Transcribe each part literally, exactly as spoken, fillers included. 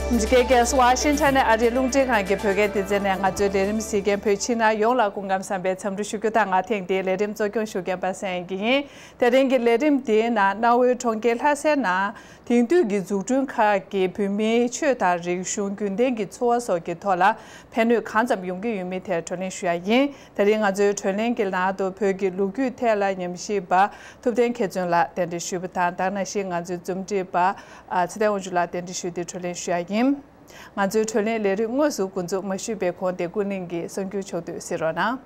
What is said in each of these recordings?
འཇིགས་སྐལ་གྱི་ཝ་ཤིང་ཊོན་ནས་ཨ་རིའི་རླུང་འཕྲིན་ཁང་གི་བོད་སྐད་སྡེ་ཚན་ནས་ང་ཚོའི་ལས་རིམ་གཟིགས་མཁན་བོད་ཕྱི་ནང་ཡོངས་ལ་སྐུ་ཁམས་བཟང་པའི་འཚམས་འདྲི་ཞུ་རྒྱུ་དང་། ང་ཐེངས་འདིའི་ལས་རིམ་གཙོ་སྐྱོང་ཞུ་མཁན་པ་སངས་དབྱངས་སྐྱིད་ཡིན། དེ་རིང་གི་ལས་རིམ་འདིའི་ནང་གནའ་བོའི་གྲོང་ཁྱེར་ལྷ་སའི་ནང་དེང་དུས་ཀྱི་འཛུགས་སྐྲུན་ཁག་གིས་བོད་མིའི་ཆོས་དང་རིག་གཞུང་། རྒྱུན་ལྡན་གྱི་འཚོ་བ་སོགས་ཀྱི་ཐོག་ལ་ཕན་ནུས་གང་ཙམ་ཡོང་གི་ཡོད་མེད་ཐད་བགྲོ་གླེང་ཞུ་ཡ་ཡིན། དེ་རིང་ང་ཚོའི་བགྲོ་གླེང་གི་ནང་དུ་བོད་ཀྱི་ལོ་རྒྱུས་ཐད་ལ་ཉམས་ཞིབ་པ་ཐུབ་བསྟན་མཁས་བཙུན་ལགས་གདན་འདྲེན་ཞུས་པ་དང་། ད་ག་ནང་བཞིན་ང་ཚོའི་རྩོམ་སྒྲིག་པ་ཚེ་བརྟན་དབང་ཕྱུག་ལགས་གདན་འདྲེན་ཞུས་ཏེ་བགྲོ་གླེང་ཞུ་ཡ་ཡིན། ང་ཚོའི་བགྲོ་གླེང་ལས་རིམ་དངོས་སུ་འགོ་འཛུགས་མ་ཞུས་པའི་གོང་དེ་ཀུན་གླེང་གི་གསར་འགྱུར་ཕྱོགས་བསྡུས་གཟིགས་རོགས་གནང་།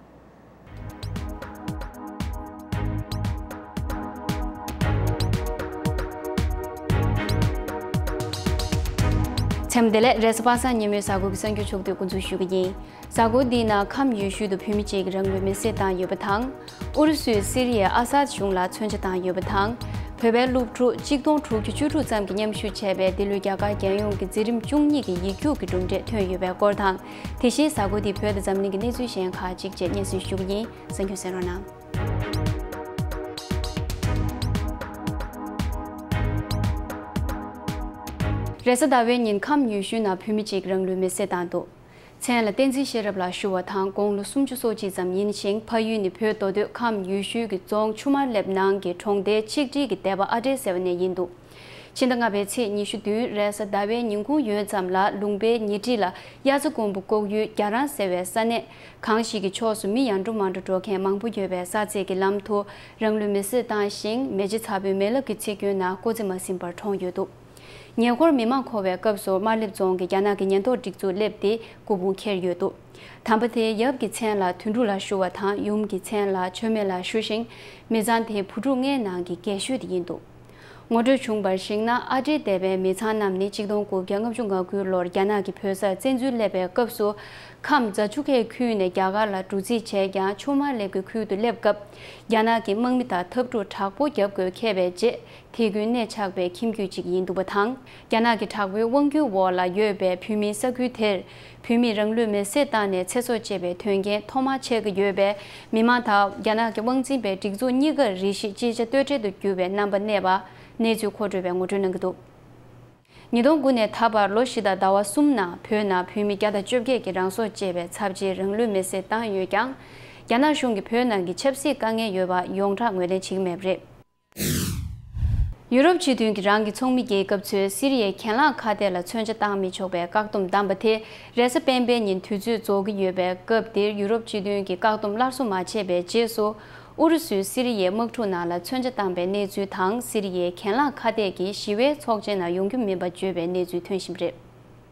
མཚམས་བདེ་ལེགས། རེས་གཟའ་པ་སངས་ཉིན་མོའི་གཟའ་འཁོར་གྱི་གསར་འགྱུར་ཕྱོགས་བསྡུས་འགོ་འཛུགས་ཞུ་གི་ཡིན། གཟའ་འཁོར་འདིའི་ནང་ཁམས་ཡུལ་ཤུལ་དུ་བོད་མི་གཅིག་གིས་རང་ལུས་མེར་སྲེག་བཏང་ཡོད་པ་དང་། ཨུ་རུ་སུས་སི་རི་ཡའི་ཨ་སཱད་གཞུང་ལ་མཚོན་ཆ་བཏང་ཡོད་པ་དང་། བོད་པའི་སློབ་ཕྲུག་གཅིག་སྟོང་དྲུག་བརྒྱ་བཅུ་དྲུག་ཙམ་གྱིས་མཉམ་ཞུགས་བྱས་པའི་འདི་ལོའི་རྒྱ་གར་རྒྱལ་ཡོངས་ཀྱི་འཛིན་རིམ་བཅུ་གཉིས་ཀྱི་ཡིག་རྒྱུགས་ཀྱི་གྲུབ་འབྲས་ཐོན་ཡོད་པའི་སྐོར་དང་། དེ་བཞིན་གཟའ་འཁོར་འདིའི་བོད་དང་འཛམ་གླིང་གི་གནས་ཚུལ་གཞན་ཁག་ཅིག་བཅས་སྙན་སེང་ཞུ་གི་ཡིན། གསན་རྒྱུ་གསན་རོགས་གནང་། རེས་གཟའ་ཟླ་བའི་ཉིན་ཁམས་ཡུལ་ཤུལ་ནང་བོད་མི་གཅིག་རང་ལུས་མེར་སྲེག་བཏང་འདུག་མཚན་ལ་བསྟན་འཛིན་ཤེས་རབ་ལགས་ཞུ་བ་དང་། དགུང་ལོ་སུམ་ཅུ་སོ་གཅིག་ཙམ་ཡིན་ཞིང་། ཕ་ཡུལ་ནི་བོད་མདོ་སྟོད་ཁམས་ཡུལ་ཤུལ་གྱི་རྫོང་ཆུ་དམར་ལེབ་ནང་གི་གྲོང་རྡལ་ཆིག་སྒྲིལ་གྱི་སྡེ་པ་ཨ་བྲེ་ཟེར་བ་ནས་ཡིན་འདུག་ཕྱི་ཟླ་ལྔ་པའི་ཚེས་ཉི་ཤུ་བདུན་རེས་གཟའ་ཟླ་བའི་ཉིན་གུང་ཡོལ་ཙམ་ལ་ལུང་པའི་ཉེ་འཁྲིས་ལ་གཡའ་རྩེ་མགོན་པོ་ལྐོག་གཡུའི་རྒྱ་རང་ཟེར་བའི་ས་གནས་གངས་ཤིག་གི་ཕྱོགས་སུ་མི་ཡར་འགྲོ་མར་འགྲོ་འགྲོ་མཁན་མང་པོ་ཡོད་པའི་ས་ཚིགས་ཀྱི་ལམ་དུ་རང་ལུས་མེར་སྲེག་བཏང་ཞིང་། མེ་ལྕེ་ཚ་པོའི་མེ་རླབས་ཀྱི་འཚིག་སྐྱོན་ནང་སྐུ་ཚེ་མ་ཟིན་པར་གྲོངས་ཡོད་འདུག་ཉེ་འཁོར་མི་མང་འཁོར་བའི་སྐབས་སུ་དམར་ལེབ་རྫོང་གི་རྒྱ་ནག་གི་ཉེན་རྟོག་སྒྲིག་འཛུགས་སླེབས་ཏེ་སྐུ་ཕུང་འཁྱེར་ཡོད་འདུག་དམ་པ་དེའི་ཡབ་ཀྱི་མཚན་ལ་དོན་གྲུབ་ལགས་ཞུ་བ་དང་། ཡུམ་གྱི་མཚན་ལ་མཆོད་མེ་ལགས་ཞུ་ཞིང་། མི་ཚང་དེ་བུ་ཕྲུག་ལྔའི་ནང་གི་རྒས་ཤོས་དེ་ཡིན་འདུག་ངོ་སྤྲོད་བྱུང་བར་གཞིགས་ན། ཨ་བྲེ་སྡེ་པའི་མི་ཚང་རྣམས་ནི་གཅིག་སྟོང་དགུ་བརྒྱ་ལྔ་བཅུ་ང་དགུའི་ལོར་རྒྱ་ནག་གི་བོད་སར་བཙན་འཛུལ་སླེབས་པའི་སྐབས་སུ། ཁམས་རྫ་ཆུ་ཁའི་ཁུལ་ནས་རྒྱ་གར་ལ་འགྲོ་རྩིས་བྱས་ཀྱང་། ཆུ་དམར་ལེབ་ཀྱི་ཁུལ་དུ་སླེབས་སྐབས། རྒྱ་ནག་གི་དམག་མི་དང་འཐབ་འཁྲུག་དྲག་པོ་བརྒྱབ་དགོས་འཁེལ་བའི་རྗེས། དེ་ཁུལ་གནས་ཆགས་པའི་ཁྱིམ་རྒྱུད་ཅིག་ཡིན་འདུག་པ་དང་། རྒྱ་ནག་གི་དྲག་པོའི་དབང་སྒྱུར་འོག་ལ་ཡོད་པའི་བོད་མིའི་ས་ཁུལ་དེར། བོད་མིས་རང་ལུས་མེར་སྲེག་བཏང་ནས་ཚེ་སྲོག་བཅད་པའི་དོན་རྐྱེན་ཐོག་མར་འཕྱད་ཀྱི་ཡོད་པས། མི་མང་དང་རྒྱ་ནག་གི་དབང་འཛིན་པའི་སྒྲིག་འཛུགས་གཉིས་ཀར་རེ་ཞིག་ཅི་བྱ་གཏོལ་བྲལ་དུ་གྱུར་བའི་རྣམ་པ་གནས་པ། གནས་ཚུལ་མཁོ་སྤྲོད་པས་ངོ་སྤྲོད་གནང་གི་འདུག་ཉིས་སྟོང་དགུ་ནས་ད་བར་ལོ་བཞི་དང་ཟླ་བ་གསུམ་ནང་བོད་ནང་བོད་མི་བརྒྱ་དང་བཅོ་བརྒྱད་ཀྱིས་རང་སྲོག་བཅད་པའི་ཚབས་ཆེའི་རང་ལུས་མེར་སྲེག་བཏང་ཡོད་ཀྱང་། རྒྱ་ནག་གཞུང་གིས་བོད་ནང་གི་ཆབ་སྲིད་དཀའ་ངལ་ཡོད་པ་ཡོངས་གྲགས་ངོས་ལེན་བྱེད་ཀྱི་མེད་པ་རེད། ཡུ་རོབ་སྤྱི་མཐུན་གྱིས་རང་གི་ཚོགས་མི་རྒྱལ་ཁབ་ཚོས་སི་རི་ཡའི་གྱེན་ལངས་ཁ་གཏད་ལ་མཚོན་ཆ་བཏང་མི་ཆོག་པའི་བཀག་སྡོམ་བསྡམས་པ་དེ་རེས་གཟའ་སྤེན་པའི་ཉིན་དུས་ཚོད་རྫོགས་ཀྱི་ཡོད་པའི་སྐབས་འདིར། ཡུ་རོབ་སྤྱི་མཐུན་གྱིས་བཀག་སྡོམ་སླར་གསོ་མ་བྱས་པའི་རྗེས་སུ། ཨུ་རུ་སུས་སི་རི་ཡའི་དམག་འཁྲུག་ནང་ལ་མཚོན་ཆ་བཏང་པའི་གནས་ཚུལ་དང་། སི་རི་ཡའི་གྱེན་ལངས་ཁ་གཏད་ཀྱིས་ཞི་བའི་ཚོགས་ཆེན་ནང་ཡོང་རྒྱུ་མིན་པ་བརྗོད་པའི་གནས་ཚུལ་ཐོན་བཞིན་པ་རེད།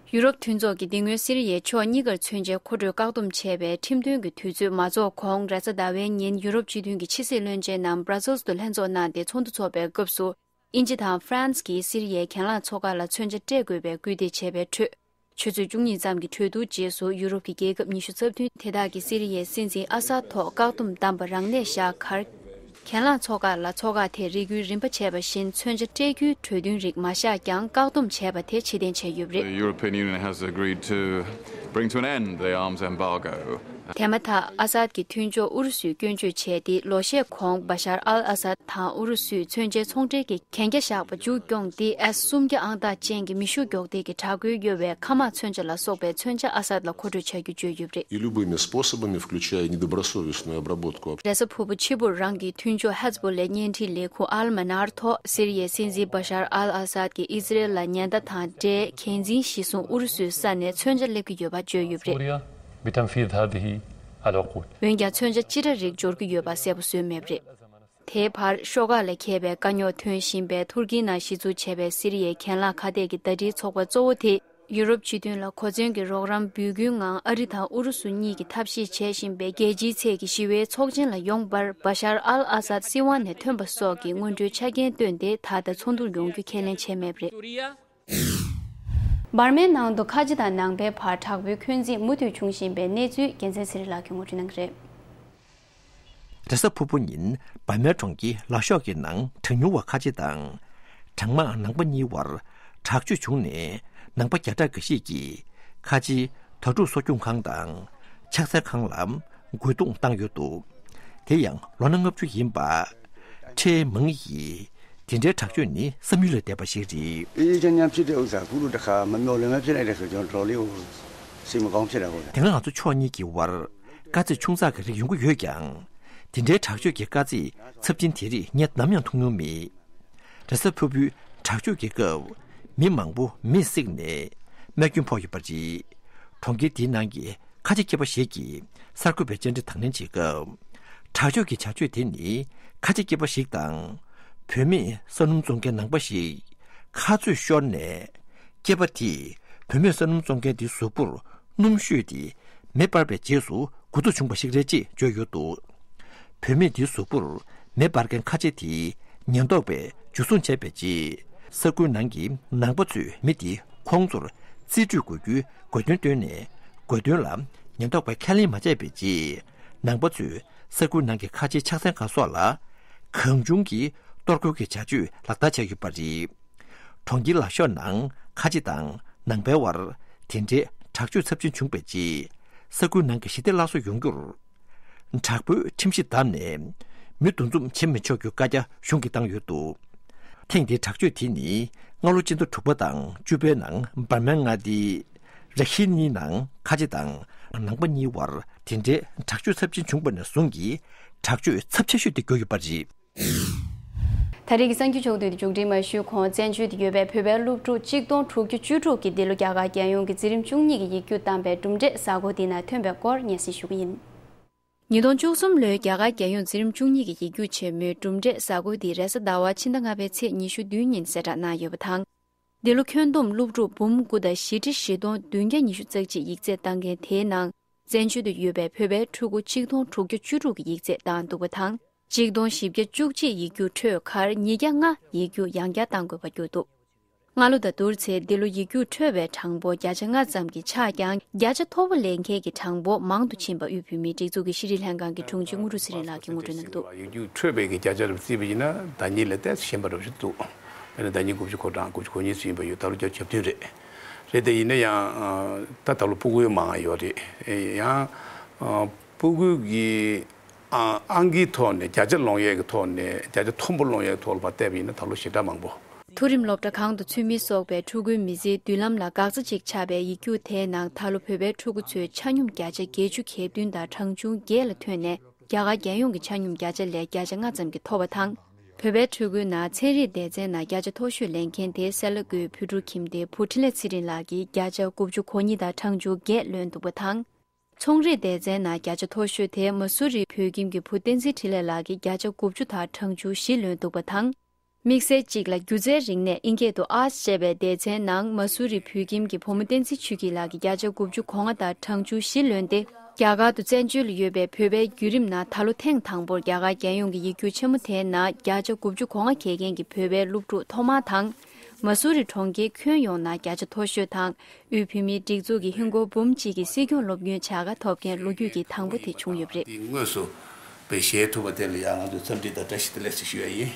ཡུ་རོབ་མཐུན་ཚོགས་ཀྱིས་འདི་སྔོན་སི་རི་ཡའི་ཕྱོགས་གཉིས་ཀར་མཚོན་ཆའི་མཁོ་སྤྲོད་བཀག་སྡོམ་བྱས་པའི་ཁྲིམས་དོན་གྱི་དུས་ཚོད་མ་རྫོགས་གོང་། རེས་གཟའ་ཟླ་བའི་ཉིན་ཡུ་རོབ་སྤྱི་མཐུན་གྱི་ཕྱི་སྲིད་བློན་ཆེན་རྣམས་བྷ་ར་སེལ་དུ་ལྷན་ཚོགས་གནང་སྟེ་ཚོགས་འདུ་འཚོགས་པའི་སྐབས་སུ། དབྱིན་ཇི་དང་ཧྥ་རན་སི་གིས་སི་རི་ཡའི་གྱེན་ལངས་ཚོགས་ཁག་ལ་མཚོན་ཆ་སྤྲད་དགོས་པའི་སྐུལ་འདེད་བྱས་པའི་ཁྲོད། ཆུ་ཚོད་བཅུ་གཉིས་ཙམ་གྱི་གྲོས་བསྡུར་རྗེས་སུ། ཡུ་རོབ་ཀྱི་རྒྱལ་ཁབ་ཉི་ཤུ་རྩ་བདུན་དེ་དག་གིས་སི་རི་ཡའི་སྲིད་འཛིན་ཨ་སཱད་ཐོག་བཀག་སྡོམ་བསྡམས་པ་རང་ལས་བཞག་ཁར། གྱེན་ལངས་ཚོགས་ཁག་ལ་ཚོགས་ཁག་དེས་རེ་སྐུལ་རིམ་པ་བྱས་པ་བཞིན་མཚོན་ཆ་སྤྲད་རྒྱུའི་གྲོས་མཐུན་རིགས་མ་བཞག་ཀྱང་། བཀག་སྡོམ་བྱས་པ་དེ་ཕྱིར་འཐེན་བྱས་ཡོད་པ་རེད། The European Union has agreed to bring to an end the arms embargo. དེ་མ་ཐག་ཨ་སཱད་ཀྱི་མཐུན་ཕྱོགས་ཨུ་རུ་སུས་སྐྱོན་བརྗོད་བྱས་ཏེ། ལོ་ཤས་གོང་བ་ཤར་ཨལ་ཨ་སཱད་དང་ཨུ་རུ་སུས་མཚོན་ཆའི་ཚོང་འབྲེལ་གྱི་གན་རྒྱ་བཞག་པ་མཇུག་སྐྱོང་སྟེ། ཨེས་སུམ་བརྒྱ་ཨང་རྟགས་ཅན་གྱི་མེ་ཤུགས་མགྱོགས་དལ་གྱི་དྲག་རྒོལ་གཡོ་བའི་མཁའ་དམག་མཚོན་ཆ་ལ་སོགས་པའི་མཚོན་ཆ་ཨ་སཱད་ལ་མཁོ་སྤྲོད་བྱ་རྒྱུ་བརྗོད་ཡོད་པ་རེད། И любыми способами, включая недобросовестную обработку. རེས་གཟའ་ཕུར་བུ་ཕྱི་པོར་རང་གི་མཐུན་ཕྱོགས་ཧེ་ཛ་བྷོ་ལའི་བརྙན་འཕྲིན་ལས་ཁུངས་ཨལ་མ་ནར་ཐོག་སི་རི་ཡའི་སྲིད་འཛིན་བ་ཤར་ཨལ་ཨ་སཱད་ཀྱིས་ཨི་ཛི་རལ་ལ་ཉེན་བརྡ་དང་འབྲེལ་འགན་འཛིན་གཞིར་བཟུང་ཨུ་རུ་སུའི་ས་ནས་མཚོན་ཆ་སླེབས་ཀྱི་ཡོད་པ་བརྗོད་ཡོད་པ་རེད། سوريا بتنفيذ هذه العقود. འོན་ཀྱང་མཚོན་ཆ་ཅི་འདྲ་རིགས་འབྱོར་གྱི་ཡོད་པ་གསལ་པོ་བཟོས་མེད་པ་རེད། དེའི་བར་ཤོག་ཁག་ལ་འཁེལ་བའི་དཀའ་རྙོག་ཐོན་བཞིན་པའི་ཐུར་ཀི་ནང་གཞི་བཙུགས་བྱས་པའི་སི་རི་ཡའི་གྱེན་ལངས་ཁ་གཏད་ཀྱི་ཟླ་སྒྲིལ་ཚོགས་པ་གཙོ་བོ་དེ། ཡུ་རོབ་སྤྱི་མཐུན་ལ་གོ་མཚོན་གྱི་རོགས་རམ་འབུལ་རྒྱུའི་ངང་ཨ་རི་དང་ཨུ་རུ་སུ་གཉིས་ཀྱིས་ཐབས་ཤེས་བྱེད་བཞིན་པའི་རྒྱལ་སྤྱིའི་ཚད་ཀྱི་ཞི་བའི་ཚོགས་ཆེན་ལ་ཡོང་བར་བ་ཤར་ཨལ་ཨ་སཱད་སྲིད་དབང་ནས་ཐོན་པ་སོགས་ཀྱི་སྔོན་འགྲོའི་ཆ་རྐྱེན་བཏོན་ཏེ། ད་ལྟ་ཚོགས་འདུར་ཡོང་རྒྱུ་ཁས་ལེན་བྱས་མེད་པ་རེད། འབར་མའི་ནང་དུ་ཁ་ཆེ་དང་ནང་པའི་བར་དྲག་པོའི་འཁོན་འཛིན་མུ་མཐུད་འབྱུང་བཞིན་པའི་གནས་ཚུལ་རྒྱལ་མཚན་ཚེ་རིང་ལགས་ཀྱིས་ངོ་སྤྲོད་གནང་གི་རེད། རེས་གཟའ་ཕུར་བུ་ཉིན་འབར་མའི་གྲོང་ཁྱེར་ལ་ཤོག་གི་ནང་གྲངས་ཉུང་བ་ཁ་ཆེ་དང་། གྲངས་མང་ནང་པ་གཉིས་བར་དྲག་སྤྱོད་བྱུང་ནས། ནང་པ་བརྒྱ་ཕྲག་འགའ་ཤས་ཀྱིས་ཁ་ཆེའི་དྭ་ཕྲུག་གསོ་སྐྱོང་ཁང་དང་ཕྱག་འཚལ་ཁང་ལ་རྒོལ་རྡུང་བཏང་ཡོད་འདུག་དེ་ཡང་ལོ་ན་ལྔ་བཅུ་ཡིན་པ་ཁྲེ་མང་ཡིས། དེ་འདྲའི་དྲག་སྤྱོད་ནི་བསམ་ཡུལ་ལས་འདས་པ་ཞིག་རེད། 一直讲讲ဖြစ်တဲ့ဥစ္စာ အခုလိုတစ်ခါမမျှော်လင့်မဖြစ်လိုက်တဲ့အတွက်ကျွန်တော်တော်လေးကိုစိတ်မကောင်းဖြစ်တာပေါ့ဗျာ။ དེ་སྔ་ང་ཚོ་ཕྱོགས་གཉིས་ཀྱི་དབར་དཀའ་ཚེགས་ཆུང་ཙག་གི་རིགས་ཡོང་གི་ཡོད་ཀྱང་། དེ་འདྲའི་དྲག་སྤྱོད་ཀྱི་དཀའ་ཚེགས་ཚབས་ཆེན་དེ་རིགས་ངས་ནམ་ཡང་མཐོང་མྱོང་མེད། རེས་གཟའ་ཕུར་བུའི་དྲག་སྤྱོད་ཀྱི་སྐབས་མི་མང་པོ་མེས་བསྲེགས་ནས་རྨས་སྐྱོན་ཕོག་ཡོད་པ་རེད། གྲོང་ཁྱེར་དེའི་ནང་གི་ཁ་ཆེ་སྐྱེས་པ་ཞིག་གིས་གསར་འགོད་པའི་བཅར་འདྲི་དང་ལེན་བྱེད་སྐབས། དྲག་སྤྱོད་ཀྱི་བྱ་སྤྱོད་དེ་ནི་ཁ་ཆེ་སྐྱེས་པ་ཞིག་དང་། བུད་མེད་ས་སྣུམ་བཙོང་མཁན་ནང་པ་ཞིག་ཁ་རྩོད་ཤོར་ནས། སྐྱེས་པ་དེས་བུད་མེད་ས་སྣུམ་བཙོང་མཁན་དེའི་གཟུགས་པོར་སྣུམ་བཤུས་ཏེ་མེ་སྤར་བའི་རྗེས་སུ་འགོ་ཐུག་བྱུང་བ་ཞིག་རེད་ཅེས་བརྗོད་ཡོད་འདུག་བུད་མེད་དེའི་གཟུགས་པོར་མེ་སྤར་མཁན་ཁ་ཆེ་དེས་ཉེན་རྟོག་པས་འཇུ་བཟུང་བྱས་པའི་རྗེས། ས་ཁུལ་ནང་གི་ནང་པ་ཚོས་མི་དེ་ཁོང་ཚོར་རྩིས་སྤྲོད་དགོས་རྒྱུའི་དགོས་འདུན་བཏོན་ནས། དགོས་འདུན་ལ་ཉེན་རྟོག་པས་ཁས་ལེན་མ་བྱས་པའི་རྗེས། ནང་པ་ཚོས་ས་ཁུལ་ནང་གི་ཁ་ཆེའི་ཕྱག་འཚལ་ཁང་སོགས་ལ་གང་བྱུང་གིས་གཏོར་རྒོལ་གྱི་བྱ་སྤྱོད་ལག་བསྟར་བྱས་ཡོད་པ་རེད། གྲོང་ཁྱེར་ལ་ཤོར་ནང་ཁ་ཆེ་དང་ནང་པའི་དབར་དེ་འདྲའི་དྲག་སྤྱོད་ཚབས་ཆེན་བྱུང་བའི་རྗེས། ས་ཁུལ་ནང་གི་ཞི་བདེ་སླར་གསོ་ཡོང་རྒྱུར། དྲག་པོའི་ཁྲིམས་གཞི་བསྡམས་ནས་མི་འདུ་འཛོམས་བྱེད་མི་ཆོག་རྒྱུའི་བཀའ་རྒྱ་གཞུང་གིས་བཏང་ཡོད་འདུག་ཐེངས་འདིའི་དྲག་སྤྱོད་དེ་ནི་སྔ་ལོ་སྤྱི་ཟླ་དྲུག་པ་དང་བཅུ་པའི་ནང་འབར་མའི་མངའ་སྡེའི་ར་ཤི་ནི་ནང་ཁ་ཆེ་དང་ནང་པ་གཉིས་བར་དེ་འདྲའི་དྲག་སྤྱོད་ཚབས་ཆེན་བྱུང་བ་ནས་བཟུང་གི་དྲག་སྤྱོད་ཚབས་ཆེ་ཤོས་དེ་གྱུར་ཡོད་པ་རེད། ད་རེས་ཀྱི་གསར་འགྱུར་ཕྱོགས་བསྡུས་དེ་མཇུག་སྒྲིལ་མ་ཞུས་གོང་། བཙན་བྱོལ་དུ་ཡོད་པའི་བོད་པའི་སློབ་ཕྲུག་གཅིག་སྟོང་དྲུག་བརྒྱ་བཅུ་དྲུག་གིས་འདི་ལོ་རྒྱ་གར་རྒྱལ་ཡོངས་ཀྱི་འཛིན་རིམ་བཅུ་གཉིས་ཀྱི་ཡིག་རྒྱུགས་བཏང་བའི་གྲུབ་འབྲས་གཟའ་འཁོར་འདིའི་ནང་ཐོན་པའི་སྐོར་སྙན་སེང་ཞུ་གི་ཡིན། ཉིས་སྟོང་བཅུ་གསུམ་ལོའི་རྒྱ་གར་རྒྱལ་ཡོངས་འཛིན་རིམ་བཅུ་གཉིས་ཀྱི་ཡིག་རྒྱུགས་ཆེན་མོའི་གྲུབ་འབྲས་གཟའ་འཁོར་འདི་རེས་གཟའ་ཟླ་བ་ཕྱི་ཟླ་ལྔ་པའི་ཚེས་ཉི་ཤུ་བདུན་ཉིན་གསལ་བསྒྲགས་གནང་ཡོད་པ་དང་། འདི་ལོ་ཁྱོན་བསྡོམས་སློབ་ཕྲུག་འབུམ་དགུ་དང་བཞི་ཁྲི་བཞི་སྟོང་བདུན་བརྒྱ་ཉི་ཤུ་རྩ་གཅིག་ཡིག་ཚད་བཏང་མཁན་དེའི་ནང་། བཙན་བྱོལ་དུ་ཡོད་པའི་བོད་པའི་ཕྲུ་གུ་ཆིག་སྟོང་དྲུག་བརྒྱ་བཅུ་དྲུག་གིས་ཡིག་ཚད་བཏང་འདུག་པ་དང་། ཆིག་སྟོང་བཞི་བརྒྱ་བཅུ་གཅིག་ཡིག་རྒྱུགས་འཕྲོད་ཁར་ཉིས་བརྒྱ་ལྔ་ཡིག་རྒྱུགས་ཡང་བསྐྱར་བཏང་དགོས་པ་གྱུར་འདུག་སྔ་ལོ་དང་བསྡུར་ཚེ་འདི་ལོ་ཡིག་རྒྱུགས་འཕྲོད་པའི་གྲངས་འབོར་བརྒྱ་ཆ་ལྔ་ཙམ་གྱིས་ཆག་ཀྱང་། བརྒྱ་ཆ་མཐོ་པོ་ལེན་མཁན་གྱི་གྲངས་འབོར་མང་དུ་ཕྱིན་པ་དབུས་བོད་མིའི་སྒྲིག་འཛུགས་ཀྱི་ཤེས་རིག་ལྷན་ཁང་གི་དྲུང་ཆེ་དངོས་གྲུབ་ཚེ་རིང་ལགས་ཀྱིས་ངོ་སྤྲོད་གནང་འདུག་ཡིག་རྒྱུགས་འཕྲོད་པའི་གི་བརྒྱ་ཆ་རུ་བརྩིས་པ་ཡིན་ན་ཟླ་ཉིན་ལས་ཏོག་ཙམ་ཞན་པ་འདྲ་པོ་ཞིག་འདུག་དཔེར་ན་ཟླ་ཉིན་དགུ་བཅུ་གོ་གྲངས་དགུ་བཅུ་གོ་གཉིས་ཙམ་ཡིན་པ་ཡོད། ད་ལོ་བརྒྱ་ཆ་གྱ་བདུན་རེད། རེད་དེ་ཡིན་ན་ཡང་ད་ད་ལོ་སྤུ་གུའི་མང་ཡོད་རེད། ཡང་སྤུ་གུ་གི་ཨང་ཀིའི་ཐོག་ནས་བརྒྱ་ཆ་ལོངས་ཡས་ཀྱི་ཐོག་ནས་བརྒྱ་ཆ་མཐོན་པོ་ལོངས་ཡས་ཀྱི་ཐོག་ལ་ཕར་བལྟས་པ་ཡིན་ན་ད་ལོ་ཞེ་དྲག་མང་པོ། མཐོ་རིམ་སློབ་གྲྭ་གང་དུ་ཚུད་མིན་སོགས་པའི་ཕྲུ་གུའི་མི་ཚེའི་མདུན་ལམ་ལ་འགག་རྩ་ཅིག་ཆགས་པའི་ཡིག་རྒྱུགས་དེའི་ནང་ད་ལོ་བོད་པའི་ཕྲུ་གུ་ཚོས་ཆ་སྙོམས་བརྒྱ་ཆ་བརྒྱད་ཅུ་གྱ་བདུན་དང་གྲངས་ཆུང་བརྒྱད་ལ་ཐོན་ནས། རྒྱ་གར་རྒྱལ་ཡོངས་ཀྱི་ཆ་སྙོམས་བརྒྱ་ཆ་ལས་བརྒྱ་ཆ་ལྔ་ཙམ་གྱིས་མཐོ་བ་དང་། བོད་པའི་ཕྲུ་གུའི་ནང་ཚན་རིག་སྡེ་ཚན་ནང་བརྒྱ་ཆ་མཐོ་ཤོས་ལེན་མཁན་དེ་སེ་ལ་ཀུའི་བོད་ཕྲུག་ཁྱིམ་སྡེའི་བུ་འཕྲིན་ལས་ཚེ་རིང་ལགས་ཀྱིས་བརྒྱ་ཆ་དགུ་བཅུ་གོ་གཉིས་དང་གྲངས་ཆུང་བརྒྱད་ལོན་འདུག་པ་དང་། ཚོང་རིག་སྡེ་ཚན་ནང་བརྒྱ་ཆ་མཐོ་ཤོས་དེ་མ་སུ་རི་བོད་ཁྱིམ་གྱི་བུ་བསྟན་འཛིན་འཕྲིན་ལས་ལགས་ཀྱིས་བརྒྱ་ཆ་དགུ་བཅུ་དང་གྲངས་ཆུང་བཞི་ལོན་འདུག་པ་དང་། དམིགས་བསལ་གཅིག་ལ་སྒྱུ་རྩལ་རིག་གནས་ཨིན་སྐད་དུ་Arts ཅེས་པའི་སྡེ་ཚན་ནང་མ་སུ་རི་བོད་ཁྱིམ་གྱི་བུ་མོ་བསྟན་འཛིན་ཆོས་སྐྱིད་ལགས་ཀྱིས་བརྒྱ་ཆ་དགུ་བཅུ་གོ་ལྔ་དང་གྲངས་ཆུང་བཞི་ལོན་ཏེ། རྒྱ་གར་དུ་བཙན་བྱོལ་ལ་ཡོད་པའི་བོད་པའི་བརྒྱུད་རིམ་ནང་ད་ལོ་ཐེངས་དང་པོར་རྒྱ་གར་རྒྱལ་ཡོངས་ཀྱི་ཡིག་རྒྱུགས་ཆེན་མོ་དེའི་ནང་བརྒྱ་ཆ་དགུ་བཅུ་གོ་ལྔ་བརྒལ་མཁན་གྱི་བོད་པའི་སློབ་ཕྲུག་ཐོག་མ་དང་། མ་སུ་རི་གྲོང་ཁྱེར་ཁྱོན་ཡོངས་ནང་བརྒྱ་ཆ་མཐོ་ཤོས་དང་། དབུས་བོད་མིའི་སྒྲིག་འཛུགས་ཀྱི་ཧིན་སྒོར་འབུམ་གཅིག་གི་སྲིད་སྐྱོང་སློབ་ཡོན་བྱ་དགའ་ཐོབ་མཁན་ལོ་རྒྱུས་ཀྱི་དང་པོ་དེ་བྱུང་ཡོད་པ་རེད། དེ་དངོས་སུ་བེད་སྤྱོད་ཐུབ་པ་དེ་ལ་ཡང་ང་ཚོས་འཚམས་འདྲི་དང་བཀྲ་ཤིས་བདེ་ལེགས་ཞེས་ཞུ་ཡ་ཡིན།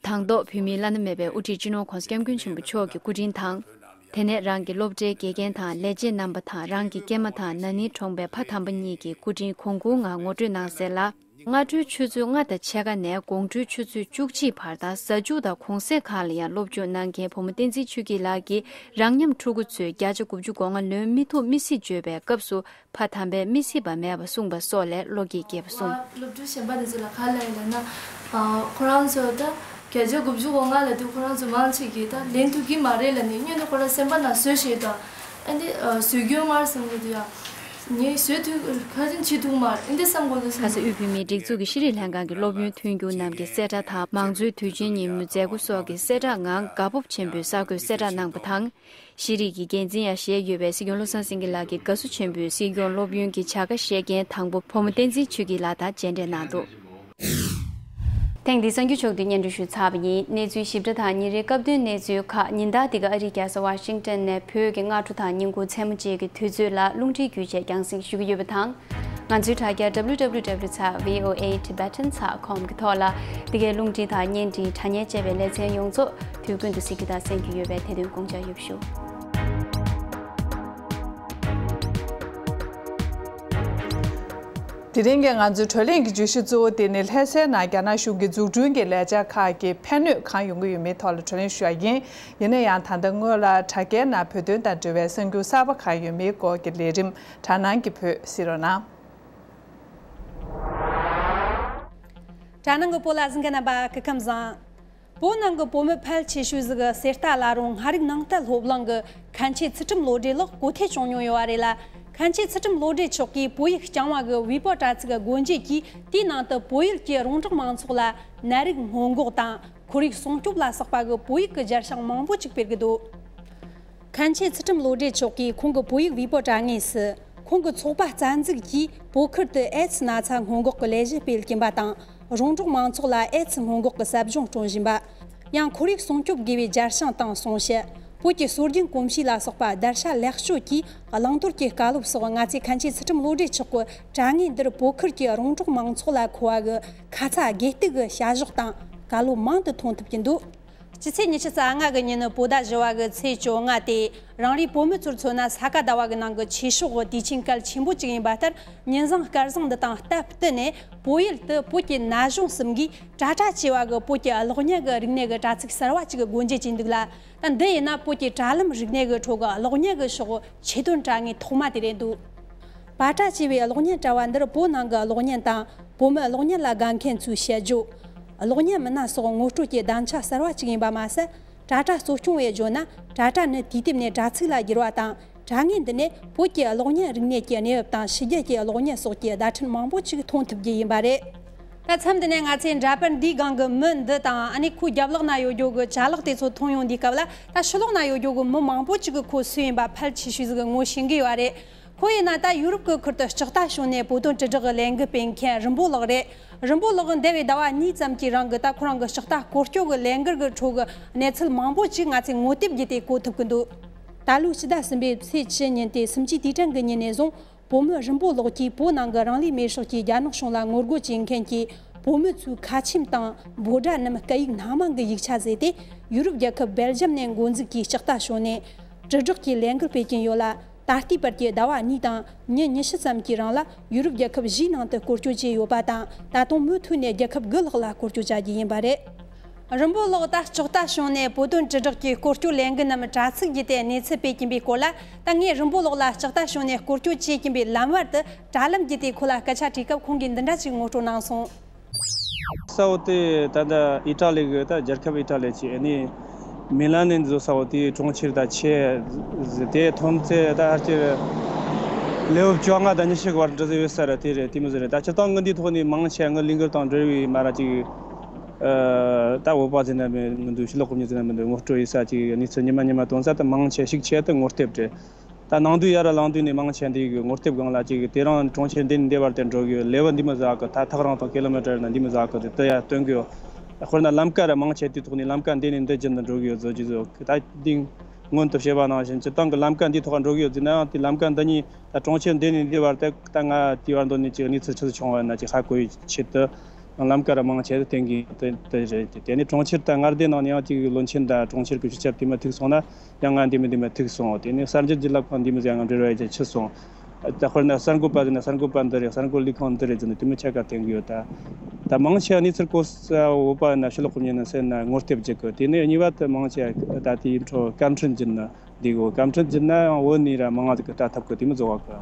དང་ཐོག་བོད་མིའི་བླ་ན་མེད་པའི་དབུ་ཁྲིད་སྤྱི་ནོར་༧གོང་ས་༧སྐྱབས་མགོན་ཆེན་པོ་མཆོག་གི་སྐུ་དྲིན་དང་། དེ་ནས་རང་གི་སློབ་གྲྭའི་དགེ་རྒན་དང་ལས་བྱེད་རྣམ་པ་དང་རང་གི་སྐྱེས་མ་དང་ན་ནིང་གྲོངས་པའི་ཕ་དམ་པ་གཉིས་ཀྱི་སྐུ་དྲིན་གོང་བཀུར་ངང་ངོ་སྤྲོད་གནང་གསལ་ལ། སྔ་དྲོའི་ཆུ་ཚོད་ལྔ་དང་ཕྱེད་ཀ་ནས་དགོང་དྲོའི་ཆུ་ཚོད་བཅུ་གཅིག་བར་དང་གཟའ་མཇུག་དང་གུང་སེང་ཁག་ལ་ཡང་སློབ་སྦྱོང་གནང་མཁན་བུ་མོ་བསྟན་འཛིན་ཆོས་སྐྱིད་ལགས་ཀྱིས་རང་མཉམ་ཕྲུ་གུ་ཚོས་བརྒྱ་ཆ་དགུ་བཅུ་གོ་ལྔ་ལོན་མི་ཐུབ་མི་སྲིད་བརྗོད་པའི་སྐབས་སུ། ཕ་དམ་པས་མི་སྲིད་པ་མེད་པ་གསུངས་པ་སོགས་ལས་བློ་སྐྱེད་སྐྱེས་པ་གསུངས། སློབ་ཕྲུག་གཞན་པ་དེ་ཚོ་ལ་ག་རེ་ལབ་ཡོད་ལབ་ན། ཨ། ཁོ་རང་ཚོ་ད་བརྒྱ་ཆ་དགུ་བཅུ་གོ་ལྔ་ལབ་དུས་ཁོ་རང་ཚོ་མང་ཆེ་གིས་ད་ལེན་ཐུབ་ཀྱི་མ་རེད་ལབ་ནས་སྔོན་དུ་ཁོ་རང་སེམས་པ་ནང་བཟོས་བཞག་ད། ཨ་ནི་བཟོ་རྒྱུ་མར་བསམ་གྱི་འདུག་ཡ། ངས་བཟོ་ཐུབ་ཁ་ཅིག་བྱེད་ཐུབ་མ་རེད་འདི་བསམ་གྱི་འདུག་བསམ། ཁ་ས་དབུས་བོད་མིའི་སྒྲིག་འཛུགས་ཀྱི་ཤེས་རིག་ལྷན་ཁང་གི་སློབ་ཡོན་མཐུན་འགྱུར་རྣམས་ཀྱིས་གསལ་བསྒྲགས་དང་མང་གཙོའི་དུས་ཆེན་ཉིན་མོའི་མཛད་སྒོ་སོགས་ཀྱི་གསལ་བསྒྲགས་ངང་དགའ་སྤོབས་ཆེན་པོས་གསར་འགོད་གསལ་བསྒྲགས་གནང་པ་དང་། ཤེས་རིག་གི་འགན་འཛིན་ཡང་བཞེས་ཡོད་པའི་སྲིད་སྐྱོང་བློ་བཟང་སེང་གེ་ལགས་ཀྱིས་དགའ་བསུ་ཆེན་པོས་སྲིད་སྐྱོང་སློབ་ཡོན་གྱི་བྱ་དགའ་བཞེས་མཁན་དང་པོ་བུ་མོ་བསྟན་འཛིན་ཆོས་སྐྱིད་ལགས་དང་མཇལ་འཕྲད་གནང་འདུག་ཐེངས་འདིའི་གསར་འགྱུར་ཕྱོགས་བསྡུས་སྙན་སྒྲོན་ཞུས་ཚར་བ་ཡིན། གནས་ཚུལ་ཞིབ་ཕྲ་དང་ཉིན་རེའི་སྐབས་བསྟུན་གནས་ཚུལ་ཁག་ཉིན་ལྟར་འདི་ག་ཨ་རིའི་རྒྱལ་ས་ཝ་ཤིང་ཏན་ནས་བོད་ཀྱི་སྔ་དྲོ་དང་ཉིན་གུང་མཚན་མོ་བཅས་ཀྱི་དུས་ཚོད་ལ་རླུང་འཕྲིན་བརྒྱུད་བཅས་རྒྱང་སྲིང་ཞུ་གི་ཡོད་པ་དང་། ང་ཚོའི་དྲ་རྒྱ་www dot voa tibetan dot com གི་ཐོག་ལ་འདི་གའི་རླུང་འཕྲིན་དང་བརྙན་འཕྲིན་དྲ་བརྙན་བཅས་པའི་ལེ་ཚན་ཡོངས་རྫོགས་དུས་ཀུན་ཏུ་གཟིགས་རྒྱུ་དང་གསན་རྒྱུ་ཡོད་པས་དེ་དོན་དགོངས་འཇགས་ཡོད་པ་ཞུ། དེ་རིང་གི་ང་ཚོའི་བགྲོ་གླེང་གི་བརྗོད་གཞི་གཙོ་བོ་དེ་ནི་ལྷ་སའི་ནང་རྒྱ་ནག་གཞུང་གི་འཛུགས་སྐྲུན་གྱི་ལས་འཆར་ཁག་གི་ཕན་ནུས་གང་ཡོང་གི་ཡོད་མེད་ཐོག་ལ་བགྲོ་གླེང་ཞུ་བ་ཡིན། ཡིན་ན་ཡང་ད་ལྟ་སྔོན་ལ་དྲ་རྒྱའི་ནང་བོད་དོན་དང་འབྲེལ་བའི་གསར་འགྱུར་གསར་པ་གང་ཡོད་མེད་སྐོར་གྱི་ལས་རིམ་དྲ་སྣང་གི་བོད་གསན་རོགས་གནང་། དྲ་སྣང་གི་བོད་ལ་གཟིགས་མཁན་རྣམ་པ་སྐུ་ཁམས་བཟང་། བོད་ནང་གི་བོད་མི་ཕལ་ཆེ་ཤོས་ཟིག་གི་གསེར་རྟ་བླ་རུང་ལྔ་རིག་ནང་བསྟན་སློབ་གླིང་གི་མཁན་ཆེན་ཚུལ་ཁྲིམས་བློ་གྲོས་ལགས་གོ་ཐོས་བྱུང་མྱོང་ཡོད་པ་རེད་ལ། མཁན་ཆེན་ཚུལ་ཁྲིམས་བློ་གྲོས་མཆོག་གིས་བོད་ཡིག་རྐྱང་བ་གི་བོད་པ་དྲ་ཚིགས་སྒོ་འབྱེད་ཀྱིས་དེའི་ནང་དུ་བོད་ཡུལ་གྱི་རོང་འབྲོག་མང་ཚོགས་ལ་ནད་རིགས་སྔོན་འགོག་དང་ཁོར་ཡུག་སྲུང་སྐྱོབ་ལ་སོགས་པ་གི་བོད་ཡིག་གི་སྦྱར་བྱང་མང་པོ་ཅིག་སྤེལ་གི་འདུག་མཁན་ཆེན་ཚུལ་ཁྲིམས་བློ་གྲོས་མཆོག་གིས་ཁོང་གི་བོད་ཡིག་བེ་པོ་དྲ་ངོས་སུ། ཁོང་གི་ཚོགས་པ་རྩ་འཛུགས་ཀྱིས་བོད་ཁུལ་དུ་ཨེ་ཙི་ན་ཚ་སྔོན་འགོག་གི་ལས་གཞི་སྤེལ་གྱིན་པ་དང་། རོང་འབྲོག་མང་ཚོགས་ལ་ཨེ་ཙི་སྔོན་འགོག་གི་ཟབ་སྦྱོང་སྤྲོད་བཞིན་པ། ཡང་ཁོར་ཡུག་སྲུང་སྐྱོབ་དགོས་པའི་སྦྱར་བྱང་དང་གསུང་བཤད། བོད་ཀྱི་སྲོལ་རྒྱུན་གོམས་གཤིས་ལ་སོགས་པ་བརྡར་ཤ་ལེགས་བཅོས་ཀྱིས་བླང་དོར་གྱི་བཀའ་སློབ་སོགས་ང་ཚོའི་མཁན་ཆེན་ཚུལ་ཁྲིམས་བློ་གྲོས་མཆོག་གི་དྲ་ངོས་འདིར་བོད་ཁུལ་གྱི་རོང་འབྲོག་མང་ཚོགས་ལ་མཁོ་བ་གི་ཁ་ཚ་དགོས་གཏུག་གི་བྱ་གཞག་དང་བཀའ་སློབ་མང་དུ་ཐོན་ཐུབ་ཀྱི་འདུག་སྤྱི་ཚེས་ཉི་ཤུ་རྩ་ལྔ་གི་ཉིན་ནི་བོད་ཟླ་བཞི་བ་གི་ཚེས་བཅོ་ལྔ་སྟེ། རང་རེའི་བོད་མི་ཚོར་མཚོན་ན་ས་ག་ཟླ་བ་གི་ནང་གི་ཆོས་ཕྱོགས་ཀྱི་དུས་ཆེན་གལ་ཆེན་པོ་གཅིག་ཡིན་པ་ལྟར། ཉིན་བཟང་སྐར་བཟང་འདི་དང་སྟབས་བསྟུན་ནས་བོད་ཡུལ་དུ་བོད་ཀྱི་ན་གཞོན་གསུམ་གྱིས་དྲ་དྲ་ཅེས་པ་གི་བོད་ཀྱི་གློག་བརྙན་གྱི་རིག་གནས་ཀྱི་དྲ་ཚིགས་གསར་བ་གཅིག་སྒོ་འབྱེད་བྱས་འདུག་ལ། ད་འདི་ཡིན་ན་བོད་ཀྱི་དྲ་ལམ་རིག་གནས་ཀྱི་ཁྲོད་ཀྱི་གློག་བརྙན་གྱི་ཕྱོགས་ཆེད་དོན་དྲ་ངོས་ཐོག་མ་དེ་རེད་འདུག་པ་ཏྲ་ཅེས་པའི་གློག་བརྙན་དྲ་བ་འདིར་བོད་ནང་གི་གློག་བརྙན་དང་བོད་མི་གློག་བརྙན་ལ་དགའ་མཁན་ཚོའི་དཔྱད་བརྗོད། གློག་བརྙན་མི་སྣ་སོགས་ངོ་སྤྲོད་ཀྱི་བརྡ་ཆ་གསར་བ་གཅིག་ཡིན་པ་མ་ཟད། ཏྲ་ཏྲ་གཙོ་སྐྱོང་བས་བརྗོད་ན་ཏྲ་ཏྲ་ནི་དུས་དེབ་ནས་དྲ་ཚིགས་ལ་བསྒྱུར་བ་དང་དྲ་ངོས་འདི་ནས་བོད་ཀྱི་གློག་བརྙན་རིག་གནས་ཀྱི་གནས་བབ་དང་ཕྱི་རྒྱལ་གྱི་གློག་བརྙན་སོགས་ཀྱི་བརྡ་འཕྲིན་མང་པོ་ཅིག་མཐོང་ཐུབ་རྒྱུ་ཡིན་པ་རེད། ད་མཚམས་འདི་ནས་ང་ཚོས་འདྲ་པར་འདིའི་སྒང་གི་མི་འདི་དང་ཨ་ནི་ཁོའི་རྒྱབ་ལོགས་ན་ཡོད་རྒྱུ་གི་ཅ་ལག་དེ་ཚོ་མཐོང་ཡོང་དུས་སྐབས་ལ། ད་ཕྱི་ལོགས་ན་ཡོད་རྒྱུ་གི་མི་མང་པོ་ཅིག་གི་ཁོ་སུ་ཡིན་པ་ཕལ་ཆེ་ཤོས་ཟིག་གི་ངོ་ཤེས་ཀྱི་ཡོད་རེད། ཁོ་ཡིན་ན་ད་ཡུ་རོབ་ཀྱི་ཁུལ་དུ་ལྕགས་རྟ་ཞོན་ནས་བོད་དོན་དྲིལ་བསྒྲགས་ཀྱི་ལས་འགུལ་སྤེལ་མཁན་རིན་པོ་ལགས་རེད། རིན་པོ་ལགས་འདས་པའི་ཟླ་བ་གཉིས་ཙམ་གྱི་རིང་གི་ད་ཁོ་རང་གི་ལྕགས་རྟ་སྐོར་སྐྱོད་ཀྱི་ལས་འགུལ་གྱི་ཁྲོད་ཀྱི་གནས་ཚུལ་མང་པོ་ཅིག་ང་ཚོས་ངོ་དེབ་བརྒྱུད་དེ་གོ་ཐུབ་ཀྱི་འདུག་ད་ལོའི་ཕྱི་ཟླ་གསུམ་པའི་ཚེས་བཅུ་ཉིན་ཏེ་སུམ་ཅུའི་དུས་དྲན་གྱི་ཉིན་ནས་བཟུང་བོད་མི་རིན་པོ་ལགས་ཀྱིས་བོད་ནང་གི་རང་ལུས་མེར་སྲེག་གིས་རྒྱ་ནག་གཞུང་ལ་ངོ་རྒོལ་བྱེད་མཁན་གྱི་བོད་མི་ཚོའི་ཁ་ཆེམས་དང་འབོད་སྒྲ་རྣམས་སྐད་ཡིག་སྣ་མང་གི་ཡིག་ཆ་བཟོས་ཏེ་ཡུ་རོབ་རྒྱལ་ཁབ་སྦེལ་ཇམ་ནས་འགོ་འཛུགས་ཀྱིས་ལྕགས་རྟ་ཞོན་ནས་དྲིལ་བསྒྲགས་ཀྱི་ལས་འགུལ་སྤེལ་གྱིན་ཡོད་ལ། ད་ལྟའི་བར་གྱི་ཟླ་བ་གཉིས་དང་ཉིན་ཉི་ཤུ་ཙམ་གྱི་རིང་ལ་ཡུ་རོབ་རྒྱལ་ཁབ་བཞིའི་ནང་དུ་སྐོར་སྐྱོད་བྱས་ཡོད་པ་དང་། ད་དུང་མུ་མཐུད་ནས་རྒྱལ་ཁབ་དགུ་ལྷག་ལ་སྐོར་སྐྱོད་བྱ་རྒྱུ་ཡིན་པ་རེད། རིན་པོ་ལགས་ད་ལྕགས་རྟ་ཞོན་ནས་བོད་དོན་དྲིལ་བསྒྲགས་ཀྱི་སྐོར་སྐྱོད་ལས་འགུལ་རྣམས་དྲ་ཚིགས་བརྒྱུད་དེ་གནས་ཚུལ་སྤེལ་གྱིན་པའི་སྐོར་ལ། ད་ངས་རིན་པོ་ལགས་ལ་ལྕགས་རྟ་ཞོན་ནས་སྐོར་སྐྱོད་བྱེད་ཀྱིན་པའི་ལམ་བར་དུ་དྲ་ལམ་བརྒྱུད་དེ་ཁོ་ལ་སྐད་ཆ་དྲིས་སྐབས་ཁོང་གིས་འདི་འདྲ་ཞིག་ངོ་སྤྲོད་གནང་སོང་། ས་འོག་དེ་ད་ལྟ་ཨི་ཊ་ལི་གི་ད་རྒྱལ་ཁབ་ཨི་ཊ་ལི་ཅིག་ཨ་ནི་མི་ལན་ནས་འཛུལ་ས་འོག་དེའི་གྲོང་ཁྱེར་ད་ཆེ་ཟེར་དེ་ཐོན་ཚེ་ད་ཧར་ཅིག་ལེའུ་བཅོ་ལྔ་དང་ཉི་ཤུ་གི་བར་འགྲོ་ཟེར་ཡོད་ས་རེད། དེ་རེད། དེ་མི་ཟེར་རེད། ད་སྤྱིར་བཏང་ངི་འདིའི་ཐོག་ནས་མང་ཆེ་ངི་ལས་འགུལ་དང་འབྲེལ་བའི་མ་ར་ཅིག་ཨ་ད་བོད་པ་ཟེར་ན་མི་འདུག་ཕྱི་ལོགས་གི་མི་ཟེར་ན་མི་འདུག་ངོ་སྤྲོད་ཡིན་ས་ཅིག་གནས་ཚུལ་ཉི་མ་ཉི་མ་ཐོན་ས་དེ་མང་ཆེ་ཤུགས་ཆེ་དེ་ངོ་དེབ་རེད། ད་ནང་དུ་ཡར་ལངས་དུས་ནས་མང་ཆེ་འདི་གི་ངོ་དེབ་སྒང་ལ་ཅིག་དེ་རང་གྲོང་ཁྱེར་འདི་ནས་འདི་བར་དུ་འགྲོ་གི་ལེ་བ་འདི་མི་ཟ་གི་ད་ཐག་རིང་དང་ཀི་ལོ་མི་ཊར་ན་འདི་མི་ཟ་གི་དེ་དེ་ཡར་སྟོན་གི་ཡོད། དཔེར་ན་ལམ་ཀ་ར་མང་ཆེ་དེ་ཐོག་ནས་ལམ་ཀ་འདི་ནས་འདི་བརྒྱུད་ནས་འགྲོ་གི་ཡོད་བཟོ་གི་བཟོ་གི་ད་འདི་སྔོན་དུ་བཤད་པ་ནང་བཞིན་སྤྱིར་བཏང་གི་ལམ་ཀ་འདི་ཐོག་འགྲོ་གི་ཡོད་ཟེར་ན་ཡང་དེ་ལམ་ཀ་འདི་གཉིས་ད་གྲོང་ཁྱེར་འདི་ནས་འདི་བར་དུ་ད་ང་དེ་བར་འདོན་ནས་ཅིག་གནས་ཚུལ་ཆི་ཟིག་བྱུང་བ་ན་ཅིག་ཧ་གོ་ཡི་ཆེད་དུ་ལམ་ཀ་ར་མང་ཆེ་དེ་བསྟན་གི་དེ་དེ་རེད། དེ་ནས་གྲོང་ཁྱེར་ད་མངའ་སྡེ་ནང་ནས་ཡང་ཅིག་བློན་ཆེན་ད་གྲོང་ཁྱེར་གི་སྤྱི་ཁྱབ་དེ་མ་ཐུག་སོང་ན། ཡང་ང་འདི་མི་འདི་མི་ཐུག་སོང་། དེ་ནས་གསར་འགྱུར་བརྒྱུད་ལམ་ཁང་འདི་མི་ཟེར་ང་འབྲེལ་བ་ཡོད་ཆི་སོང་། ད་དཔེར་ན་གསར་འགོད་པ་ཟེར་ན་གསར་འགོད་པ་འདི་རེད། གསར་འགོད་ལས་ཁང་འདི་རེད་ཟེར་ནས་དེ་མི་ཆ་ག་བསྟན་གི་ཡོད་ད། ད་མང་ཆེ་བ་གནས་ཚུལ་གོ་ས་འོ་པ་ན་ཕྱི་ལོགས་གི་མྱི་ནི་ཟེར་ན་ངོ་དེབ་བརྒྱུད་གི། དེ་ནས་གཉིས་པ་དེ་མང་ཆེ་ད་དེའི་འཕྲོ་བཀའ་འཕྲིན་བརྒྱུད་ན་འདི་གོ་བཀའ་འཕྲིན་བརྒྱུད་ན་ཡང་བོད་ནས་ར་མང་ང་ཟིག་གི་ལྟ་ཐབས་གི་དེ་མི་བཟོ་བ་གི།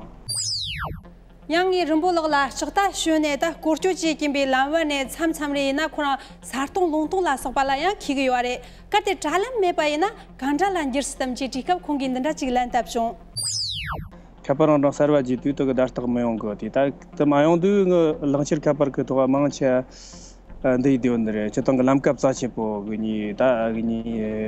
ཡང་ངས་རིན་པོ་ལགས་ལ་ལྕགས་རྟ་ཞོན་ནས་ད་སྐོར་སྐྱོད་བྱེད་ཀྱིན་པའི་ལམ་བར་ནས་མཚམས་མཚམས་རེ་ཡིན་ན་ཁོ་རང་ས་སྟོང་ལུང་སྟོང་ལ་སོགས་པ་ལ་ཡང་འཁེལ་གི་ཡོད་རེད། གལ་ཏེ་དྲ་ལམ་མེད་པ་ཡིན་ན་གང་འདྲ་ལ་འགྱུར་སྲིད་དམ་ཅེས་དྲིས་སྐབས་ཁོང་གིས་འདི་འདྲ་ཅིག་ལན་བཏབ་བྱུང་། ཁ་པར་རང་གྲངས་གསར་བ་བརྒྱུད་དུས་དེ་གི་བརྡ་རྟགས་མི་ཡོང་གི། དེ་ད་དེ་མ་ཡོང་དུས་ངི་གླང་ཆེན་ཁ་པར་གི་ཐོག་མང་ཆེ་འདི་ཡི་དེ་བོ་འདི་རེད། སྤྱིར་བཏང་གི་ལམ་ཀ་རྩ་ཆེ་པོ་གི་ནི་ད་གི་ནི་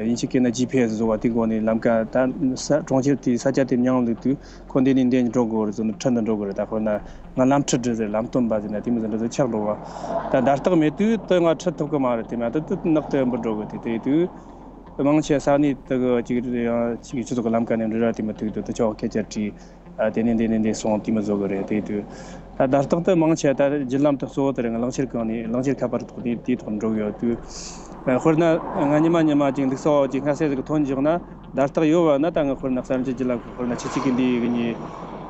ཡིན་ཕྱིན་གི་ན་ཇི་པི་ཨེ་སི་བཟོ་བ་དེ་གོ་ནི་ལམ་ཀ་ད་ས་གྲོང་ཁྱེར་དེ་ས་ཆ་དེ་མྱང་ལུགས་དུས་ཁོ་འདི་ནི་འདི་ནི་འགྲོ་དགོས་རེད་ཟེར་ནི་ཁྲིད་འདི་འགྲོ་དགོས་རེད། ད་དཔེར་ན་ང་ལམ་ཁྲིད་འདྲི་ཟེར་ལམ་སྟོན་པ་ཟེར་ན་དེ་མི་ཟེར་འདྲི་ཟེར་ཆགས་འགྲོ་བ། ད་བརྡ་རྟགས་མེད་དུས་དེ་ང་ཁྲིད་ཐུབ་གི་མ་རེད། དེ་མ་ད་དེ་ནག་དེ་འབུར་འགྲོ་གི། དེ་དེ་དུས་མང་ཆེ་ས་གནས་དེ་གི་ཅིག་ཡང་ཅིག་ཆུ་ཚོད་གི་ལམ་ཀ་ནས་འདྲི་ར་དེ་མི་ཐུག་དུས་དེ་ཆོག་སྐད་ཆ་དྲིས། ཨ་དེ་ནས་འདི་ནས་འདི་སོང་དེ་མི་བཟོ་གི་རེད། དེ་དུས་ད་བརྡ་རྟགས་དེ་མང་ཆེ་ད་བརྒྱུད་ལམ་དེ་གཙོ་བོ་དེ་རེད། ང་གླང་ཆེན་གང་ནས་གླང་ཆེན་ཁ་པར་ཐོག་ནས་དེའི་ཐོག་འགྲོ་གི་ཡོད་དུས། ཨ་དཔེར་ན་ང་ཉི་མ་ཉི་མ་ཅིག་འདུག་ས་འོག་ཅིག་སྔ་སེ་ཟིག་ཐོན་བཞག་ན་བརྡ་རྟགས་ཡོད་བ་ན་ད་ང་དཔེར་ན་གསར་འགྱུར་བརྒྱུད་ལམ་གི་དཔེར་ན་ཁྱི་གཅིག་གི་འདི་གི་ཉི་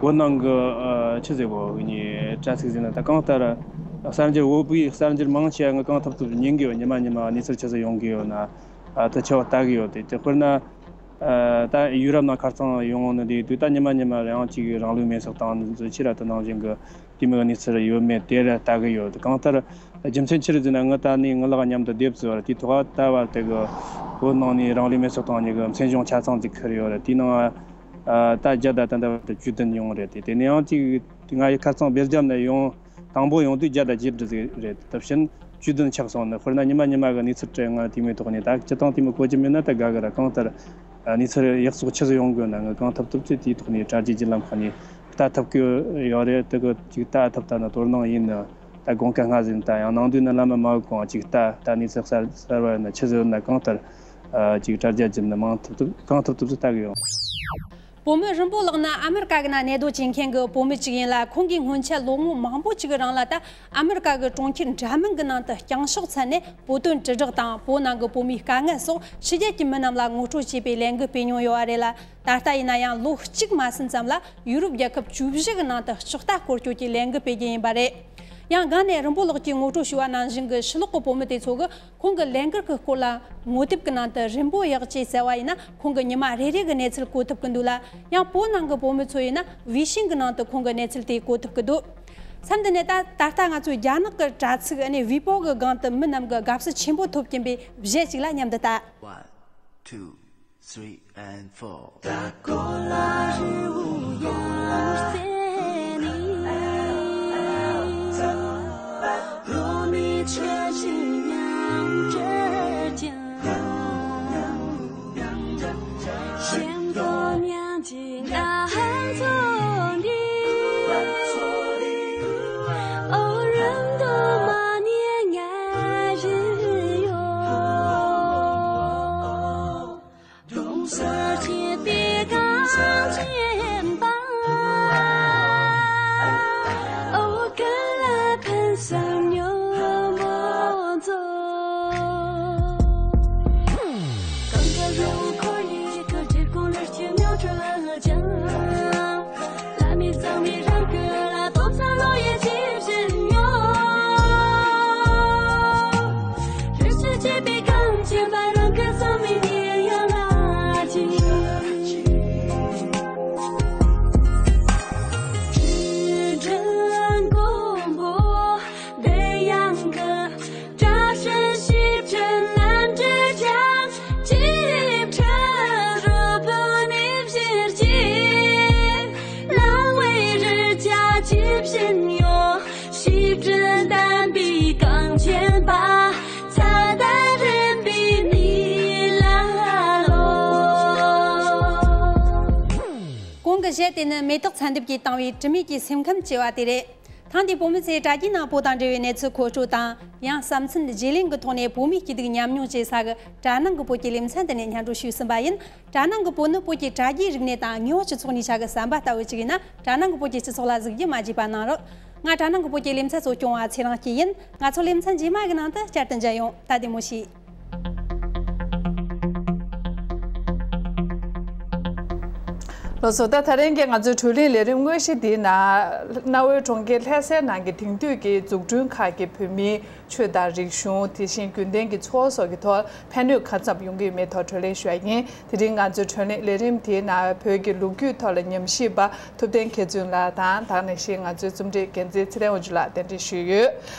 བོད་ནང་གི་ཨ་ཆི་ཟེར་གོ་ངའི་དྲ་ཚིགས་ཟེར་ན་ད་གང་ལྟར་གསར་འགྱུར་བོད་པའི་གསར་འགྱུར་མང་ཆེ་བ་ངས་གང་ཐུབ་ཐུབ་ཉན་གི་ཡོད། ཉི་མ་ཉི་མ་གནས་ཚུལ་ཆི་ཟིག་ཡོང་གི་ཡོད་ན་ཨ་ད་ཆེ་བ་ལྟ་གི་ཡོད། དེ་དེ་དཔེར་ན་ཨ་ད་ཡུ་རོབ་ནང་ཁ་རྩང་ཡོང་ནི་དེ་དུས་ད་ཉི་མ་ཉི་མ་ཡང་ཅིག་རང་ལུས་མེ་སྲེག་བཏང་ནི་ཚོ་ཕྱིར་ར་དེ་ནང་བཞིན་གི་དེ་མོའི་གནས་ཚུལ་ཡོད་མེད་དེ་ར་ལྟ་གི་ཡོད། གང་ལྟར་རྒྱུ་མཚན་ཆི་རེད་ཟེར་ན་ངི་ད་ནི་ངི་ལག་མཉམ་དུ་སྡེབ་ཟེར་བ་ར་དེའི་ཐོག་ད་བར་དེ་གི་བོད་ནང་ནས་རང་ལུས་མེ་སྲེག་བཏང་ནི་གི་མཚན་གཞུང་ཆ་ཚང་ཅིག་ཁུར་ཡོད་ར། དེའི་ནང་ཨ་ད་བརྒྱ་དང་ད་ལྟ་བར་དུ་བཅུ་བདུན་ཡོང་རེད། དེ་དེ་ནས་ཡང་ཅིག་ང་ཡི་ཁ་རྩང་སྦེལ་ཇམ་ནས་ཡོང་དང་པོ་ཡོང་དུས་བརྒྱ་དང་བརྒྱད་ཅུ་ཟིག་རེད། ད་ཕྱིན་བཅུ་བདུན་ཆགས་སོང་ནི། དཔེར་ན་ཉི་མ་ཉི་མ་གི་གནས་ཚུལ་སྤྲད་ང་དེ་མོའི་ཐོག་ནས་ད་སྤྱི་བཏང་དེ་མོ་གོ་རྒྱུ་མེད་ན་ད་དགའ་གི་ར། གང་ལྟར་གནས་ཚུལ་ཡག་བཙོག་ཆི་ཟིག་ཡོང་དགོས་ན་ངས་གང་ཐུབ་ཐུབ་ཚེ་དེའི་ཐོག་ནས་དྲ་རྒྱའི་བརྒྱུད་ལམ་ཁག་ནས་ལྟ་ཐུབ་ཀྱི་ཡོད་རེད། དེ་གི་ཅིག་ལྟ་ཐུབ་ད་ན་དོ་སྣང་ཡིན་ན་ད་དགོངས་ཀ་སྔ་ཟིན། ད་ཡང་ནང་དུས་ན་བླ་མ་མ་གི་གོང་ཅིག་ལྟ་ད་གནས་ཚུལ་གསར་གསར་བ་ཡོད་ན་ཆི་ཟིག་ཡོད་ན་གང་ལྟར་ཨ་ཅིག་དྲ་རྒྱ་བརྒྱུད་ནས་མང་ཐུབ་ཐུབ་གང་ཐུབ་ཐུབ་ཚེ་ལྟ་གི་ཡོང་། བོད་མི་རིན་པོ་ལགས་ནི་ཨ་མེ་རི་ཀ་གི་ནང་གནས་སྡོད་བྱེད་མཁན་གྱི་བོད་མི་ཅིག་ཡིན་ལ། ཁོང་གིས་སྔོན་ཆད་ལོ་ངོ་མང་པོ་ཅིག་གི་རིང་ལ་ད་ཨ་མེ་རི་ཀ་གི་གྲོང་ཁྱེར་འདྲ་མིན་གྱི་ནང་དུ་རྐྱང་ཕྱོགས་བཙལ་ནས་བོད་དོན་དྲིལ་བསྒྲགས་དང་བོད་ནང་གི་བོད་མིའི་དཀའ་ངལ་སོགས་ཕྱི་རྒྱལ་གྱི་མི་རྣམས་ལ་ངོ་སྤྲོད་བྱེད་པའི་ལས་འགུལ་སྤེལ་མྱོང་ཡོད་པ་རེད་ལ། ད་ལྟ་ཡིན་ན་ཡང་ལོ་གཅིག་མ་ཟིན་ཙམ་ལ་ཡུ་རོབ་རྒྱལ་ཁབ་བཅུ་བཞི་གི་ནང་དུ་ལྕགས་རྟ་སྐོར་སྐྱོད་ཀྱི་ལས་འགུལ་སྤེལ་རྒྱུ་ཡིན་པ་རེད། ཡང་སྒང་ནས་རིན་པོ་ལགས་ཀྱིས་ངོ་སྤྲོད་ཞུས་པ་ནང་བཞིན་གྱི་ཕྱི་ལོགས་ཀྱི་བོད་མི་དེ་ཚོ་གིས་ཁོང་གི་ལས་འགུལ་གྱི་སྐོར་ལ་ངོ་དེབ་ཀྱི་ནང་དུ་རིན་པོ་གཡག་ཅེས་བཙལ་བ་ཡིན་ན་ཁོང་གི་ཉི་མ་རེ་རེ་གི་གནས་ཚུལ་གོ་ཐུབ་ཀྱི་འདུག་ལ། ཡང་བོད་ནང་གི་བོད་མི་ཚོ་ཡིན་ན་ཝེ་ཤིང་གི་ནང་དུ་ཁོང་གི་གནས་ཚུལ་དེ་གོ་ཐུབ་ཀྱི་འདུག་མཚམས་འདི་ནས་ད་ད་ལྟ་ང་ཚོའི་རྒྱ་ནག་གི་དྲ་ཚིགས་ཨ་ནི་ཝི་པོ་གི་སྒང་དུ་མི་རྣམས་ཀྱིས་དགའ་བསུ་ཆེན་པོ་ཐོབ་ཀྱིན་པའི་གཞས་ཅིག་ལ་མཉམ་དུ་ལྟ། One, two, three, and four. གོང་གི་གཞས་དེ་ནི་མེ་ཏོག་ཚན་སྡེབ་ཀྱིས་བཏང་བའི་དྲི་མེད་ཀྱི་སེམས་ཁམས་ཅེས་པ་དེ་རེད། ཐེངས་འདིའི་བོད་མི་ཚོས་དྲ་རྒྱའི་ནང་བོད་དང་འབྲེལ་བའི་གནས་ཚུལ་མཁོ་སྤྲོད་དང་། ཡང་བསམ་ཚུལ་བརྗེ་ལེན་གྱི་ཐོག་ནས་བོད་མིའི་སྐྱིད་སྡུག་མཉམ་མྱོང་བྱེད་ས་གི་དྲ་ནང་གི་བོད་ཀྱི་ལེ་ཚན་དེ་ནས་སྙན་སྒྲོན་ཞུས་ཟིན་པ་ཡིན། དྲ་ནང་གི་བོད་ནི་བོད་ཀྱི་དྲ་རྒྱའི་རིག་གནས་དང་དངོས་པོ་སྤྱི་ཚོགས་གཉིས་ཆ་གི་ཟམ་པ་ལྟ་བུ་ཅིག་ཡིན་ན། དྲ་ནང་གི་བོད་ཀྱི་སྤྱི་ཚོགས་ལ་གཟིགས་རྒྱུ་མ་བརྗེད་པ་གནང་རོགས། ང་དྲ་ནང་གི་བོད་ཀྱི་ལེ་ཚན་གཙོ་སྐྱོང་བ་ཚེ་རིང་སྐྱིད་ཡིན། ང་ཚོ་ལེ་ཚན་རྗེས་མ་གི་ནང་དུ་བསྐྱར་དུ་མཇལ་ཡོང་། ད་བདེ་མོ་བྱོས། ལགས་སོ། ད་ད་རིང་གི་ང་ཚོའི་བགྲོ་གླེང་ལས་རིམ་དངོས་གཞི་འདིའི་ནང་གནའ་བོའི་གྲོང་ཁྱེར་ལྷ་སའི་ནང་གི་དེང་དུས་ཀྱི་འཛུགས་སྐྲུན་ཁག་གི་བོད་མིའི་ཆོས་དང་རིག་གཞུང་། དེ་བཞིན་རྒྱུན་ལྡན་གྱི་འཚོ་བ་སོགས་ཀྱི་ཐོག་ཕན་གནོད་ག་ཙམ་ཡོང་གི་ཡོད་མེད་ཐོག་བགྲོ་གླེང་ཞུ་ཡ་ཡིན། དེ་རིང་ང་ཚོའི་བགྲོ་གླེང་ལས་རིམ་དེའི་ནང་བོད་ཀྱི་ལོ་རྒྱུས་ཐོག་ལ་ཉམས་ཞིབ་པ་ཐུབ་བསྟན་མཁས་བཙུན་ལགས་དང་། དེ་ནང་བཞིན་ང་ཚོའི་རྩོམ་སྒྲིག་འགན་འཛིན་ཚེ་རིང་དབང་ཕྱུག་ལགས་གདན་འདྲེན་ཞུས་ཡོད།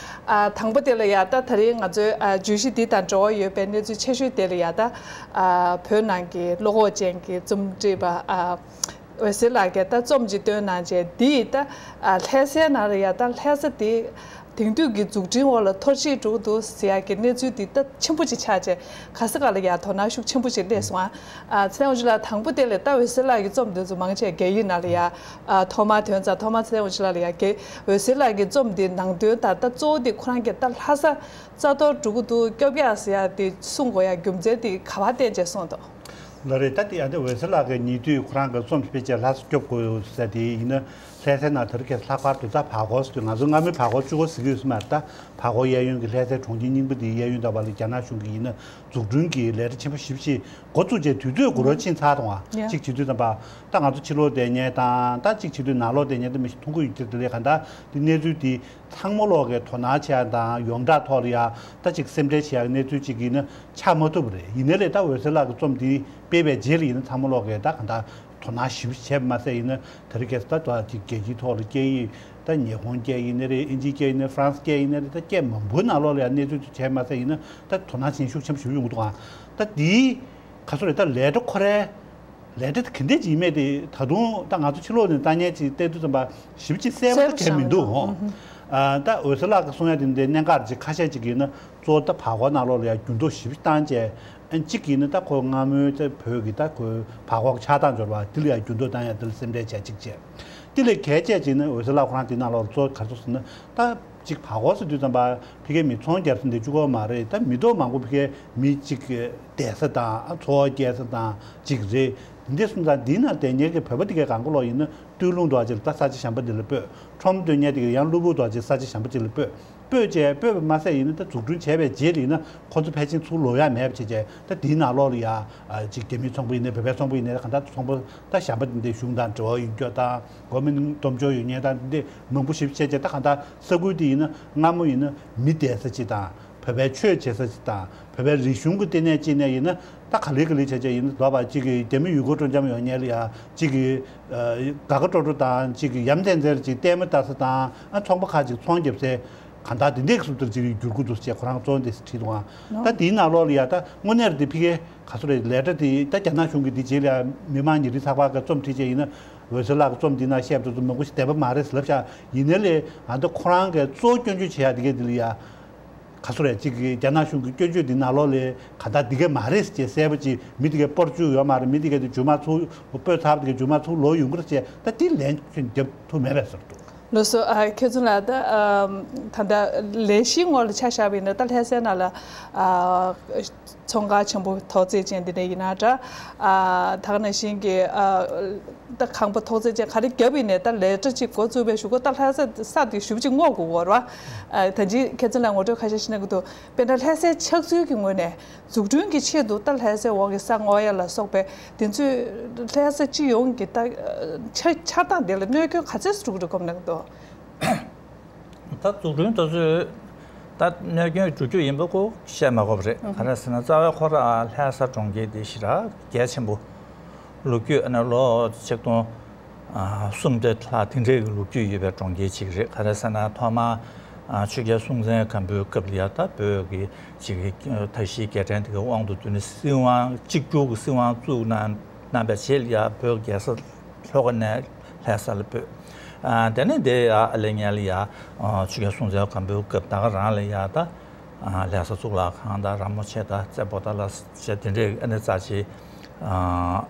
ཨ། དང་པོ་དེ་ལ་ཡ་ད་ད་རིང་ང་ཚོའི་ཨ་བརྗོད་གཞི་འདི་དང་འབྲེལ་བ་ཡོད་པའི་གནས་ཚུལ་ཆེ་ཤོས་དེ་ལ་ཡ་ད་ཨ་བོད་ནང་གི་བློ་ཁོག་ཅན་གྱི་རྩོམ་སྒྲིག་པ་ཨ་འོད་ཟེར་ལགས་ཀྱིས་ད་རྩོམ་ཅིག་བཏོན་གནང་བྱས། འདི་ད་ཨ་ལྷ་སའི་ནང་ལ་ཡ་ད་ལྷ་ས་དེ་དེང་དུས་ཀྱི་འཛུགས་སྐྲུན་འོག་ལ་འཐོར་ཞིག་འགྲོ་གི་འདུག་ཟེར་ཡ་གི་གནས་ཚུལ་འདི་ད་ཆེན་པོ་ཅིག་ཆགས་བྱས། ག་ས་ག་ལ་ཡ་དོ་སྣང་ཤུགས་ཆེན་པོ་ཅིག་སླེབས་སོང་ཨ། ཨ་ཚེ་རིང་དབང་ཕྱུག་ལགས། དང་པོ་དེ་ལ་ད་འོད་ཟེར་ལགས་ཀྱི་རྩོམ་འདི་ཚོ་མང་ཆེ་རྒྱ་ཡིག་ནང་ལ་ཡ་ཨ་ཐོག་མར་ཐོན་ཙང་། ཐོག་མར་ཚེ་རིང་དབང་ཕྱུག་ལགས་ལ་ཡ་གི་འོད་ཟེར་ལགས་ཀྱི་རྩོམ་འདི་ནང་དོན་དང་ད་གཙོ་བོ་དེ་ཁོ་རང་གིས་ད་ལྷ་ས་རྩ་གཏོར་འགྲོ་གི་འདུག་སྐྱོབ་ཡག་ཟེར་ཡ་དེ་གསུང་དགོས་ཡ་རྒྱུ་མཚན་དེ་ག་པར་བརྟེན་བྱས་གསུངས་འདུག་ལགས་རེད། ད་དེ་ཨ་ད་འོད་ཟེར་ལགས་ཀྱིས་ཉེ་དུས་ཁོ་རང་གི་རྩོམ་སྤེལ་ཆེད་ལྷ་ས་སྐྱོབ་དགོས་ཟེར་དེ་ཡིན་ན། ལྷ་སའི་ནང་དེ་རིང་ཁ་སང་ལྷག་པར་དུ་ད་བར་སྐོར་ཟེར་དུས་ང་ཚོ་སྔ་མོའི་བར་སྐོར་བཅུ་པ་ཟེར་གྱི་ཡོད་ས་མ་རེད། ད་བར་སྐོར་གཡས་གཡོན་གྱི་ལྷ་སའི་གྲོང་ཁྱེར་རྙིང་པ་འདིའི་གཡས་གཡོན་དང་བར་ལ་རྒྱ་ནག་གཞུང་གིས་ཡིན་ན་འཛུགས་སྐྲུན་གྱི་ལས་གྲྭ་ཆེན་པོ་ཞེ་པོ་ཅིག་འགོ་བཙུགས་བྱས་དུས་ཚོད་འགོར་བ་ཕྱིན་ཚར་སོང་བ། ཡ། གཅིག་བྱེད་དུས་ཙམ་པ་ད་ང་ཚོ་ཕྱི་ལོགས་བསྡད་མཁན་དང་ད་གཅིག་བྱེད་དུས་ནང་ལོགས་བསྡད་མཁན་ད་མི་ཞིག་མཐོང་གི་ཡོད་ཀྱི་རེད། དེ་ལས་གང་ལྟར་དེ་གནས་ཚུལ་དེ་ཚང་མ་ལོག་གིས་དོ་སྣང་བྱེད་ཡ་དང་ཡོངས་གྲགས་ཐོག་ལ་ཡ་ད་ཅིག་སེམས་ཁྲལ་བྱེད་ཡ་གི་གནས་ཚུལ་ཅིག་ཡིན་ན་ཆགས་མ་ཐུབ་པ་རེད། ཡིན་ནའི་ལས་ད་འོད་ཟེར་ལགས་ཀྱི་རྩོམ་དེ་སྤེལ་བའི་རྗེས་ལ་ཡིན་ན་ཚང་མ་ལོག་གིས་ད་གང་ལྟར་དོ་སྣང་ཞེ་པོ་བྱས་པ་མ་ཟད་ཡིན་ན་དེ་རིང་ཁ་སང་ད་ལྟ་ཅིག་རྒྱལ་སྤྱིའི་ཐོག་ལ་སྐད་ཡིག་ད་ཉི་ཧོང་སྐད་ཡིན་ནའི་རེད། ཨིན་ཇིའི་སྐད་ཡིན་ནའི་རེད། ཧྥ་རན་སི་སྐད་ཡིན་ནའི་རེད། ད་སྐད་མང་པོའི་ནང་ལོགས་ལ་ཡང་གནས་ཚུལ་དེ་བྱས་མ་ཟད་ཡིན་ན་ད་དོ་སྣང་བྱེད་ཤུགས་ཆེན་པོ་ཞེ་པོ་ཡོང་གི་འདུག་ཨང་། ད་འདིའི་ག་ཚོད་རེད། ད་ལས་གྲྭ་ཁོ་རའི་ལས་གྲྭ་དེ་ག་འདྲས་ཅིག་ཡིན་མེད་དེ་ད་དུང་ད་ང་ཚོ་ཕྱི་ལོགས་ནས་ལྟ་མཁན་ཅིག་བལྟས་དུས་ཙམ་པ་ཞེ་པོ་ཅིག་གསལ་པོ་ད་གང་ཡང་མི་འདུག་ཨང་། ཨ། ད་འོད་ཟེར་ལགས་ཀྱིས་གསུང་ཡ་དེ་འདྲའི་གནད་འགག་ཅིག་ཁ་ཤས་ཅིག་ཡིན་ན་གཙོ་བོ་ད་བར་སྐོར་ནང་ལོགས་ལ་ཡང་འགྱུར་ལྡོག་ཞེ་པོ་བཏང་བྱས། ཨ། གཅིག་ཡིན་ན་ད་ཁོ་སྔ་མོའི་ད་བོད་ཀྱི་ད་ཁོའི་བར་སྐོར་ཆགས་སྟངས་འབྱོར་བ་དེ་ལ་ཡང་འགྱུར་ལྡོག་བཏང་ཡ་དེ་ལ་སེམས་ཁྲལ་བྱས་གཅིག་བྱས། དེ་ལས་གལ་ཆེ་ཅིག་ནི་འོད་ཟེར་ལགས་ཁོ་རང་དེ་ནང་ལོགས་གཙོ་བོ་ག་རེ་ཟེར་ན་ད་གཅིག་བར་སྐོར་ཟེར་དུས་ཙམ་པ་ཕ་གིའི་མི་ཚོང་རྒྱག་ས་འདི་གཅིག་པོ་མ་རེད། ད་མི་ཐོག་མང་པོ་ཕ་གིའི་མི་གཅིག་གི་བསྡད་ས་དང་འཚོ་བ་སྐྱེལ་ས་དང་གཅིག་རེད། འདི་སོང་ཙང་འདིའི་ནང་བསྡད་མཁན་གྱི་བོད་པ་དེ་གས་གང་ག་ལོག་ཡིན་ན་སྟོད་ལུང་དུ་ཨ་ཅེ་ལ་ད་ས་ཆ་གཞན་པ་འདི་ལ་སྤོས། ཁྲོམ་སྟོན་མཁན་དེ་གས་ཡང་གློ་བུར་དུ་ཨ་ཅེ་ས་ཆ་གཞན་པ་ཅིག་ལ་སྤོས། སྤོས་བྱས་སྤོས་པ་མ་ཟད་ཡིན་ན་ད་འཛུགས་སྐྲུན་བྱས་པའི་རྗེས་ལ་ཡིན་ན་ཁོ་ཚོ་ཕལ་ཆེར་ཚུར་ལོག་ཡ་མེད་པ་བྱས་བྱས། ད་དེའི་ནང་ལོགས་ལ་ཡ་ཨ་ཅིག་རྒྱ་མིའི་ཚོང་པ་ཡིན་ནའི་བོད་པའི་ཚོང་པ་ཡིན་ནའི་གང་ལྟར་ཚོང་པ་ད་གཞན་པ་འདི་འདྲའི་གཞུང་དང་འབྲེལ་བ་ཡོད་རྒྱུ་དང་། government་སྟོབས་འབྱོར་ཡོད་མཁན་དང་འདི་འདྲའི་མང་པོ་ཞིག་བྱས་བྱས། ད་གང་ལྟར་ས་ཁུལ་དེ་ཡིན་ན་སྔ་མོ་ཡིན་ན་མི་བསྡད་ས་ཅིག་དང་། བོད་པའི་ཆོས་བྱེད་ས་ཅིག་དང་། བོད་པའི་རིག་གཞུང་གི་ལྟེ་གནས་ཅིག་ནས་ཡིན་ན་ད་ག་ལེ་ག་ལེ་བྱས་བྱས་ཡིན་ན་ལོ་བ་གཅིག་གི་རྒྱ་མི་ཡུལ་སྐོར་སྤྲོ་འཆམ་ཡོང་མཁན་ལ་ཡ་གཅིག་གི་ཨ་དགའ་དགའ་སྤྲོ་སྤྲོ་དང་གཅིག་གི་ཡ་མཚན་མཚན་ཅིག་ལྟད་མོ་ལྟ་ས་དང་། ཨ། ཚོང་པ་ཁག་ཅིག་ཚོང་རྒྱབ་སའི་གང་ལྟར་དེ་འདྲའི་གི་བཟོ་ལྟར་ཅིག་འགྱུར་གྱི་འདུག་ཅེས་ཁོ་རང་རྩོམ་དེ་བྲིས་འདུག་ཨང་། ད་དེའི་ནང་ལོགས་ལ་ཡ་ད་དངོས་གནས་རེད་དེ་ཕ་གིའི་ག་ཚོད་རེད། ལས་གྲྭ་དེ་ད་རྒྱ་ནག་གཞུང་གིས་དེ་རྗེས་ལ་ཡ་མི་མང་ཉིན་རེའི་ཚགས་པར་གི་རྩོམ་བྲིས་བྱས་ཡིན་ན་འོད་ཟེར་ལགས་ཀྱི་རྩོམ་འདི་ནང་བཤད་པ་དེ་ཚོ་མང་པོ་ཞིག་བདེན་པ་མ་རེད་ཟེར་ལབ་ཤག་ཡིན་ནའི་ལས་ཨ་ད་ཁོ་རང་གི་གཙོ་བོ་སྐྱོན་བརྗོད་བྱེད་ཡ་དེ་གས་དེ་ལ་ཡ། ག་ཚོད་རེད། གཅིག་གིས་རྒྱ་ནག་གཞུང་གི་སྐྱོན་བརྗོད་འདི་ནང་ལོགས་ལ་ག་ད་འདི་གས་མ་རེད་ཅེས་གསལ་པོ་ཅིག་མི་འདི་གས་སྤོར་བཅུག་ཡོད་མ་རེད། མི་འདི་གས་དེ་རྒྱུ་མ་ཚུར་སྤོས་ཚར་བ་འདི་གས་རྒྱུ་མ་ཚུར་ལོག་ཡོང་གི་རེད་ཅེས་ད་འདི་ལན་ཁྱོན་རྒྱབ་ཐུབ་མེད་པས་ཟེར་འདུག་ལགས་སོ། ཨ། མཁས་བཙུན་ལགས། ད་ཨམ། ད་ལྟ་ལས་གཞིའི་ངོས་ལ་ཆ་བཞག་པ་ཡིན་ན་ད་ལྷ་སའི་ནང་ལ་ཨ་ཚོང་ཁང་ཆེན་པོ་ཐོག་བརྩེགས་ཅན་འདི་འདྲ་ཡིན་ན་འདྲ། ཨ། ད་ག་ནང་བཞིན་གྱི་ཨ། ད་ཁང་པ་ཐོག་བརྩེགས་ཅན་ག་རེ་བརྒྱབ་ཡིན་ནའི་ད་ལས་གྲྭ་གཅིག་འགོ་བཙུགས་པའི་གཞུག་གུ་ད་ལྷ་ས་ས་དེ་ཞེ་པོ་ཅིག་སྔོག་དགོས་ཀྱི་ཡོད་རེད་པ། ཨ། ད་ཅི་མཁས་བཙུན་ལགས་ངོ་སྤྲོད་ཁ་ཤས་ཤིག་གནང་གི་འདུག་དཔེར་ན་ལྷ་སའི་ཆགས་ཚུལ་གྱི་ངོས་ནས་འཛུགས་སྐྲུན་གྱི་ཆེད་དུ་ད་ལྷ་སའི་འོག་གི་ས་སྔོག་ཡ་ལ་སོགས་པའི་དེ་ཚོས་ལྷ་ས་སྤྱི་ཡོངས་ཀྱི་ད་ཆ་ཆགས་སྟངས་དེ་ལ་གནོད་སྐྱོན་ག་ཚད་འགྲོ་གི་རེད་བསམ་གྱི་འདུག་ད་འཛུགས་སྐྲུན་དེ་ཚོས་ད་གནོད་སྐྱོན་འགྲོ་རྒྱུ་ཡིན་པ་ཁོ་བཤད་མ་དགོས་པ་རེད། ཨང་། ག་རེ་ཟེར་ན་རྩ་བའི་ཁོ་རང་ལྷ་ས་གྲོང་ཁྱེར་དེ་ཞེ་དྲག་གལ་ཆེན་པོ། ལོ་རྒྱུས་ཨ་ནི་ལོ་ཆིག་སྟོང་ཨ་གསུམ་བརྒྱ་ལྷག་དེ་འདྲའི་གི་ལོ་རྒྱུས་ཡོད་པའི་གྲོང་ཁྱེར་ཅིག་རེད། ག་རེ་ཟེར་ན་ཐོག་མར་ཨ་ཆོས་རྒྱལ་སྲོང་བཙན་སྒམ་པོའི་སྐབས་ལ་ཡ་ད་བོད་ཀྱི་ཅིག་གི་ཨ་མཐའ་བཞིའི་རྒྱལ་ཕྲན་དེ་གའི་དབང་དུ་བསྡུས་ནས་སྲིད་དབང་གཅིག་གྱུར་གྱི་སྲིད་དབང་བཙུགས་གནང་གནང་པའི་རྗེས་ལ་ཡ་བོད་རྒྱལ་ས་ལྷོ་ཁ་ནས་ལྷ་ས་ལ་སྤོས། ཨ་དེ་ནས་དེ་ཡ་ཨ་ལེ་ཉལ་ལ་ཡ་ཨ་ཆོས་རྒྱལ་སྲོང་བཙན་སྒམ་པོའི་སྐབས་ད་ག་རང་ལ་ཡ་ད་ཨ་ལྷ་ས་གཙུག་ལག་ཁང་དང་ར་མོ་ཆེ་དང་རྩེ་པོ་ཏ་ལ་ཞེས་དེ་འདྲའི་ཨ་ནི་རྩ་ཆེའི་ཨ་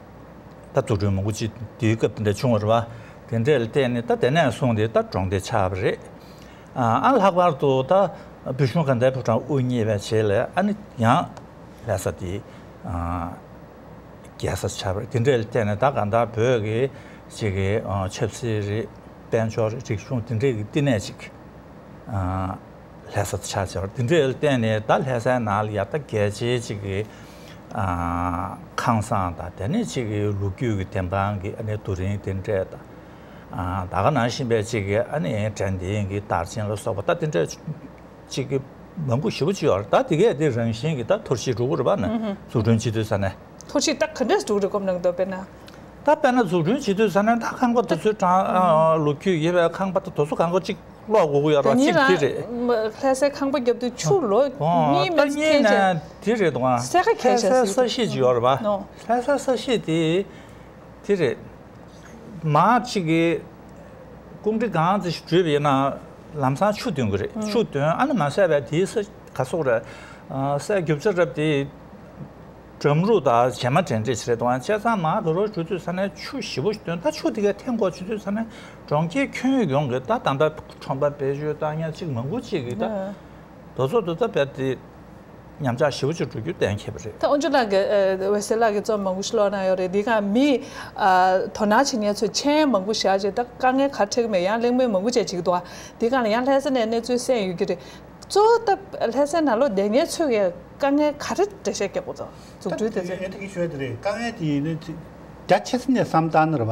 ད་འཛུགས་སྐྲུན་མང་པོ་ཅིག་དེའི་སྐབས་དེ་འདྲ་བྱུང་བ་རེད་པ། དེ་འདྲ་ལ་བརྟེན་ནས་ད་དེ་ནས་བཟུང་སྟེ་ད་གྲོང་སྡེ་ཆགས་པ་རེད། ཨ་ཨ་ལྷག་པར་དུ་ད་བོད་གཞུང་གང་ལྟར་ཕོ་བྲང་དབུ་བརྙེས་པའི་རྗེས་ལ་ཨ་ནི་ཡང་ལྷ་ས་དེ་ཨ་རྒྱལ་ས་ཆགས་པ་རེད། དེ་འདྲ་ལ་བརྟེན་ནས་ད་གང་ལྟར་བོད་ཀྱི་ཅིག་གི་ཨ་ཆབ་སྲིད་རེད། དཔལ་འབྱོར་རེད། རིག་གཞུང་དེ་འདྲའི་གི་བསྟི་གནས་ཅིག་ཨ་ལྷ་ས་དེ་ཆགས་ཆགས་པ་རེད། དེ་འདྲ་ལ་བརྟེན་ནས་ད་ལྷ་སའི་ནང་ལ་ཡ་ད་རྒྱལ་སྤྱིའི་ཅིག་གི་ཨ་ཁང་བཟང་དང་དེ་ནས་ཅིག་གི་ལོ་རྒྱུས་ཀྱི་བདེན་དཔང་གི་ཨ་ནི་རྡོ་རིང་དེ་འདྲ་དང་། ཨ་ད་ག་ནང་བཞིན་པའི་ཅིག་གི་ཨ་ནི་དྲན་རྟེན་གྱི་དར་ཆེན་ལ་སོགས་པ་ད་དེ་འདྲ་ཅིག་གི་མང་པོ་ཞེ་པོ་ཅིག་ཡོད་རེད། ད་དེ་གས་དེ་རང་བཞིན་གྱིས་ད་འཐོར་ཞིག་འགྲོ་གི་རེད་པ། ནི་འཛུགས་སྐྲུན་བྱེད་དུས་ཙ་ནས། འཐོར་ཞིག་ད་ག་འདྲས་འགྲོ་གི་རེད་བསམ་གྱི་འདུག་དཔེར་ན། ད་དཔེར་ན་འཛུགས་སྐྲུན་བྱེད་དུས་ཙ་ནས་ད་ཁང་པ་དེ་ཚོའི་གྲངས་ཨ་ལོ་རྒྱུས་ཡོད་པའི་ཁང་པ་ད་དེ་ཚོ་གང་ག་ཅིག་སློག་དགོས་ཀྱི་ཡོད་རེད་པ། ད་གཉིས་གཅིག་དེ་རང་རེད། ལྷ་སའི་ཁང་པ་བརྒྱབ་དུས་ཆུ་ལོ་ཨོ་གཉིས་ད་མིན་གཉིས་ཐེངས་ནས་དེ་རེད་འདུག་ཨ། ལྷ་སའི་ས་གཞིས་ཅིག་ཡོད་རེད་པ། ནོ། ལྷ་སའི་ས་གཞིས་དེ་དེ་རེད། མ་གཅིག་གི་ཀུང་ཀྲི་གང་ཙམ་ཞིག་བྲུས་པ་ཡིན་ན་ལམ་སང་ཆུ་འདོན་གྱི་རེད། ཆུ་འདོན་ཨ་ནི་མ་ཟད་པའི་དེའི་ས་ག་སོགས་རེད། ཨ་སའི་རྒྱུ་ཆ་རབ་དེ་འགྲམ་རུ་དང་བྱེ་མ་འདྲེན་འདྲེས་བྱེད་རེད་དང་བྱས་ཙང་མ་དོ་རོ་བྲུས་དུས་ས་ནས་ཆུ་ཞེ་པོ་ཞིག་འདོན། ད་ཆུ་དེ་གའི་ཐེངས་གོ་བྱེད་དུས་ས་ནས་གྲོང་ཁྱེར་ཁྱོན་ཡོངས་ཀྱི་ད་ད་ལྟ་ཁྲོམ་པ་བེད་སྤྱོད་བཏང་མཁན་གཅིག་མང་པོ་གཅིག་གིས་ད་དོ་ཚོ་དོ་ད་བས་དེ་ ཉམས་ཆག་ཞེ་པོ་ཅིག་འགྲོ་རྒྱུ་གཏན་འཁེལ་བ་རེད། ད་དབོན་ཆུ་ལགས་ཀྱིས་ཨ་འོད་ཟེར་ལགས་ཀྱིས་རྩོམ་མང་པོ་ཞིག་ཀློག་གནང་ཡོད་རེད། འདི་ག་མི་ཨ་དོ་སྣང་བྱེད་མཁན་ཚོས་མཆན་མང་པོ་བཞག་བྱས། ད་དཀའ་ངལ་ག་རེ་འཕྲད་ཀྱི་མེད། ཡང་གླེང་མོལ་མང་པོ་བྱས་བྱེད་ཀྱི་འདུག་ཨ། འདི་ག་ལ་ཡང་ལྷ་ས་ནས་གནས་ཚུལ་གསན་ཡོད་ཀྱི་རེད། གཙོ་བོ་ད་ལྷ་སའི་ནང་ལོགས་བསྡད་མཁན་ཚོས་ཀྱི་དཀའ་ངལ་ག་རེ་འགྲེལ་བཤད་རྒྱག་དགོས་འདུག་འཛུགས་སྐྲུན་དེ་ཚོས། ད་དེ་ཨེ་ད་གི་ཤོད་དེ་རེད། དཀའ་ངལ་དེ་ཡིན་ན་རྒྱ་ཆེ་ས་ནས་བསམ་བཏང་ན་རེད་བ།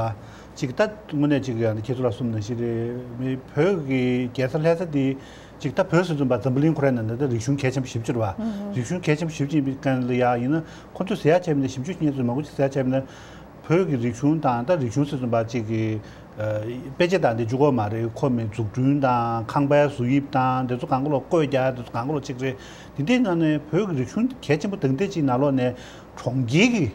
ཅིག་ད་དངོས་གནས་ཅིག་ཡང་ཁྱེད་ཚོ་ལ་གསུངས་ནང་བཞིན་རེད། མི་བོད་ཀྱི་རྒྱལ་ས་ལྷ་ས་དེ་ཅིག་ད་བོད་ཟེར་ཙམ་པ་འཛམ་བུ་གླིང་ཁོ་རའི་ནང་ན་ད་རིག་གཞུང་གལ་ཆེན་པོ་ཞེ་པོ་ཅིག་རེད་བ། རིག་གཞུང་གལ་ཆེན་པོ་ཞེ་པོ་ཅིག་ཡིན་པའི་སྒང་ལ་ཡ་ཡིན་ན། ཁོ་ཚོས་ཟེར་ཡ་བྱས་པ་ཡིན་ན། ཞིབ་འཇུག་བྱེད་མཁན་ཚོས་མང་པོ་ཅིག་ཟེར་ཡ་བྱས་པ་ཡིན་ན། བོད་ཀྱི་རིག་གཞུང་དང་ད་རིག་གཞུང་ཟེར་ཙམ་པ་ཅིག་གི་ཨ་དཔེ་ཆ་དང་དེ་གཅིག་པོ་མ་རེད། ཁོ་མི་འཛུགས་སྐྲུན་དང་ཁང་པའི་བཟོ་དབྱིབས་དང་དེ་ཚོ་གང་ག་ལོག་བཀོད་རྒྱ་དེ་ཚོ་གང་ག་ལོག་ཅིག་རེད། དེ་འདྲའི་ནང་ནས་བོད་ཀྱི་རིག་གཞུང་གལ་ཆེན་པོ་དེ་འདྲ་ཅིག་ནང་ལོགས་ནས་གྲོང་ཁྱེར་གྱི་ག་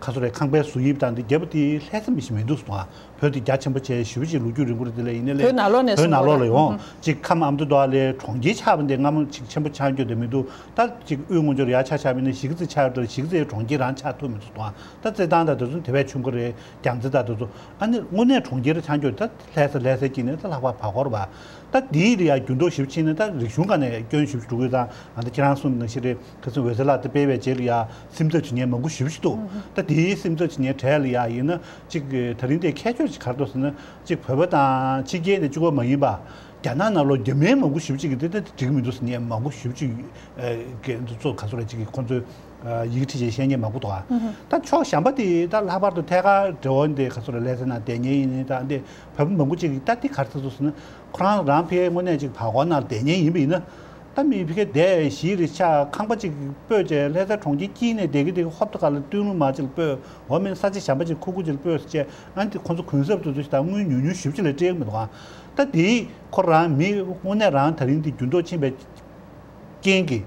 ཚོད་རེད། ཁང་པའི་བཟོ་དབྱིབས་དང་དེ་རྒྱབ་པ་དེ་ལྷ་ས་མི་ཞིག་མི་འདུག་སོང་ཨ། བོད་དེ་རྒྱ་ཆེན་པོ་བྱས་ཞེ་པོ་ཅིག་ལོ་རྒྱུས་རིང་པོ་རེད། དེ་ལས་ཡིན་ནའི་ལས་བོད་ནང་ལོགས་ནས་བོད་ནང་ལོགས་ལ་ཡོང་ཅིག་ཁམས་ཨ་མདོ་དོ་ལས་གྲོང་ཁྱེར་ཆགས་པ་འདི་སྔ་མོ་ཅིག་ཆེན་པོ་ཆགས་རྒྱུ་དེ་མི་འདུག་ད་ཅིག་དབུས་སྔོན་ཆོས་ཡར་ཆ་ཆགས་པ་ཡིན་ན་གཞིས་ཀ་རྩེ་ཆགས་ཡོད་འགྲོ། གཞིས་ཀ་རྩེ་གྲོང་ཁྱེར་རང་ཆགས་ཐུབ་མི་འདུག་སོང་ཨ། ད་རྩེད་ཐང་དང་དེ་ཚོ་དེ་བས་ཆུང་ཀུ་རེད། རྒྱལ་རྩེ་དང་དེ་ཚོ། ཨ་ནི་དངོས་གནས་གྲོང་ཁྱེར་ཆགས་རྒྱུ་ད་ལྷ་ས་ལྷ་ས་གཅིག་ནས་ད་ལྷག་པར་བར་སྐོར་བ། ད་དེའི་ལ་ཡ་འགྱུར་ལྡོག་ཞིབ་ཕྱིན་ན་ད་རིག་གཞུང་སྒང་ནས་སྐྱོན་ཞིབ་འགྲོ་གི་དང་། ཨ་ད་ཁྱེད་རང་གསུངས་ནང་བཞིན་རེད། ཁ་སང་འོད་ཟེར་ལགས་དེ་སྤེལ་བའི་རྗེས་ལ་ཡ་སེམས་འཚབ་བྱེད་མཁན་མང་པོ་ཞེ་པོ་ཞིག་འདུག་ད་དེའི་སེམས་འཚབ་བྱེད་མཁན་གྲས་ལ་ཡ་ཡིན་ན་ཅིག་ད་རིང་དེ་ཁྱད་ཆོས་ཅིག་ག་རེ་འདུག་ཟེར་ན། ཅིག་བོད་པ་དང་ཕྱི་རྒྱལ་ནས་གཅིག་པོ་མ་ཡིན་པ། རྒྱ་ནག་ནང་ལོགས་རྒྱ་མི་མང་པོ་ཞེ་པོ་ཅིག་གིས་དེ་ལྟར་འགྲིག་མི་འདུག་ཟེར་མཁན་མང་པོ་ཞེ་པོ་ཅིག་ཨ་གི་འདུག་ཚོ་ག་ཚོད་རེད། ཅིག་གིས་ཁོང་ཚོས་ཨ་ཡི་གེ་བྲིས་བྱས་བཤད་མཁན་མང་པོ་འདུག་ཨ། ད་ཕྱོགས་གཞན་པ་དེ་ད་ལྷག་པར་དུ་ཐད་ཀར་འབྲེལ་བ་འདི་ག་ཚོད་རེད། ལྷ་ས་ནང་བསྡད་མཁན་ཡིན་ནའི་ད་འདི་བོད་པ་མང་པོ་ཅིག་གིས་ད་འདི་ག་རེ་ཟེར་འདུག་ཟེར་ན། ཁོ་རང་རང་ཕ་གིའི་དངོས་གནས་ཅིག་བར་སྐོར་ནང་བསྡད་མཁན་ཡིན་པ་ཡིན་ན། ད་མི་ཕ་གིར་བསྡད་གཞིས་རེད་ཆགས། ཁང་པ་ཅིག་སྤོས་བྱས་ལྷ་ས་གྲོང་ཁྱེར་དཀྱིལ་ནས་བསྡད་ཀྱི་དེ་ཧོབ་ཏེ་ག་ལ་སྟོན་ལུང་མ་ཅིག་ལ་སྤོས། འོ་མིན་ས་ཆ་གཞན་པ་ཅིག་ཁུག་ཁུག་ཅིག་ལ་སྤོས་ཟེར་བྱས། ཨ་ནི་དེ་ཁོ་ཚོ་གུན་གསབ་དེ་ཚོ་ཞིག་དང་དངུལ་ཉུང་ཉུང་ཞེ་པོ་ཅིག་ལས་སྤྲད་ཀྱི་མི་འདུག་ཨ། ད་དེ་ཁོ་རང་མི་དངོས་གནས་རང་ད་རིང་དེ་འགྱུར་ལྡོག་ཕྱིན་པའི་རྐྱེན་གྱིས་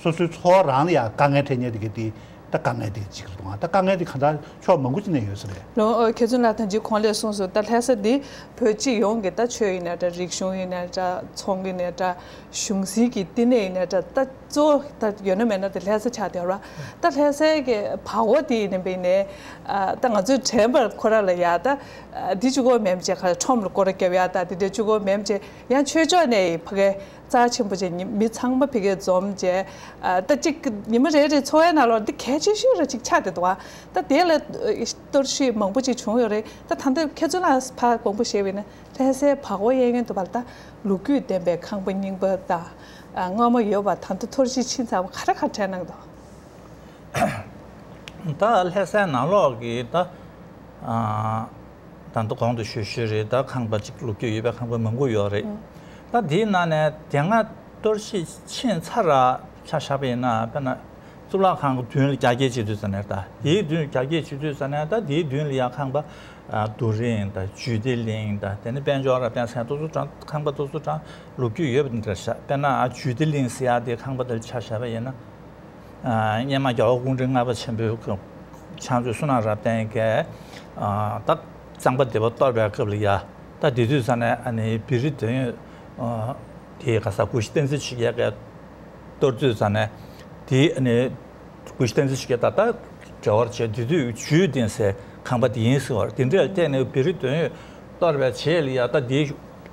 སོ་སོའི་འཚོ་བ་རང་ལ་ཡང་དཀའ་ངལ་འཕྲད་མཁན་དེ་ག་དེ་ད་དཀའ་ངལ་དེ་གཅིག་རེད་འདུག་ཨ། ད་དཀའ་ངལ་དེ་གང་ལྟར་ཕྱོགས་མང་པོ་ཅིག་ནས་ཡོད་ས་རེད། ལོ། ཨོ། མཁས་བཙུན་ལགས་ད་ཅི་གོང་ལས་གསུངས་སོང་། ད་ལྷ་ས་འདི་བོད་སྤྱི་ཡོངས་ཀྱི་ད་ཆོས་ཡིན་ན་འདྲ། རིག་གཞུང་ཡིན་ན་འདྲ། ཚོང་གི་ཡིན་ན་འདྲ། གཞུང་སྲིད་ཀྱི་བསྟི་གནས་ཡིན་ན་འདྲ། ད་གཙོ་བོ་ད་ཡོད་ན་མེད་ན་དེ་ལྷ་ས་ཆགས་བསྡད་ར། ད་ལྷ་སའི་གི་བར་སྐོར་དེ་ཡིན་ན་བས་ནས་ཨ་ད་ང་ཚོའི་དྲན་པར་ཁོ་ར་ལ་ཡ་ད་ཨ་འདི་གཅིག་པོ་མིན་བྱས་ཁ་ཁྲོམ་ལ་སྐོར་ར་རྒྱབ་ཡ་ད་དེ་འདྲ་གཅིག་པོ་མིན་བྱས། ཡང་ཆོས་ཕྱོགས་ནས་ཕ་གི་རྩ་ཆེན་པོ་བྱས་མི་ཚང་མ་ཕ་གིར་འཛོམས་བྱས། ཨ་ད་གཅིག་ཉི་མ་རེ་རེ་འཚོ་བའི་ནང་ལོགས་འདི་གལ་ཆེ་ཤོས་ར་ཅིག་ཆགས་བསྡད་འདུག་ཨ། ད་དེ་ལ་ཨ་གཏོར་བཤིག་མང་པོ་ཅིག་བྱུང་ཡོད་རེད། ད་ད་ལྟ་མཁས་བཙུན་ལགས་ཕར་དགོངས་པ་བཞེས་པ་ཡིན་ན་ལྷ་སའི་བར་སྐོར་གཡས་གཡོན་དུ་བར་ད་ལོ་རྒྱུས་ལྡན་པའི་ཁང་པ་རྙིང་པ་དང་ཨ་སྔོན་མ་ཡོད་པ་ད་ལྟ་གཏོར་བཤིག་ཕྱིན་ཚར་བ་ག་རེ་ག་རེ་དྲན་གནང་འདུག་ད་ལྷ་སའི་ནང་ལོགས་ཀྱི་ད་ཨ་ད་ལྟ་གོང་དུ་ཞུས་ཞུས་རེད། ད་ཁང་པ་གཅིག་ལོ་རྒྱུས་ཡོད་པའི་ཁང་པ་མང་པོ་ཡོད་རེད། ད་དེའི་ནང་ནས་དེ་སྔ་གཏོར་བཤིག་ཕྱིན་ཚར་ར་ཆ་བཞག་པ་ཡིན་ན། དཔེར་ན་གཙུག་ལག་ཁང་གི་མདུན་ལ་རྒྱ་སྐྱེད་བྱེད་དུས་ཙམ་ནས། ད་དེའི་མདུན་རྒྱ་སྐྱེད་བྱེད་དུས་ཙམ་ནས་ད་དེའི་མདུན་ལ་ཡང་ཁང་པ་ཨ་རྡོ་རིང་དང་ཇུས་བདེ་གླིང་དང་དེ་ནས་དཔལ་འབྱོར་རབ་བརྟན་ཟེར་མཁན་དེ་ཚོ་གྲངས་ཁང་པ་དེ་ཚོ་གྲངས་ལོ་རྒྱུས་ཡོད་པ་འདྲ་ཤག་དཔེར་ན་ཨ་ཇུས་བདེ་གླིང་ཟེར་ཡ་དེ་ཁང་པ་དེ་ལ་ཆ་བཞག་པ་ཡིན་ན། ཨ་སྔོན་མ་རྒྱལ་བ་སྐུ་ཕྲེང་ལྔ་པ་ཆེན་པོའི་ཕྱག་མཛོད་བསོད་ནམས་རབ་བརྟན་གྱིས་ཨ་ད་གཙང་པ་སྡེ་པ་གཏོར་བའི་སྐབས་ལ་ཡ། ད་དེ་དུས་ཙམ་ནས་ཨ་ནི་བེ་རི་དོན་ཡོད་ཨ་དེ་ག་ས་གུ་ཤྲི་བསྟན་འཛིན་ཆོས་རྒྱལ་གྱིས་གཏོར་དུས་ཙམ་ནས་དེ་ཨ་ནི་གུ་ཤྲི་བསྟན་འཛིན་ཆོས་རྒྱལ་ད་ལྟ་འབྲེལ་བར་བྱས། དེ་དུས་ཇུས་ལྡན་སའི་ཁང་པ་དེ་ཡིན་ཟེར་བ་དེ་འདྲ་ལ་བརྟེན་ནས་བེ་རི་དོན་ཡོད་གཏོར་བའི་རྗེས་ལ་ཡ་ད་དེའི་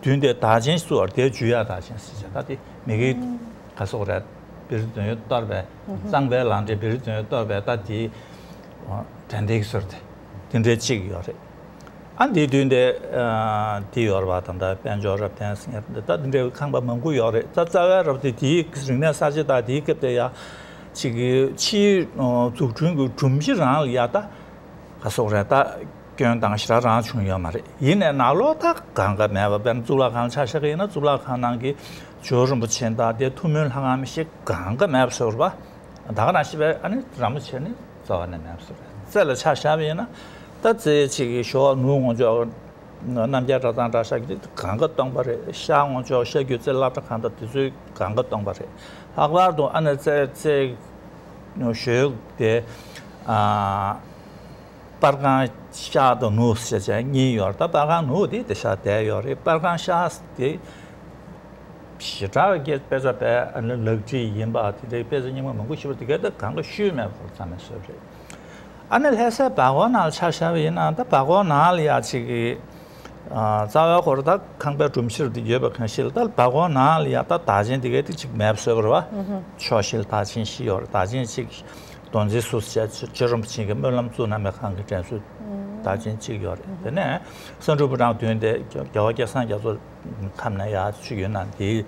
མདུན་དེ་བདག་ཆེན་བཟོས་པ་དེ་ཇུས་ཡག་བདག་ཆེན་ཟེར་བྱས། ད་དེ་མི་གི་ག་སོག་རེད། བེ་རི་དོན་ཡོད་གཏོར་བའི་གཙང་པའི་ལམ་འབྲས་བེ་རི་དོན་ཡོད་གཏོར་བའི་ད་དེ་དྲན་རྟེན་གྱི་ཟུར་དེ་དེ་འདྲའི་གཅིག་ཡོད་རེད། ཨ་འདིའི་མདུན་དེ་ཨ་དེ་ཡོད་རེད་པ། ད་ལྟ་དཔལ་འབྱོར་རབ་བརྟན་ཟེར་མཁན་དེ་ད་དེ་འདྲའི་ཁང་པ་མང་པོ་ཡོད་རེད། ད་རྩ་བའི་རབ་དེ་དེའི་རིག་གནས་གསར་བརྗེ་དང་དེའི་སྐབས་དེ་ཡ་ཅིག་གི་ཕྱིའི་འཛུགས་སྐྲུན་གྱི་སྒྲོམ་གཞི་རང་ལ་ཡ་ད་ག་སོག་རེད། ད་སྐྱོན་དང་ཞེ་དྲག་རང་བྱུང་ཡོད་མ་རེད། ཡིན་ནའི་ནང་ལོགས་ད་གང་ག་མེད་པ། དཔེར་ན་གཙུག་ལག་ཁང་ཆ་བཞག་གི་ཡིན་ན་གཙུག་ལག་ཁང་ནང་གི་ཇོ་བོ་རིན་པོ་ཆེ་དང་དེ་ཐུགས་སྨོན་ལྷ་ཁང་མི་ཤེས་གང་ག་མེད་པ་བཟོ་རེད་པ། ད་ག་ནང་བཞིན་པའི་ཨ་ནི་ར་མོ་ཆེ་ནི་རྩ་བ་ནས་མེད་པ་བཟོ་རེད། རྩེ་ལ་ཆ་བཞག་པ་ཡིན་ན་ད་རྩེ་གཅིག་གི་ཞོགས་ནུབ་ངོ་ཅོག་རྣམ་རྒྱལ་གྲྭ་ཚང་གྲྭ་ཤག་གི་གང་ག་སྟོང་པ་རེད། ཤར་ངོ་ཅོག་ཤར་རྒྱུད་རྩེ་སློབ་གྲྭ་གང་དང་དེ་ཚོའི་གང་ག་སྟོང་པ་རེད། ལྷག་པར་དུ་ཨ་ནི་རྩེ་རྩེ་ཞོལ་དེ་ཨ། པར་ཁང་ཤར་དང་ནུབ་ཟེར་བྱས་གཉིས་ཡོད་རེད། ད་པར་ཁང་ནུབ་དེ་དེ་ཤར་བསྡད་ཡོད་རེད། པར་ཁང་ཤར་དེ་ཞེ་དྲག་གི་དཔེ་ཆ་དཔེ་ཨ་ནི་ལག་བྲིས་ཡིན་པ་དེ་འདྲའི་དཔེ་ཆ་རྙིང་པ་མང་པོ་ཞིག་པ་དེ་ག་ད་གང་ག་ཤུལ་མེད་པར་རྩ་མེད་བཟོས་རེད། ཨ་ནི་ལྷ་སའི་བར་སྐོར་ནང་ལ་ཆ་བཞག་པ་ཡིན་ན་ད་བར་སྐོར་ནང་ལ་ཡ་ཅིག་གི་ རྩ་བའི་སྐོར་ད་ཁང་པའི་སྒྲོམ་གཞིར་དེ་ཡོད་པ་གང་ཞིག་ལ། ད་བ་གོང་ནང་ལ་ཡ་ད་དར་ཆེན་དེ་གའི་དེ་གཅིག་མེབ་བཟོས་པ་རེད་བ། ཕྱོགས་བཞི་ལ་དར་ཆེན་བཞི་ཡོད་རེད། དར་ཆེན་གཅིག་རྡོ་འཛིན་སུ་བྱས་ཆོས་རིན་པོ་ཆེ་གི་སྨོན་ལམ་གཙུག་ན་མེ་ཁང་གི་དྲན་གསོའི་དར་ཆེན་གཅིག་ཡོད་རེད། དེ་ནས་སེང་འབྲུག་ཕོ་བྲང་མདུན་དེ་རྒྱལ་བ་སྐལ་བཟང་རྒྱ་མཚོ་ཁམས་ནས་ཡར་ཆིབས་ཡོད་ན་དེའི་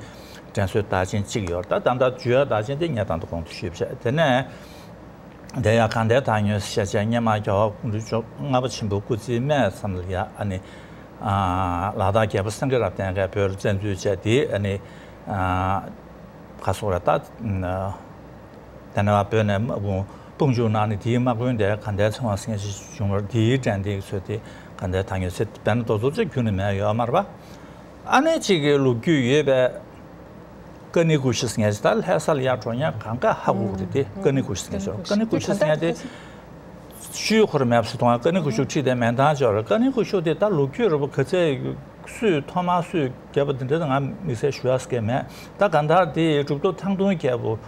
དྲན་གསོའི་དར་ཆེན་གཅིག་ཡོད་རེད། ད་ད་ལྟ་བརྗོད་ཡ་དར་ཆེན་དེ་ངས་ད་ལྟ་གོང་དུ་ཞུས་པ་བྱས། དེ་ནས། དེ་ཡང་དགའ་ལྡན་བདག་ཉིད་ཞེས་བྱ་སྔོན་མ་རྒྱལ་བ་ཀོང་སྤྲུལ་མཆོག་ལྔ་པ་ཆེན་པོའི་སྐུ་ཚེའི་སྨད་ཙམ་ལ་ཡ་ཨ་ནི། ལ་དྭགས་རྒྱལ་པོ་སེང་གེ་རབ་བརྟན་གྱིས་བོད་ལ་བཙན་འཛུལ་བྱས་དེ་ཨ་ནི། ག་སོག་ར་ད། དེ་ནས་བོད་ནས་དཔུང་འཇུག་གནང་ནས་དེའི་དམག་དཔོན་དེ་དགའ་ལྡན་ཚེ་དབང་ཟེར་མཁན་ཞིག་བྱུང་བར་དེའི་དྲན་རྟེན་གྱི་ཚུལ་དེ་དགའ་ལྡན་བདག་ཉིད་ཟེར་དཔེར་ན་དེ་ཚོ་ཚོ་ཁྱོན་ནས་མེད་ཡོད་མ་རེད་པ། ཨ་ནེ་གཅིག་གི་ལོ་རྒྱུས་ཡོད་པའི་ཀ་ནི་ཀུ་ཤུ་ཟེར་མཁན་ཞིག་ད་ལྷ་ས་ལ་ཡར་འགྲོ་མཁན་གང་ག་ཧ་གོ་གི་རེད་དེ། ཀ་ནི་ཀུ་ཤུ་ཟེར་མཁན་ཞིག་ཀ་ནི་ཀུ་ཤུ་ཟེར་མཁན་དེ་ཤུལ་འཁོར་མེད་པ་སུ་མཐོང་བ། ཀ་ནི་ཀུ་ཤུ་ཁྲིད་དེ་མེ་མདའ་འཇོག་རེད། ཀ་ནི་ཀུ་ཤུ་དེ་ད་ལོ་རྒྱུས་རེད་པ། ག་ཚད་སུས་ཐོག་མར་སུས་བརྒྱབ་པ་དེ་འདྲ་ང་དམིགས་བསལ་ཞུ་ཡག་གི་མེད། ད་གང་ལྟར་དེ་གྲུབ་ཐོབ་ཐང་སྟོང་རྒྱལ་པོ།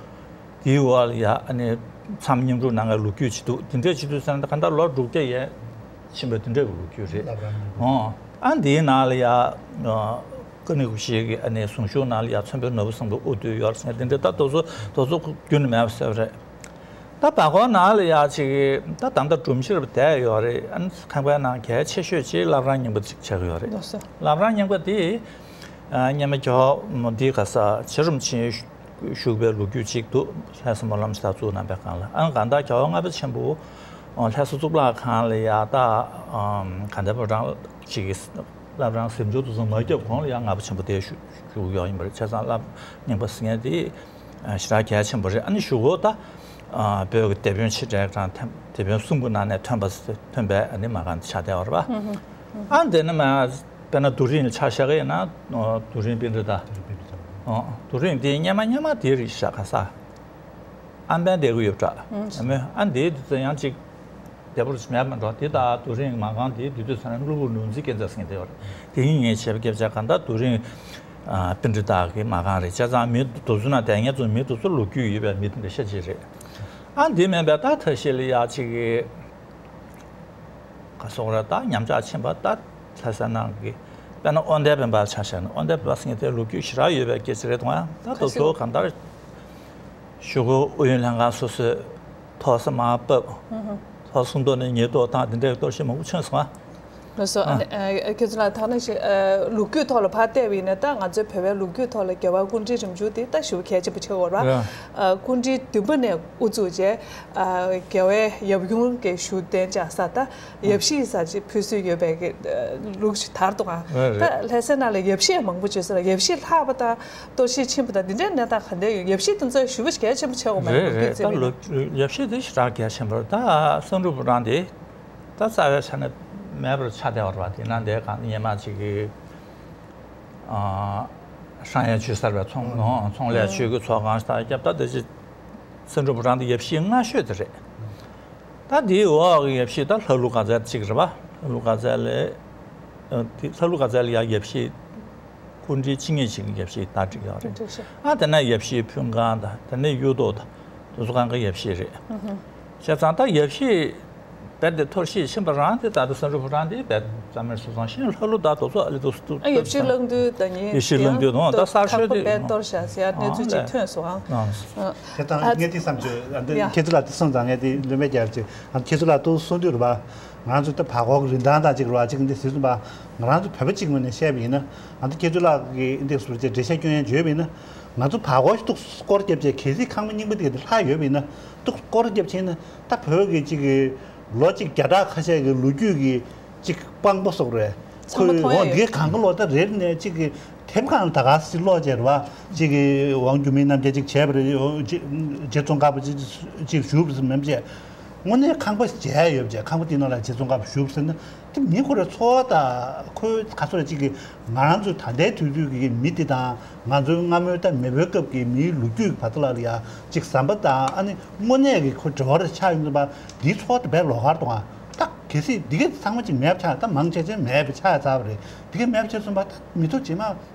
དེའི་འོག་ལ་ཡ་ཨ་ནི་མཚམས་མཉམ་རུབ་གནང་བའི་ལོ་རྒྱུས་ཅིག་འདུག་དེ་འདྲས་ཅིག་འདུག་ཟེར་ན་ད་ག་འདྲ་ལོ་དྲུག་བརྒྱ་ཡས་ཕྱིན་པའི་དེ་འདྲས་ཀྱི་ལོ་རྒྱུས་རེད། ཨོ། ཨ་འདིའི་ནང་ལ་ཡ་ཀ་ནི་ཀུ་ཤུ་གི་ཨ་ནི་གཟུངས་གཞུག་ནང་ལ་ཡ་མཚོན་དཔོན་ནོར་བུ་བཟང་པོའི་དབུ་སྟོད་ཡོད་ཟེར་དེ་འདྲས་ད་དེ་ཚོ་དེ་ཚོ་རྒྱུན་ནས་མེད་པ་བཟོས་པ་རེད། ད་བར་སྐོར་ནང་ལ་ཡ་ཅིག་ད་ད་ལྟ་སྒྲོམ་གཞིར་བསྡད་ཡོད་རེད། ཨ་ནི་ཁང་པའི་ནང་གལ་ཆེ་ཤོས་ཅིག་བླ་བྲང་རྙིང་པ་ཅིག་ཆགས་ཀྱི་ཡོད་རེད། བླ་བྲང་རྙིང་པ་དེ་སྔོན་མ་རྒྱལ་བ་འདི་ག་ས་ཆེ་རུམ་ཆེན། བཞུགས་པའི་ལོ་རྒྱུས་ཅིག་འདུག་ལྷ་ས་སྨོན་ལམ་ས་བཙུགས་གནང་པའི་སྒང་ལ། ཨ་གང་ལྟར་རྒྱལ་བ་ལྔ་པ་ཆེན་པོ་ལྷ་ས་གཙུག་ལག་ཁང་ལ་ཡ་ད་དགའ་ལྡན་ཕོ་བྲང་ཅིག་གི་བླ་བྲང་གཟིམ་ཆུང་དེ་ཚོ་མ་བརྒྱབ་གོང་ལ་ཡ་ལྔ་པ་ཆེན་པོ་དེ་བཞུགས་བཞུགས་ཡོད་ཡིན་པ་རེད། བྱས་ཙང་བླ་རྙིང་པ་ཟེར་མཁན་དེ་ཞེ་དྲག་གལ་ཆེན་པོ་རེད། ཨ་ནི་གཞུག་གུ་ད་བོད་ཀྱི་དེད་དཔོན་ཆེ་གྲས་དང་དེད་དཔོན་གསུམ་གྱི་ནང་ནས་ཐོན་པ་ཐོན་པའི་ཨ་ནི་མ་གང་ཆགས་བསྡད་པ་རེད་པ། ཨ་དེ་ནི་མ། དཔེར་ན་རྡོ་རིང་ལ་ཆ་བཞག་གི་ཡིན་ན་རྡོ་རིང་པཎྜི་ཏ། རྡོ་རིང་དེ་སྔོན་མ་སྔོན་མ་དེ་རེད་ཤག་ག་ས། ཨམ་བན་དེ་གི་ཡོད་འདྲ། ཨ་མོས་ཨ་འདི་དུས་ཚོད་ཡང་ཅིག་བདེ་པོ་མེད་མ་འགྲོ། དེ་དག་རྡོ་རིང་མ་གང་དེ་དུས་ཚོད་ཚང་ན་གློ་བུར་ལུང་འཛིན་སྐྱེ་འཚར་སེང་དེ་བར་དེ་ཡིན་ངེས་བྱས་པ་སྐྱབས་ཆ་གང་ལྟར་རྡོ་རིང་པཎྜི་ཏ་གི་མ་གང་རེད། བྱས་ཙང་མི་དེ་ཚོ་ན་དེ་ངེད་ཚོ་མི་དེ་ཚོ་ལོ་རྒྱུས་ཡོད་པའི་མི་དེ་འདྲ་ཤ་ཅིག་རེད། ཨ་འདི་མིན་པའི་ད་ཐ་ཤལ་ལ་ཡ་ཅིག་གི་ག་སོག་ར་ད་ཉམས་ཆག་ཕྱིན་པ་ད་ལྷ་ས་ནང་གི་དཔེར་ན་དབོ་ཟླའི་བོན་པ་ཆ་བཞག་ན་དབོ་ཟླའི་བོན་པ་ཟེར་མཁན་དེ་ལོ་རྒྱུས་ཞེ་དྲག་ཡོད་པའི་སྐད་ཆ་རེད་དང་། ད་དེ་ཚོ་གང་ལྟར་གཞུག་གུ་ཨུ་ཡོན་ལྷན་ཁང་སོ་སོས་ཐོག་ས་མར་ཕབ། ཐོག་སུམ་མདོ་ནས་ཉེར་བསྡོམས་བཏང་དེ་འདྲའི་གཏོར་བཤིག་མང་པོ་བྱུང་སོང་ཨ། ལགས་སོ། ཨ་ནི་ཁྱེད་ཚོ་ལ་ཐ་ན་ཞིག་ལོ་རྒྱུས་ཐོག་ལ་ཕར་བལྟས་པ་ཡིན་ན་ད་ང་ཚོའི་བོད་པའི་ལོ་རྒྱུས་ཐོག་ལ་རྒྱལ་བ་སྐུ་ཕྲེང་རིམ་བྱོན་དེ་ད་ཞེ་པོ་གལ་ཆེན་པོ་ཆགས་ཡོད་རེད་པ། སྐུ་ཕྲེང་བདུན་པ་ནས་དབུ་བཙུགས་རྗེས། རྒྱལ་བའི་ཡབ་ཡུམ་གྱི་བཞུགས་གདན་འཇག་ས་ད་ཡབ་གཞིས་ས་ཅིག་ཕུལ་སྲོལ་ཡོད་པའི་གི་ལུགས་ཤིག་དར་འདུག་ག་ད་ལྷ་སའི་ནང་ལ་ཡབ་གཞིས་མང་པོ་བྱོས་ས་ལ་ཡབ་གཞིས་ལྷག་པ་དང་གཏོར་བཤིག་ཕྱིན་པ་དང་འདི་འདྲའི་གནས་སྟངས་ག་འདྲ་ཡོད། ཡབ་གཞིས་དེ་ཚོ་ཞེ་པོ་གལ་ཆེན་པོ་ཆགས་ཡོད་མ་རེད། ལོ་རྒྱུས་རྩིས་པ་ཡིན་ན། ད་ལོ་ཡབ་གཞིས་དེ་ཞེ་དྲག་གལ་ཆེན་པོ་རེད། ད་སེང་འབྲུག་ཕོ་བྲང་དེ་ད་རྩ་བའི་ཆ་ནས་མེད་པར་ཆགས་བསྡད་པ་རེད་པ། དེ་ན་འདས་གང་སྔོན་མ་ཅིག་གི་ཧྲང་ཡ་ཆུ་གསར་པའི་ཚོང་ཚོང་ལས་ཆོས་ཀྱི་ཚོགས་ཁང་ཞིག་བརྒྱབ། ད་དེ་ཅི་སེང་འབྲུག་ཕོ་བྲང་དེ་ཡབ་གཞིས་སྔ་ཤོས་དེ་རེད། ད་དེའི་འོག་གི་ཡབ་གཞིས་ད་ལྷ་ཀླུ་དགའ་ཚལ་གཅིག་རེད་པ། ལྷ་ཀླུ་དགའ་ཚལ་ལས་དེ་ལྷ་ཀླུ་དགའ་ཚལ་ལ་ཡ་ཡབ་གཞིས་སྐུ་ཕྲེང་བཅུ་གཉིས་ཅིག་གི་ཡབ་གཞིས་བདག་སྒྲིག་ཡོད་རེད། ཨ་དེ་ནས་ཡབ་གཞིས་ཕུན་ཁང་དང་དེ་ནས་གཡུ་ཐོག་དང་དེ་ཚོ་གང་ག་ཡབ་གཞིས་རེད། བྱས་ཙང་ད་ཡབ་གཞིས་རྦད་དེ་གཏོར་བཤིག་ཕྱིན་པ་རང་དེ་ད་ལྟ་སེང་འབྲུག་ཕོ་བྲང་དེ་རྦད་རྩ་མེད་སོང་ཙང་ཤིང་ལྷ་ཀླུ་དང་དེ་ཚོ་ཨ་ལི་ཏོ་སུ་ཨ་ཡབ་གཞིས་གླང་མདུན་དང་ནི་ཡབ་གཞིས་གླང་མདུན་དང་ད་གསར་ཤོས་དེ་རྦད་གཏོར་བཞག་ཟེར་གནས་ཚུལ་ཅིག་ཐོན་སོང་ཨང་། དེ་དང་ངས་དེ་བསམ་བྱུང་། ཁྱེད་ཚོ་ལ་དེ་སོང་ཙང་ངས་དེ་ལུས་མེད་རྒྱབ་ཅིག་ཁྱེད་ཚོ་ལ་ཏོག་གསུང་དུས་རེད་པ། ང་རང་ཚོ་ད་བར་སྐོར་གྱི་རིན་ཐང་དང་གཅིག་རེད་པ། གཅིག་འདི་ཟེར་སོང་པ། ང་རང་ཚོ་བོད་པ་གཅིག་ངོས་ནས་བཤད་པ་ཡིན་ན། ང་ཚོ་ཁྱེད་ཚོ་ལགས་ཀྱི་འདི་ཟུར་བཅད་འགྲེལ་བཤད་སྐྱོན་ཡན་བརྗོད་པ་ཡིན་ན། ང་ཚོ་བར་སྐོར་ཞིག་ཏོག་སྐོར་རྒྱབ་བྱས་གལ་སྲིད་ཁང་པ་རྙིང་པ་འདི་ག་འདི་ལྷག་ཡོད་པ་ཡིན་ན། ཏོག་སྐོར་རྒྱབ་བྱས་ན་ད་བོད་ཀྱི་གཅིག་གི་ལོ་གཅིག་བརྒྱ་ཕྲག་ཁ་ཤས་ཀྱི་ལོ་རྒྱུས་ཀྱི་གཅིག་དཔང་པོ་སོགས་རེད། ཚང་མ་མཐོང་ཡ་ཁོས་འོ་ཡོད། འདི་གང་ག་ལོ་ད་རེད་ནས་གཅིག་གི་དེབ་ཁང་ལ་ད་ག་སེ་ཀློག་བྱས་རེད་པ། གཅིག་གི་ཝང་ཅུན་མིང་རྣམ་རྒྱལ་གཅིག་བྱས་པ་རེད། རྗེ་ཙོང་ཁ་པ་གཅིག་གཅིག་བཞུགས་པ་མིན་པ་བྱས། དངོས་གནས་ཁང་པ་མཇལ་ཡོད་པ་བྱས། ཁང་པ་དེའི་ནང་ལ་རྗེ་ཙོང་ཁ་པ་བཞུགས་པ་ཟེར་ན་དེ་མི་ཁོ་རའི་འཚོ་བ་དང་ཁོའི་ག་ཚོད་རེད། གཅིག་གི་ང་རང་ཚོའི་ད་ལྟའི་དུས་ཚོད་ཀྱི་མི་དེ་དང་ང་ཚོའི་སྔ་མོའི་ད་མེས་པོའི་སྐབས་ཀྱི་མིའི་ལོ་རྒྱུས་ཀྱི་བར་དུ་ལ་ལ་ཡ་གཅིག་ཟམ་པ་དང་ཨ་ནི་དངོས་གནས་ཀྱི་ཁོ་འབྲེལ་བ་རེ་ཆགས་ཡོང་དུས་པ། འདིའི་འཚོ་བ་དེ་དཔེ་ལོགས་ཀར་འདུག་ཨ། ད་གལ་སྲིད་འདི་གས་ཚང་མ་གཅིག་མེད་པ་ཆགས། ད་མང་ཆེ་ཆེ་མེད་པ་ཆགས་ཚར་བ་རེད། འདི་གས་མེད་པ་བྱས་སོང་པ། ད་མི་ཚོ་རྗེས་མ་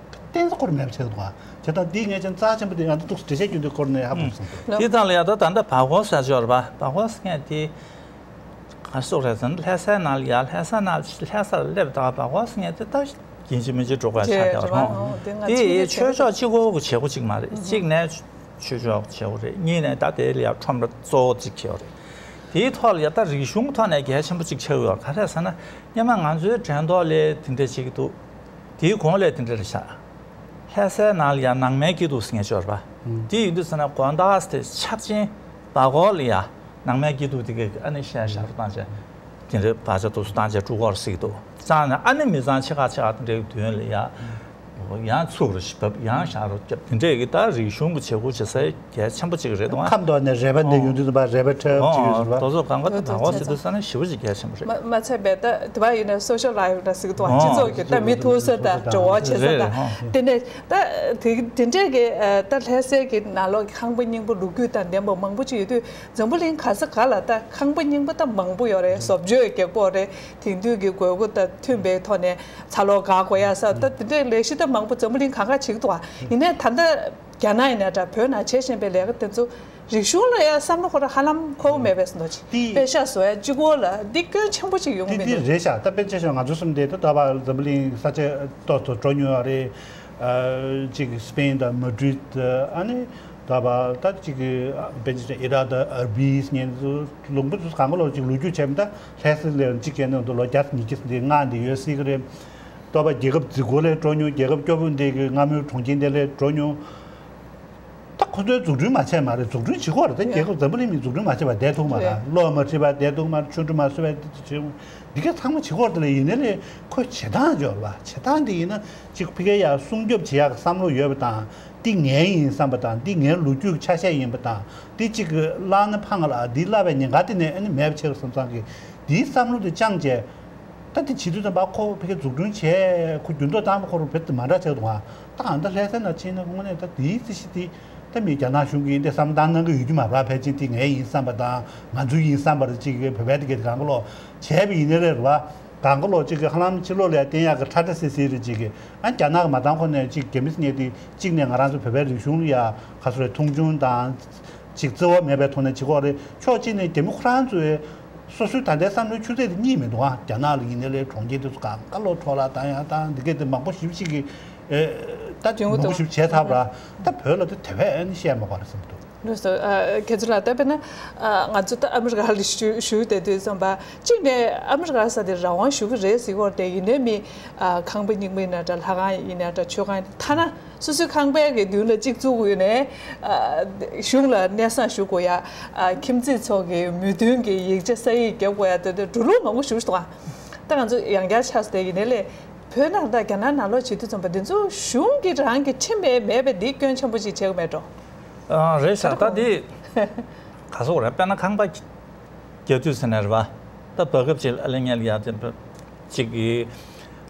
བརྟན་ས་ཁོ་ར་མེད་པ་བྱས་འདུག་ཨ། བྱས་ཙང་འདི་ངས་ཀྱང་རྩ་ཆེན་པོ་དེ་ང་ཚོ་ཏོག་ཙམ་འགྲེལ་བཤད་སྐྱོན་དུས་སྐོར་ནས་ཧ་གོ་སོང་། དེ་དང་ལ་ཡ་ད་ད་ལྟ་བར་སྐོར་ཟེར་ཆོག་རེད་པ། བར་སྐོར་ཟེར་མཁན་དེ་ ཨ་སོག་རེད་ཟེར་ན་ལྷ་སའི་ནང་ལ་ཡ་ལྷ་ས་ནང་ལྷ་སར་སླེབས་དང་བ་གོ་སི་ངས་དེ་ལྟ་ཡིན་གཅིག་མིན་གཅིག་འགྲོ་དགོས་ཆགས་ཀྱང་རེད་རོང་། དེ་ང་དེ་ཚོའི་ཆོས་ཕྱོགས་གཅིག་པོ་གི་བྱེད་སྒོ་གཅིག་མ་རེད། གཅིག་ནས་ཆོས་ཕྱོགས་བྱེད་སྒོ་རེད། གཉིས་ནས་ད་དེ་ལ་ཡ་ཁྲོམ་ར་གཙོ་བོ་གཅིག་བྱེད་སྒོ་རེད། དེའི་ཐོག་ལ་ཡ་ད་རིག་གཞུང་ཐོག་ནས་གལ་ཆེན་པོ་གཅིག་ཆགས་ཡོད། ག་རེ་ཟེར་ན་སྔོན་མ་ང་ཚོའི་དྲན་ཐོག་ལ་དེ་འདྲ་བྱེད་ཀྱི་འདུག་དེའི་གོང་ལ་དེ་འདྲ་རེད་ཤག་ལྷ་སའི་ནང་ལ་ཡ་ནང་མའི་སྐྱིད་སྡུག་ཟེར་མཁན་ཅིག་ཡོད་རེད་པ། དེ་ཡིན་དུས་ཟེར་ན་དགོང་དག་དེ་ཆག་ཆེན་བ་གོ་ལ་ཡ་ནང་མའི་སྐྱིད་སྡུག་དེ་ག་ཨ་ནི་བཤད་བཞག་རུ་བཏང་བྱས། དེ་འདྲའི་བག་ཆགས་དུས་སུ་བཏང་བྱས་འཁྲུག་སྐོར་ཟིག་འདུག་ཙང་ནས་ཨ་ནི་མི་ཚང་ཆེ་ཁག་ཆེ་ཁག་དེ་འདྲའི་མདུན་ལ་ཡ་ཡང་ཚུགས་རུ་བབས། ཡང་བཞག་རུ་བརྒྱབ། དེ་འདྲའི་གི་ད་རིག་གཞུང་གི་བྱེད་སྒོ་བྱེད་ས་གལ་ཆེན་པོ་གཅིག་རེད་འདུག་ཨ། ཁམས་ཐོག་ནས་རེ་བ་འདི་ཡོང་དུས་ཙམ་པ་རེ་བ་འཕྲོད་ཅིག་ཡོད་ཟེར་བ། དོ་ཚོ་གང་ག་དང་བ་ཟེར་དུས་ས་ནས་ཞེ་པོ་ཅིག་གལ་ཆེན་པོ་རེད། མ་མ་ཚད་པའི་ད་དེ་བ་ཡིན་ན་སོ་ཤལ་ལ་ཡོད་ན་ཟིག་ཏུ་སྤྱི་ཚོགས་ཀྱི་ད་མི་ཐུག་ས་དང་འགྲོ་བ་བྱེད་ས་དང་དེ་ནས་ད་དེ་དེ་འདྲས་ཀྱི་ད་ལྷ་སའི་གི་ནང་ལོགས་ཀྱི་ཁང་པ་རྙིང་པ་ལོ་རྒྱུས་དང་ལྡན་པ་མང་པོ་ཅིག་ཡོད་དུས་འཛམ་བུ་གླིང་ག་ས་ག་ལ་ད་ཁང་པ་རྙིང་པ་ད་མང་པོ་ཡོད་རེད། བཟོ་བཅོས་རྒྱག་པོ་རེད། དེང་དུས་ཀྱི་དགོས་མཁོ་དང་མཐུན་པའི་ཐོག་ནས་ཚ་ལོག་འགག་དགོས་ཡ་ས་ད་དེ་འདྲས་ལས་གཞི་ད་མང་པོ་འཛམ་བུ་གླིང་གང་ག་བྱེད་ཀྱི་འདུག་ཨ། ཡིན་ནའི་ད་ལྟ་རྒྱ་ནག་ཡིན་ན་འདྲ་བོད་ནང་བྱེད་བཞིན་པའི་ལས་ཀ་དེ་ཚོ་རིག་གཞུང་ལ་ཡང་བསམ་བློ་འཁོར་ཧ་ལམ་འཁོར་མེད་པས་སོ་ཅིག་དེ་དཔེ་ཤག་བཟོ་ཡ་གཅིག་པོ་ལ་འདི་སྐྱོན་ཆེན་པོ་ཅིག་ཡོང་གི་དེ་མི་དེ་འདུག་རེད་ཤག་ད་དཔེ་ཆ་བཞག་ང་ཚོ་གསུམ་དེ་ད་ལྟ་བར་འཛམ་བུ་གླིང་ས་ཆ་ཏོག་ཏུ་འགྲོ་མྱོང་བ་རེད། ཨ་ཅིག་སི་པེན་དང་མ་ཌྲིད། ཨ་ནི་ད་བར་ད་ཅིག་དཔེ་ཆ་བཞག་ཨི་རག་དང་ཨར་བིས་ཉེན་ཚོ་ལུང་པ་ཚོ་གང་ག་ལོག་ཅིག་ལོ་རྒྱུས་བྱས་མི་ད་ལྷ་ས་ལས་ཅིག་བྱས་ན་འདུག་ལོ་བརྒྱ་ཉིས་བརྒྱ་འདི་ལྔ་འདི་ཡོད་སྲིད་གི་རེད། ལྟོ་བ་རྒྱལ་ཁབ་རྫིག་གོ་ལས་འགྲོ་མྱོང་། རྒྱལ་ཁབ་སྐྱོ་པོ་འདི་གི་སྔ་མོའི་གྲོང་ཁྱེར་འདི་ལས་འགྲོ་མྱོང་། ད་ཁོ་ཚོའི་འཛུགས་སྐྲུན་མ་བྱས་མ་རེད། འཛུགས་སྐྲུན་བྱེད་ཀྱི་ཡོད་རེད། ད་རྒྱལ་ཁབ་འཛམ་བུ་གླིང་མི་འཛུགས་སྐྲུན་མ་བྱས་པ་བསྡད་ཐུབ་མ་རེད། རེད། གློག་མ་ཁྲིད་པ་བསྡད་ཐུབ་མ་རེད། ཆུ་འགྲོ་མ་བཟོས་པ་བསྡད་ཐུབ་མ་རེད། ཆུ་འདི་ག་ཚང་མ་བྱེད་ཀྱི་ཡོད་རེད། ལ་ཡིན་ནའི་ལས་ཁོ་བྱེད་སྟངས་འཇོག་པ་བྱེད་སྟངས་འདི་ཡིན་ན་ཅིག་ཕ་གི་ཡ་སྲུང་སྐྱོབ་བྱེད་ཡག་གི་བསམ་བློ་ཡོད་པ་དང་། འདི་ངའི་ཡིན་བསམ་པ་དང་། འདི་ངའི་ལོ་རྒྱུས་ཀྱི་ཆ་ཤས་ཡིན་པ་དང་། འདི་ཅིག་བརླག་ན་ཕངས་ལ། འདི་བརླག་པའི་ཉེན་ཁ་དེ་ནས་ཨ་ནི་མེད་པ་བྱེད་དགོས་བསམ་བསམ་གི་འདིའི་བསམ་བློ་དེ་བཅངས་བྱས། ད་དེ་བྱེད་དུས་ཙམ་པ་ཁོ་ཕ་གི་འཛུགས་སྐྲུན་བྱས། ཁོ་འགྱུར་ལྡོག་བཏང་པ་ཁོ་རང་བེད་དུ་མ་འདྲ་ཆགས་འདུག་ཨ། ད་ཨ་ད་ལྷ་ས་ན་ཕྱིན་ན་དངོས་གནས་ད་དེའི་རྩིས་གཞི་དེ་ད་མི་རྒྱ་ནག་གཞུང་གིས་འདི་བསམ་བློ་བཏང་གནང་གི་ཡོད་ཀྱི་མ་རེད། ཕལ་ཆེར་དེ་ངའི་ཡིན་བསམ་པ་དང་། ང་ཚོའི་ཡིན་བསམ་པ་རེད། ཅིག་བོད་པའི་དེ་གས་གང་ག་ལོག་བྱས་པ་ཡིན་ནའི་རེད་བ། གང་ག་ལོག་ཅིག་གི་ཧ་ལམ་ཕྱི་ལོགས་ལ་ཡ་བསྟན་ཡག་གི་ཁྲ་ཁྲ་སིལ་སིལ་རེད། ཅིག་གི་ཨ་རྒྱ་ནག་གི་མ་བཏང་ཁོ་ནས་ཅིག་རྒྱ་མི་ཟེར་མཁན་དེ་གཅིག་ནས་ང་རང་ཚོ་བོད་པའི་རིག་གཞུང་ལ་ཡ་ག་ཚོད་རེད། མཐོང་ཆུང་དང་ཅིག་བརྩེ་བ་མེད་པའི་ཐོག་ནས་བྱེད་ཀྱི་ཡོད་རེད། ཕྱོགས་གཅིག་ནས་རྒྱ་མི་ཁོ་རང་ཚོའི་སོ་སོའི་ད་ལྟའི་བསམ་བློའི་ཆུ་ཚད་དེ་རྙེད་མི་འདུག་ཨ། རྒྱ་ནག་ལ་ཡིན་ནའི་ལས་གྲོང་ཁྱེར་དེ་ཚོ་གང་ག་ལོག་འཕྲོ་བརླག་བཏང་ཡག་དང་འདི་གས་དེ་མང་པོ་ཞེ་པོ་ཅིག་གི་ཨེ་ད་མང་པོ་ཞེ་པོ་བྱས་ཚར་བ་ར། ད་བོད་ལ་དེ་དེ་བས་ཨ་ནི་བཤད་མ་དགོས་རེད་བསམ་འདུག་ལགས་སོ། ཨ་ཁྱེད་ཚོ་ལ་ད་དཔེར་ན་ཨ་ང་ཚོ་ད་ཨ་མི་རི་ཀ་ལ་བཞུགས་བཞུགས་བསྡད་དུས་ཙམ་པ་གཅིག་ནས་ཨ་མི་རི་ཀ་ས་དེ་རང་དབང་ཞུ་གི་རེད་ཟེར་གྱི་ཡོད་རེད་དེ། ཡིན་ནའི་མི་ཨ་ཁང་པ་རྙིང་པ་ཡིན་ན་འདྲ། ལྷ་ཁང་ཡིན་ན་འདྲ། མཆོད་ཁང་ཐ་ན་སོ་སོའི་ཁང་པའི་གི་མདུན་ལ་གཅིག་བཙུགས་དགོས་ནས་ཨ་གཞུང་ལ་སྙན་སེང་ཞུ་དགོས་ཡ། ཨ་ཁྱིམ་མཚེས་ཚོ་གི་མོས་མཐུན་གྱི་ཡིག་ཆ་ས་ཡིག་རྒྱབ་དགོས་ཡ་དེ་འདྲ་འགྲོ་ལུགས་མང་པོ་ཞིག་འདུག་ཨ། ད་ང་ཚོ་ཡང་བསྐྱར་ཆགས་སོང་སྟེ། ཡིན་ནའི་ལས་བོད་ནང་དང་རྒྱ་ནག་ནང་ལོགས་བྱེད་དུས་ཙམ་པ་འདི་ཚོ་གཞུང་གི་རང་གི་ཁྲིམས་མེད་མེད་པའི་འདི་སྐྱོན་ཆེན་པོ་ཅིག་བྱེད་ཀྱི་མེད་འགྲོ། ཨ་རེད་ཤག་ད་འདི་ག་སོག་རེད། དཔེར་ན་ཁང་པ་རྒྱག་དུས་ཟེར་ནས་རེད་བ། ད་བར་སྐབས་ཅིག་ཨ་ལེ་ཉལ་ཡ་དེ་གཅིག་གི་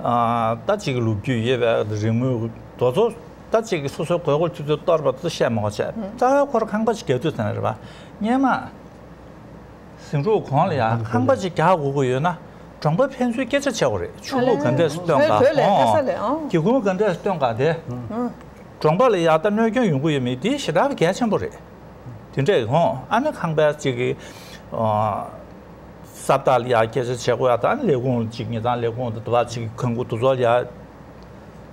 ཨ་ད་གཅིག་གི་ལོ་རྒྱུས་ཡོད་པའི་རིན་དངུལ་དོ་ཚོ་ད་གཅིག་གི་སོ་སོའི་དགོས་མཁོ་ཆུ་ཚོད་གཏོར་བ་དེ་བཤད་མ་དགོས་བྱས། ད་ཁོ་རང་ཁང་པ་ཅིག་རྒྱག་དུས་ཟེར་ནས་རེད་བ། སྔོན་མ་ཟིང་འཁྲུག་གོང་ལ་ཡང་ཁང་པ་ཅིག་རྒྱག་དགོས་ཀྱི་ཡོད་ན་གྲོང་པ་ཕན་ཚུན་སྐད་ཆ་བྱེད་དགོས་རེད། ཆུ་ལུག་ག་འདྲས་སུ་བཏོན་ག་བོད་ལས་ཁ་ས་ལས་ཨང་། སྒེའུ་ཁུང་ག་འདྲས་སུ་བཏོན་ག་དེ། གྲོང་པ་ལ་ཡང་ད་གནོད་སྐྱོན་ཡོང་གི་ཡོད་མེད་དེ་ཞེ་དྲག་གི་གལ་ཆེན་པོ་རེད། དེ་འདྲས་ཧོ། ཨ་ནི་ཁང་པ་ཅིག་གི་ས་བདག་ལ་ཡང་སྐད་ཆ་བྱེད་དགོས་ཡ། ད་ཨ་ནི་ལས་ཁུངས་ཅིག་ངེད་ཚང་ལས་ཁུངས་དང་དུ་བ་ཅིག་གི་ཁང་ཁུ་དུ་ཚོ་ལ་ཡང་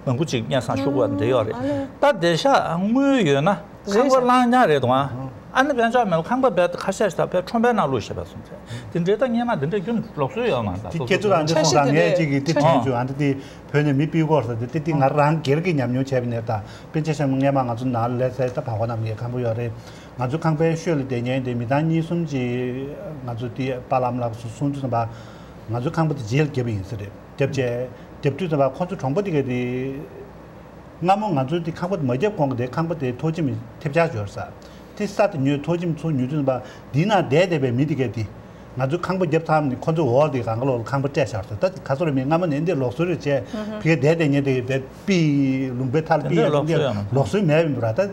མང་པོ་ཅིག་སྙན་སེང་ཞུ་དགོས་པ་འདི་ཡོད་རེད། ཨ་ལས། ད་བདེ་ཤག་དངུལ་ཡོད་ན་ཁང་པ་བླངས་ཉག་རེད་དང་། ཨ་ནི་དཔལ་འབྱོར་མེད་ཁང་པ་བེད་ཁ་ཤས་ཤིག་ད་བེད་ཁྲོམ་པའི་ནང་བླུགས་ཤེས་པ་སོང་ཚེ་དེ་འདྲའི་ད་སྔོན་མ་དེ་འདྲ་རྒྱུ་ལོག་སྲོལ་ཡོད་མ་རེད། ད་དེ་སོ་སོ་ཁྱེད་ཚོ་རང་ཚོ་ཆ་ཤས་སོང་ཙང་དེ་ངས་ཅིག་གི་དེ་དྲན་བྱུང་། ཨ་འདི་དེ་བོད་ནས་མི་ཕུད་སྐོར་ས་དེ་དེ་དེ་ང་རང་སྒེར་གྱི་ཉམས་མྱོང་བྱས་པ་ནས། ད་དཔེ་ཆ་བཞག་ན་སྔོན་མ་ང་ཚོ་ནང་ལ་ལས་ས་ད་བར་སྐོར་ནང་མི་ཁང་པ་ཡོད་རེད། ང་ཚོ་ཁང་པའི་ཤོད་ལ་བསྡད་མཁན་དེ་མི་ཚང་གཉིས་གསུམ་ཅིག་ང་ཚོ་དེ་པཱ་ལགས་ལགས་སུ་གསུང་དུས་ཙམ་པ་ང་ཚོ་ཁང་པ་དེ་རྗེས་ལ་བརྒྱབ་པ་ཡིན་ས་རེད། རྒྱབ་བྱས་རྒྱབ་དུས་ཙམ་པ་ཁོ་ཚོ་གྲོང་པ་དེ་ག་དེ་སྔ་མོ་ང་ཚོ་དེ་ཁང་པ་དེ་མ་བརྒྱབ་གོང་གི་དེ་ཁང་པ་དེ་ཐོག་ཁྱིམ་ཐེབས་ཆག་འབྱོར་ས། དེ་ས་དེ་ཉོས་ཐོག་ཁྱིམ་ཚུར་ཉོས་དུས་ཙམ་པ་དེའི་ནང་བསྡད་བསྡད་པའི་མི་དེ་ག་དེ་ང་ཚོ་ཁང་པ་བརྒྱབ་ཚར་ནས་ཁོ་ཚོ་འོག་དེ་གང་ག་ལོག་ལ་ཁང་པ་སྤྲད་བཞག་ས། ད་ག་ཚོད་རེད་མི་སྔ་མོ་ནས་འདི་ལོག་སྲོལ་རེད་བྱས་ཕ་གི་བསྡད་བསྡད་ཉལ་དེ་བས་པི་ལུང་པའི་མཐར་པི་ཡ་དེ་འདི་ལོག་སྲོལ་མེད་པ་ཡིན་པ་ར། ད།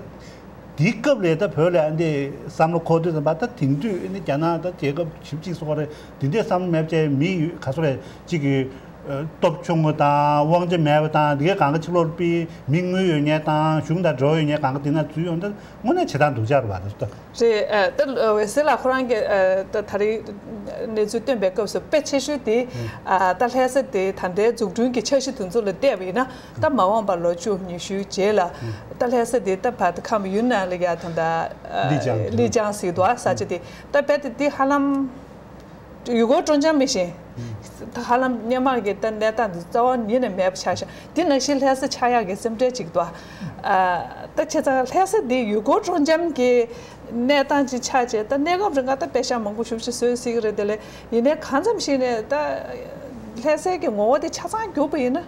དེའི་སྐབས་ལས་ད་བོད་ལ་འདི་བསམ་བློ་འཁོར་དུས་ཙམ་པ་ད་དེང་དུས་ནི་རྒྱ་ནག་ད་རྒྱལ་ཁབ་བཞི་བཅུ་གཅིག་སོགས་རེད། འདི་འདྲའི་བསམ་བློ་མེད་པ་བྱས་མི་ཡུལ་ག་ཚོད་རེད་གཅིག་གི་ སྟོབས་ཆུང་བ་དང་དབང་ཆ་མེད་པ་དང་འདི་གའི་གང་ག་ཕྱི་ལོགས་པའི་མི་དངུལ་ཡོད་མཁན་དང་གཞུང་དང་འབྲེལ་བ་ཡོད་མཁན་གང་ག་དེ་ན་འཛུལ་ཡོང་ད་དངོས་གནས་བྱེད་སྟངས་སྡུག་ཅག་རེད་པ། རེད། ཨ། ད་འོད་ཟེར་ལགས་ཁོ་རང་གིས་ཨ། ད་ད་རེས་གནས་ཚུལ་བཏོན་པའི་སྐབས་སུ་དཔེ་ཆེ་ཤོས་དེ། ཨ། ད་ལྷ་ས་དེ་ད་ལྟའི་འཛུགས་སྐྲུན་གྱི་འཆར་གཞི་དེ་ཚོ་ལ་བལྟས་པ་ཡིན་ན་ད་མ་འོངས་པ་ལོ་བཅུ་ཉི་ཤུའི་རྗེས་ལ། ད་ལྷ་ས་དེ་ད་བར་དུ་ཁམས་ཡུན་ནན་ལ་ཡ་ད་ད། ཨ། ལི་ཅང་། ལི་ཅང་ཟེར་འདུག་ས་ཆ་དེ་ད་རྦད་དེ་དེ་ཧ་ལམ། ཡུལ་སྐོར་སྤྲོ་འཆམ་མི་ཤེས། ཧ་ལམ་སྔོན་མ་གི་ད་གནས་སྟངས་འདི་རྩ་བ་ཉིད་ནས་མེད་པ་ཆགས་ཤག་འདི་ནང་བཞིན་ལྷ་ས་ཆགས་ཡག་གི་སེམས་ཁྲལ་ཅིག་འདུག་ཨ། ད་བྱས་ཙང་ལྷ་ས་འདི་ཡུལ་སྐོར་སྤྲོ་འཆམ་གྱི་གནས་སྟངས་ཅིག་ཆགས་བྱས་ད་གནས་སྐབས་རིང་ང་ད་པེ་ཤག་མང་པོ་ཞེ་པོ་ཅིག་བཟོས་སྲིད་ཀྱི་རེད། དེ་ལས་ཡིན་ནའི་གང་འཚམ་ཞིག་ནས་ད་ལྷ་སའི་གི་ངོ་བོ་དེ་ཆ་ཚང་འགྱུར་བ་ཡིན་ན།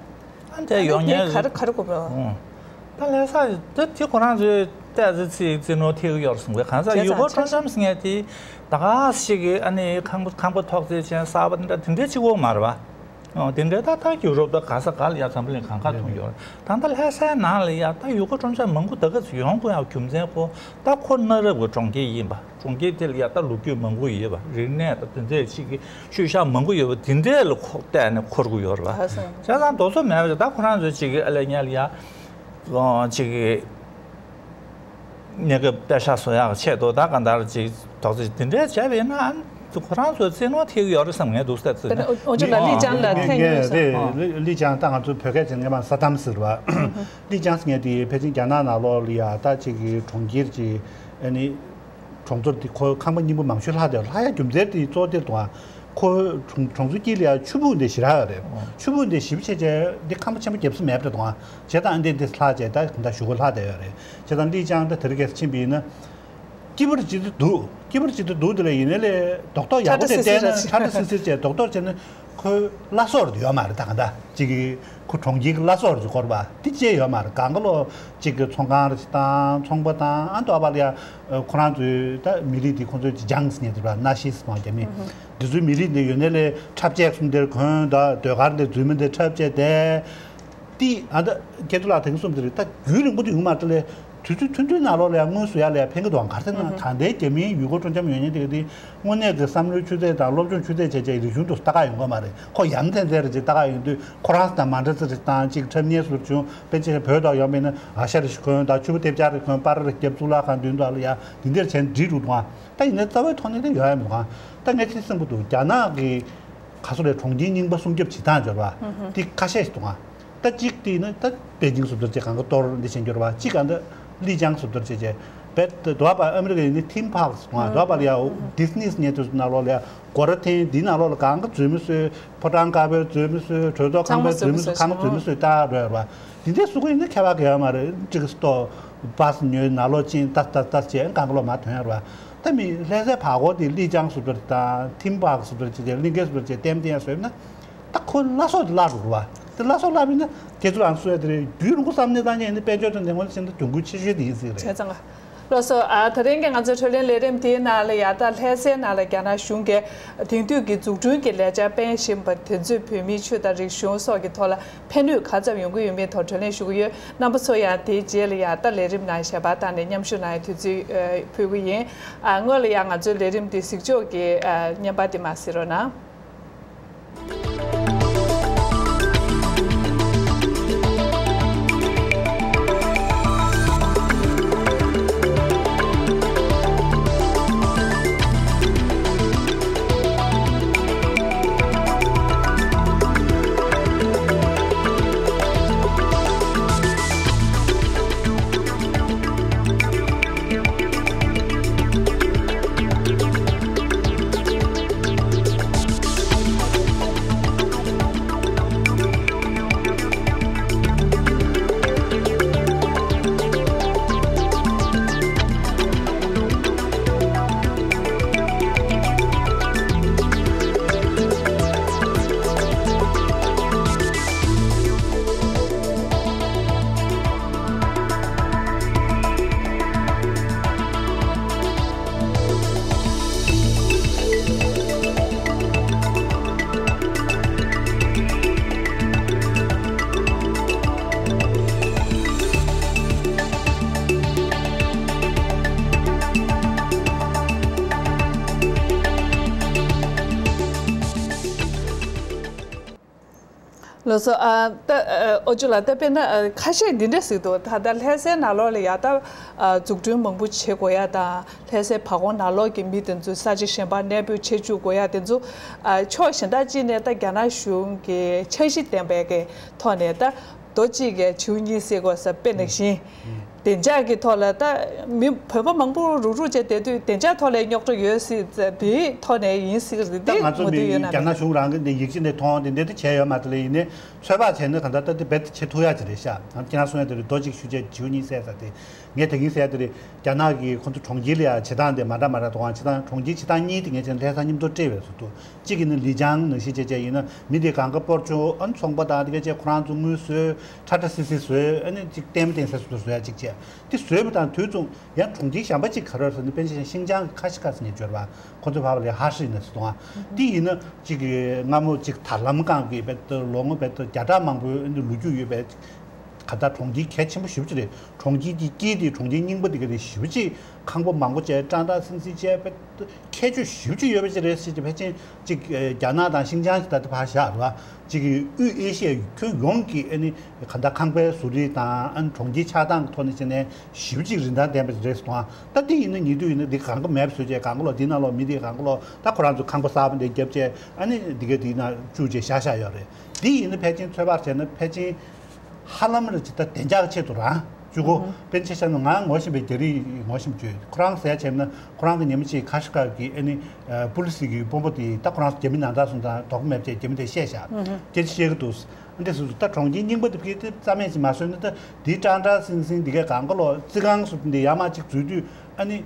ཨ་འདྲ་ཡོང་ཉེན་ག་རེ་ག་རེ་དགོས་པ། ཨུ། ད་ལྷ་ས་ད་དེ་ཁོ་རང་ཚོས་ཏོག་ཙམ་ཅིག་བཙན་གནོན་ཐེབས་ཀྱི་ཡོད་རེད་གསུང་གི། གང་ཟག་ཡུལ་སྐོར་སྤྲོ་འཆམ་ཟེར་མཁན་དེ་ད་ག་ཞིག་གི་ཨ་ནི་ཁང་པ་ཁང་པ་ཐོག་བརྩེགས་ཅན་གསར་པ་འདྲ་དེ་འདྲའི་གཅིག་པོ་མ་རེད་པ། ཨོ། དེ་འདྲའི་ད་ལྟ་ཡུ་རོབ་ད་ག་ས་ག་ལ་ཡ་འཛམ་བུ་གླིང་གང་ག་མཐོང་ཡོད་རེད། ད་ལྟ་ལྷ་སའི་ནང་ལ་ཡ་ད་ཡུལ་སྐོར་སྤྲོ་འཆམ་མང་པོ་ད་ག་ཚོད་ཡོང་དགོས་ཡ་རྒྱུ་མཚན་ཁོ་ད་ཁོ་གནའ་རབས་ཀྱི་གྲོང་ཁྱེར་ཡིན་པ། གྲོང་ཁྱེར་དེ་ལ་ཡ་ད་ལོ་རྒྱུས་མང་པོ་ཡོད་པ། རིག་གནས་དང་དེ་འདྲའི་ཅིག་གི་ཤུལ་བཞག་མང་པོ་ཡོད་པ་དེ་འདྲའི་ལ་ཁོ་བལྟས་ནས་འཁོར་དགོས་ཡོད་རེད་པ། ལགས་སོ། བྱས་ཙང་དེ་ཚོ་མེད་པ་ད་ཁོ་རང་ཚོས་ཅིག་གི་ཨ་ལས་ཉལ་ཡ་ཅིག་གི་གནས་སྐབས་པེ་ཤག་བཟོ་ཡག་ཆེད་དུ་ད་གང་ལྟར་ཅིག་དོགས་ཟོན་དེ་འདྲའི་བྱས་པ་ཡིན་ན་ཨ་ཁོ་རང་ཚོས་བཙན་གནོན་ཐེབས་ཀྱི་ཡོད་རེད་བསམ་ངས་འདུག་ཟེར་ཚེ། དཔེར་ན་འོ་ཅོག་ལ་ལི་ཅང་ལ་ཐེངས་གཉིས་སོང་། ལི་ཅང་ད་ང་ཚོ་བོད་སྐད་ཆ་ངས་མ་ས་དམ་ཟེར་བ། ལི་ཅང་ཟེར་མཁན་དེ་ཕལ་ཆེར་རྒྱ་ནག་ནང་ལོགས་ལ་ཡ་ད་ཅིག་གི་གྲོང་ཁྱེར་ཅིག་ཨ་ནི། གྲོང་ཚོ་དེ་ཁོ་ཁང་པ་རྙིང་པ་མང་ཤོས་ལྷག་བསྡད་ཡོད། ལྷག་ཡ་རྒྱུ་མཚན་དེ་གཙོ་བོ་དེ་དང་ཁོ་གྲོང་གྲོང་ཚོ་དཀྱིལ་ལ་ཡ་ཆུ་སྦུག་འདི་ཞེ་དྲག་ཡོད་རེད། ཆུ་སྦུག་འདི་ཞེ་པོ་ཆེ་ཆེ་འདི་ཁང་པ་ཆེན་པོ་རྒྱབ་ས་མེད་པ་རེད་དང་བྱས་ཙང་འདི་འདི་ལྷག་བྱས་ད་ད་གཞུག་གུ་ལྷག་བསྡད་ཡོད་རེད། བྱས་ཙང་ལི་ཅང་ད་དེ་རིང་ཁ་སང་ཕྱིན་པ་ཡིན་ན་སྐྱིད་པོ་ཅིག་ཏུ་འདུག་སྐྱིད་པོ་ཅིག་ཏུ་འདུག་དེ་ལ་ཡིན་ནའི་ལས་རྡོག་རྡོག་ཡག་པོ་དེ་བལྟས་ན་ཁྲ་ཁྲ་སིལ་སིལ་བྱས་རྡོག་རྡོག་བྱས་ན། ཁོའི་བླ་སྲོག་རེད་ཡོད་མ་རེད། ད་ག་འདྲ་གཅིག་གི་ཁོ་གྲོང་ཁྱེར་གྱི་བླ་སྲོག་རེད་སྐོར་བ་དེ་བཅས་ཡོད་མ་རེད། གང་ག་ལོ་གཅིག་གི་ཚོང་ཁང་རེ་ཞིག་དང་ཚོང་པ་དང་ཨ་འདོགས་པ་ལ་ཡ་ཁོ་རང་ཚོའི་ད་མི་རིགས་དེ་ཁོ་ཚོའི་ཅི་ཇང་སི་ནས་དེ་བ་ན་ཤི་སི་མ་རྒྱ་མི་འདི་ཚོའི་མི་རིགས་འདི་ཡོད་ནའི་ལས་འཁྲབ་ཆས་གསུམ་དེར་གོན་ད་ཟློས་གར་འདི་འཛུལ་མི་འདི་འཁྲབ་ཆས་དེ་ཏི་ཨ་ད་ཁྱེད་ཚོ་ལ་དེང་གསུམ་དེ་རེད། ད་རྒྱུན་རིང་པོ་དེ་ཡོང་མ་རེད་ལས། དུས་ཚོད་ཐུང་ཐུང་ནང་ལོགས་ལ་ཡང་དངུལ་བཟོ་ཡག་ལ་ཡང་ཕན་གྱི་འདུག་ད་ལྟའི་རྒྱ་མིའི་ཡུལ་སྐོར་སྤྲོ་འཆམ་ཡོད་མཁན་དེ་ག་དེ་དངོས་གནས་ཀྱི་བསམ་བློའི་ཆུ་ཚད་དང་སློབ་སྦྱོང་ཆུ་ཚད་བྱས་བྱས་རིག་གཞུང་དུ་ལྟ་ག་ཡོང་གི་མ་རེད། ཁོ་ཡ་མཚན་ཚན་རེ་ཅིག་ལྟ་ག་ཡོང་དུས་ཁོ་རང་དང་མ་འདྲ་ཚེ་རེ་དང་ཅིག་འཁྲབ་སྟོན་ཟུར་བྱུང་དཔེ་ཆ་བོད་དུ་ཡོང་པས་ན་ཨ་ཤ་རེ་ཞིག་གོན་དང་ཕྱུ་པ་ཐེབས་ཆག་རེ་གོན་པར་རེ་རྒྱབ་གཙུག་ལག་ཁང་མདུན་དུ་ལ་ཡ་དེ་འདིར་བྱས་འགྲིག་འདུག་ད་ཡིན་ན་རྩ་བའི་ཐོག་ནས་དེ་ཡོང་ཡ་མི་འདུག་ད་ངས་ཅིག་བསམ་གྱི་འདུག་རྒྱ་ནག་གི་ག་ཚོད་རེད་གྲོང་ཁྱེར་རྙིང་པ་སྲུང་སྐྱོབ་བྱེད་སྟངས་འབྱོར་བ་དེ་ཁ་ཤས་ཤིག་འདུག་ད་གཅིག་དེ་ནི་ད་པེ་ཅིང་སུབ་ཏར་ཅེས་གང་ག་གཏོར་འདི་བྱེད་འགྱུར་བ་གཅིག་ག་འདི་ལི་ཅང་སུབ་ཏར་ཅེས་བྱས་པས་དུ་བ་ཨ་མི་རི་ཀའི་ནི་ཐིམ་པཱག་སུ་དུ་བ་ལ་ཡ་ཌི་སི་ནི་སི་ཉེ་དུ་ནང་ལོགས་ལ་ཡ་སྒོ་ར་ཐེན་འདི་ནང་ལོགས་ལ་གང་ག་འཛུལ་མི་བཟོས། ཕོ་བྲང་དཀར་པོའི་འཛུལ་མི་བཟོས། གྲོས་ཚོགས་ཁང་པའི་འཛུལ་མི་བཟོས། གང་ག་འཛུལ་མི་བཟོས་ད་རོལ་བ་འདི་འདྲའི་སུ་ཁོ་ཡིན་ན་ཁྱད་པར་ག་ཡོད་མ་རེད། ཅིག་སྟོ་བྷ་སི་ཉོས་ནང་ལོགས་ཕྱིན་ཏ་ཏ་ཏ་བྱས་གང་ག་ལོག་མ་ཐོན་ཡ་རོ། ད་མི་ལྷ་སའི་བར་སྐོར་དེ་ལི་ཅང་སུབ་ཏར་དང་ཐིམ་པཱག་སུབ་ཏར་ཅེས་བྱས་གླིང་གའི་སུབ་ཏར་ཅེས་ལྟེམ་ལྟེམ་བཟོས་ན། ད་ཁོ་བླ་སྲོག་དེ་བརླག་འགྲོ་བ། དེ་བླ་སྲོག་བརླག་པ་ཡིན་ན་ཁྱེད་ཚོ་རང་གསོ་ཡ་དེ་རེད། རྒྱུན་རིང་པོ་བསམ་ནས་བཏང་མཁན་ཡིན་ན་དཔལ་འབྱོར་དང་ལས་ངོ་ལ་ཕྱིན་ན་གྱོང་གུད་ཆེ་ཤོས་དེ་ཡིན་སྲིད་རེད། བྱས་ཙང་ལགས་སོ། ཨ། ད་རིང་གི་ང་ཚོའི་འཕྲོད་བརླིང་ལས་རིམ་དེའི་ནང་ལ་ཡ་ད་ལྷ་སའི་ནང་ལ་རྒྱ་ནག་གཞུང་གིས་དེང་དུས་ཀྱི་འཛུགས་སྐྲུན་གྱི་ལས་འཆར་སྤེལ་བཞིན་པ་དེ་ཚོས་བོད་མིའི་ཆོས་དང་རིག་གཞུང་སོགས་ཀྱི་ཐོག་ལ་ཕན་ནུས་ག་ཙམ་ཡོང་གི་ཡོད་མེད་ཐོག་བགྲོ་གླེང་ཞུ་གི་ཡོད། རྣམ་པ་ཚོ་ཡང་དེའི་རྗེས་ལ་ཡ་ད་ལས་རིམ་ནང་ཞལ་པར་བཏང་ནས་མཉམ་ཞུགས་གནང་ཡའི་དུས་ཚོད་ཨ། ཕུལ་གི་ཡིན། ཨ། སྔོན་ལ་ཡ་ང་ཚོའི་ལས་རིམ་འདི་གཟིགས་ཕྱོགས་ཀྱི་ཨ། བརྙན་པར་འདི་མར་གཟིགས་རོགས་གནང་། སོ་སོ་ཨ་ད་ཨ་ཨོ་ཅུ་ལ་ད་དཔེར་ན་ཨ་ཁ་ཤས་འདི་འདྲ་ཟེར་འདུག་ད་ལྟ་ལྷ་སའི་ནང་ལོགས་ལ་ཡ་ད་ཨ་འཛུགས་སྐྲུན་མང་པོ་བྱེད་དགོས་ཡ་དང་། ལྷ་སའི་བར་ཁོངས་ནང་ལོགས་ཀྱི་མི་དེ་ཚོ་ས་ཆ་གཞན་པར་གནས་སྤོས་བྱེད་བཅུག་དགོས་ཡ་དེ་ཚོ་ཨ་ཕྱོགས་གཞན་དག་ཅིག་ནས་ད་རྒྱ་ནག་གཞུང་གི་འཆར་གཞི་ལྡན་པའི་གི་ཐོག་ནས་ད་རྡོ་གཅིག་གིས་བྱིའུ་གཉིས་བསད་དགོས་ཟེར་དཔེ་ནང་བཞིན། བདེ་འཇགས་ཀྱི་ཐོག་ལ་ད་མི་བོད་པ་མང་པོ་རུག་རུག་བྱས་བསྡད་དུས་བདེ་འཇགས་ཐོག་ལ་རྙོག་དྲ་ཡོད་སྲིད་ཙང་དེའི་ཐོག་ནས་ཡིན་སྲིད་ཀྱི་རེད། ད་དེ་ང་ཚོ་མུ་མདུན་མི་ཡོད་ན་རྒྱ་མེད། ནག་གཞུང་རང་གི་འདི་ཡིག་ཆ་འདི་མཐོང་འདི་འདྲ་དེ་བྱས་ཡོད་མ་རེད་ལ། ཡིན་ནའི་ཚོད་དཔག་བྱས་ན་གང་ལྟར་ད་དེ་རྦད་དེ་བྱེད་ཐུབ་ཡ་ཅིག་རེད་ཤག་ཁྱེད་རང་གསུང་ཡ་དེ་རེད། རྡོ་གཅིག་གཞུ་བྱས་བྱིའུ་གཉིས་བསད་ས་དེ། ངས་དེ་གིན་ཟེར་ཡ་དེ་རེད། རྒྱ་ནག་གིས་ཁོ་ཚོ་གྲོང་ཁྱེར་ལ་ཡ་བྱེད་སྟངས་དེ་མ་འདྲ་མ་འདྲ་འདུག་ཨང་། བྱེད་སྟངས་གྲོང་ཁྱེར་བྱེད་སྟངས་གཉིས་དེ་ངས་བྱས་ན་ལྷ་ས་མཉམ་དུ་སྤྲད་པའི་བཟོ་འདུག་གཅིག་གིས་ནི་ལི་ཅང་ནང་བཞིན་བྱས་བྱས་ཡིན་ན་མི་དེ་གང་ག་སྤོར་བཅུག་ཨ་ནི་ཚོང་པ་དང་དེ་ག་བྱས་ཁོ་རང་ཚོ་དངུལ་བཟོས་ཁྲ་ཁྲ་སིལ་སིལ་བཟོས། ཨ་ནི་ཅིག་ལྟད་མོ་བསྟན་ས་སུ་བཟོ་ཡ་ཅིག་བྱས། དེ་བཟོས་པ་དང་དུས་མཚུངས་ཡང་གྲོང་ཁྱེར་གཞན་པ་ཅིག་ག་རེ་ཟེར་ན་དཔེར་ན་ཤིང་ཅང་གི་ཁ་ཤས་ཁ་ཤས་ངས་འབྱོར་བ་ཁོ་ཚོ་བབ་ལ་ཧ་ཧྲི་ནས་སུ་གཏོང་བ་དེ་ཡིན་ན་ཅིག་སྔ་མོ་ཅིག་ད་ལམ་སྒང་གི་བེད་ལོ་ངོ་བེད་བརྒྱ་ཕྲག་མང་པོའི་ལོ་རྒྱུས་ཡོད་པའི་ག་ད་གྲོང་ཁྱེར་གལ་ཆེན་པོ་ཞེ་པོ་ཅིག་རེད། གྲོང་ཁྱེར་གྱི་དཀྱིལ་དེ་གྲོང་ཁྱེར་རྙིང་པ་དེ་ག་རེད། ཞེ་པོ་ཅིག་ཁང་པ་མང་པོ་བྱས་ཀྲང་ཀྲང་སིང་སིང་བྱས་པའི་ཁྱད་ཆོས་ཞེ་པོ་ཅིག་ཡོད་པ་ཅིག་རེད་ཟེར་གྱི་ཕལ་ཆེར་ཅིག་རྒྱ་ནག་དང་ཤིང་ཅང་ཅིག་ད་ལྟ་ཕར་བཞག་རེད་བ། ཅིག་གི་དབུས་ཨེ་ཤི་ཡའི་ཁྱོན་ཡོངས་ཀྱི་ཨ་ནི་ག་ད་ཁང་པའི་བཟོ་རིག་དང་ཨ་ནི་གྲོང་ཁྱེར་ཆགས་སྟངས་ཀྱི་ཐོག་ནས་བྱས་ནས་ཞེ་པོ་ཅིག་རིན་ཐང་ལྡན་པ་ཅིག་རེད་ཟེར་དང་། ད་འདི་ཡིན་ན་ཉེ་དུས་ཡིན་ན་འདི་གང་ག་མེད་པ་བཟོས་བྱས་གང་ག་ལོག་འདི་ནང་ལོག་མི་འདི་གང་ག་ལོག་ད་ཁོ་རང་ཚོ་ཁང་པ་གསར་པ་འདི་བརྒྱབ་བྱས་ཨ་ནི་འདི་ག་འདི་ནང་བཅུག་བྱས་བཞག་བཞག་ཡོད་རེད། འདི་ཡིན་ན་ཕལ་ཆེར་ཚོད་དཔག་བྱས་ན་ཕལ་ཆེར་ཧ་ལམ་རེ་ཅིག་ད་བདེ་འཇགས་ཆེད་དུ་རང་བཅུག་གོ། ཨུ་ཧུ། དཔེར་ན་ཆ་བཞག་ན་ང་ངོ་ཤེས་པའི་རྒྱ་རིགས་ངོ་ཤེས་བཅོས་ཁོ་རང་ཟེར་ཡ་བྱས་ན་ཁོ་རང་གི་ཉི་མ་གཅིག་ཁ་ཤི་ཀ་གི་ཨ་ནི་ཨ་པུ་ལི་སི་གི་དཔོན་པོ་དེ་ད་ཁོ་རང་རྒྱ་མི་ནང་ད་སོང་ཙང་དོགས་པ་མེད་བྱས་རྒྱ་མི་དེ་བཤད་བཞག་ཨུ་ཧུ། སྐད་ཆ་བཤད་གི་འདུག་འདི་སོ་སོ་ད་གྲོང་ཁྱེར་རྙིང་པ་དེ་ཕ་གི་དེ་རྩ་མེད་ཅིག་མ་བཟོས་ན་ད་དེའི་ཀྲང་ཀྲང་སིང་སིང་འདི་གའི་གང་ག་ལོ་རྩི་ཁང་སུ་འདི་ཡར་མར་ཅིག་འཛུལ་དུས་ཨ་ནི་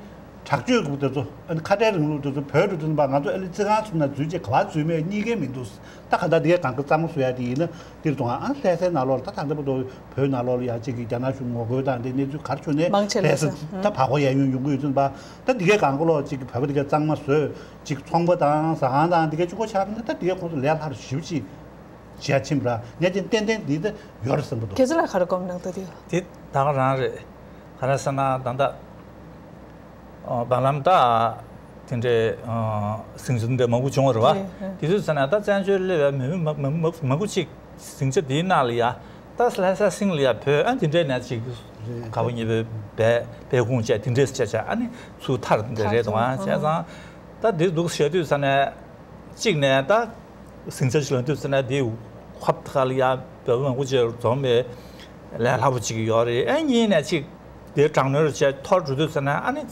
དྲག་སྤྱོད་ཀྱི་དེ་ཚོ་ཨ་ནི་ཁ་བྲལ་རིང་ལུགས་དེ་ཚོ་བོད་དུ་བསྟུན་པ་ང་ཚོ་ཨ་ནི་རྩི་ཁང་སུ་ན་འཛུལ་བྱས་ག་བ་འཛུལ་མེད་གཉིས་ཀའི་མི་འདུག་ད་ག་ད་འདི་གའི་གང་ག་གཙང་མ་བཟོ་ཡ་དེ་ཡིན་ན་འདིར་གཏོང་ཨ། ལྷ་སའི་ནང་ལོགས་ལ་ད་ད་ལྟ་བར་དུ་བོད་ནང་ལོགས་ལ་ཡ་གཅིག་གི་རྒྱ་ནག་གཞུང་ངོ་རྒོལ་དང་འདི་གནས་ཚུལ་ག་རེ་བྱུང་ནས་མང་ཆེ་ལྷ་ས་ལྷ་ས་ད་བར་སྐོར་ཡ་ཡུན་ཡོང་གི་ཡོད་ཚུལ་པ། ད་འདི་གའི་གང་ག་ལོགས་གཅིག་གི་བོད་པ་འདི་གའི་གཙང་མ་བཟོས་གཅིག་ཚོང་པ་དང་ཟ་ཁང་དང་འདི་གའི་གཅིག་པོ་ཆགས་པ་ན་ད་འདི་གའི་ཁོང་ཚོ་ལས་སླ་རུ་ཞེ་པོ་ཅིག་བྱས་ཕྱིན་པ་ར་ངས་ཀྱང་ཏན་ཏན་འདི་ད་ཡོད་རེད་བསམ་པ་འདུག་ཁྱེད་ཚོ་ལ་ག་རེ་དགོངས་གནང་འདུག་དེ། དེ་ད་ག་རང་རེད། ག་རེ་ཟེར་ན་ད་ལྟ་ཨ་བར་ལམ་ད་དེ་འདྲའི་ཨ་ཟིང་ཆ་འདྲ་མང་པོ་བྱུང་བ་རེད་བ། རེད། ཨ། དེ་དུས་ཟེར་ན་ད་བཙན་བྱོལ་སླེབས་པའི་མི་མང་མང་མང་པོ་ཅིག་ཟིང་ཆ་དེའི་ནང་ལ་ཡ་ད་ལྷ་ས་སིང་ལ་ཡ་བོད་ཨ་དེ་འདྲའི་ནས་ཅིག་རེད། ག་བ་ཉེ་བའི་སྦས་སྦས་ཁུངས་བཅས་དེ་འདྲས་བཅས་བྱས་ཨ་ནི་ཚུར་ཐར་འདི་རེད་དང་ཨ་བྱས་ཙང་ད་འདི་འདུག་བཤད་དུས་ས་ནས་གཅིག་ནས་ད་ཟིང་ཆ་ཞིག་ལ་འདུག་ཟེར་ན་འདི་ཁབ་ཁ་ལ་ཡ་བོད་པ་མང་པོ་ཅིག་འཛོམས་པའི་ལས་སླ་པོ་ཅིག་ཡོད་རེད། ཨ་གཉིས་ནས་ཅིག་དེ་དྲག་གནོན་རུ་བྱས་འཐོར་འགྲོ་དུས་ཟེར་ན་ཨ་ནི་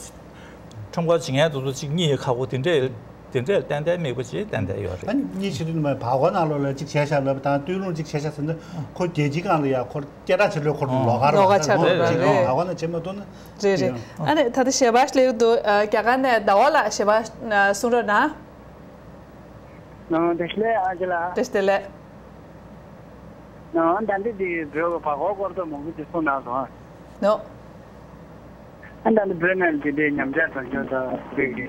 ཁྲོམ་སྐོར་བྱེད་མཁན་དེ་ཚོ་ཅིག་གཉིད་ཁ་པོ་དེ་འདྲས་དེ་འདྲས་ཏན་ཏན་མེད་པ་ཅིག་ཏན་ཏན་ཡོད་རེད། ཨ་ནི་གཉིད་ཆེ་དུས་ནི་མ་བར་སྐོར་ནང་ལོགས་ལ་ཅིག་བྱས་ཤག་ལབ་དང་སྟོད་ལུང་ཅིག་བྱས་ཤག་ཟེར་ན་ཁོ་རྒྱལ་སྤྱིའི་སྒང་ལ་ཡ་ཁོ་སྐད་གྲགས་ཆེ་ལོས་ཁོ་ལོགས་ཀ་ལོགས་ཀ་ཆགས་འགྲོ་རེད། ཅིག་ལོགས་བར་སྐོར་ནང་བྱེད་མ་ཐུབ་ན། རེད་རེད། ཨ་ནི་ད་ལྟ་ཞལ་པར་སླེབས་འདུག་རྒྱ་གར་ནས་ཟླ་བ་ལགས་ཞལ་པར་གསུང་རོགས་གནང་། ནང་བདེ་ལེགས་ཨ་ཅེ་ལགས། བདེ་ལེགས། ནང་ད་འདི་འདི་བོད་ཀྱི་བར་སྐོར་སྐོར་ཐོག་མང་པོ་ཅིག་གསུང་གནང་སོང་ཨ། ནོ། ཨ་ད་འདི་བོད་ནང་འདི་འདྲའི་ཉམས་ཆག་དང་ཆོས་དང་འདི་གི་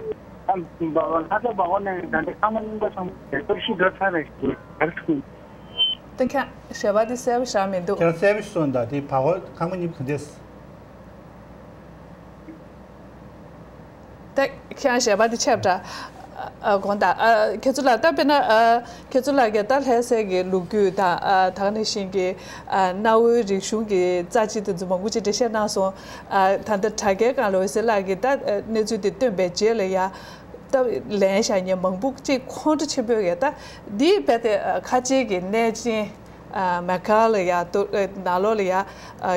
ཨ་ལྷ་ས་བར་སྐོར་ནང་ད་འདི་ཁང་པ་རྙིང་པ་ཚང་མ་སྟོབས་ཤུགས་འགྲོ་ཚར་རེད་ཟེར་གསུངས། ད་ཁྱེད་ཞལ་པར་འདི་གསལ་པོ་ཞེ་དྲག་མི་འདུག་ཁྱེད་རང་གསལ་པོ་ཞིག་གསུངས་དང་དེ་བར་སྐོར་ཁང་པ་རྙིང་པ་ག་འདྲས། ད་ཁྱེད་རང་ཞལ་པར་འདི་ཆེ་དྲགས། ཨ་དགོངས་དག་ཨ་ཁྱེད་ཚོ་ལ་ད་དཔེར་ན་ཨ་ཁྱེད་ཚོ་ལ་གི་ད་ལྷ་སའི་གི་ལོ་རྒྱུས་དང་ཨ་ད་ག་ནང་བཞིན་གི་ཨ་གནའ་བོའི་རིག་གཞུང་གི་རྩ་ཆེ་དེ་ཚོ་མང་པོ་ཅིག་འགྲེལ་བཤད་གནང་སོང་། ཨ་ད་ལྟ་དྲ་རྒྱའི་སྒང་ལ་འོད་ཟེར་ལགས་ཀྱིས་ད་གནས་ཚུལ་དེ་བཏོན་པའི་རྗེས་ལ་ཡ་ད་ལན་བཞག་མཁན་མང་པོ་ཅིག་ཁོང་ཁྲོ་ཆེན་པོས་གི་ད་འདི་རྦད་དེ་ཁ་ཆེའི་གི་གནས་ཆེན། ཨ་མེ་ཀ་ལ་ཡ་ཏུ་ཨ་ནང་ལོགས་ལ་ཡ་ཨ་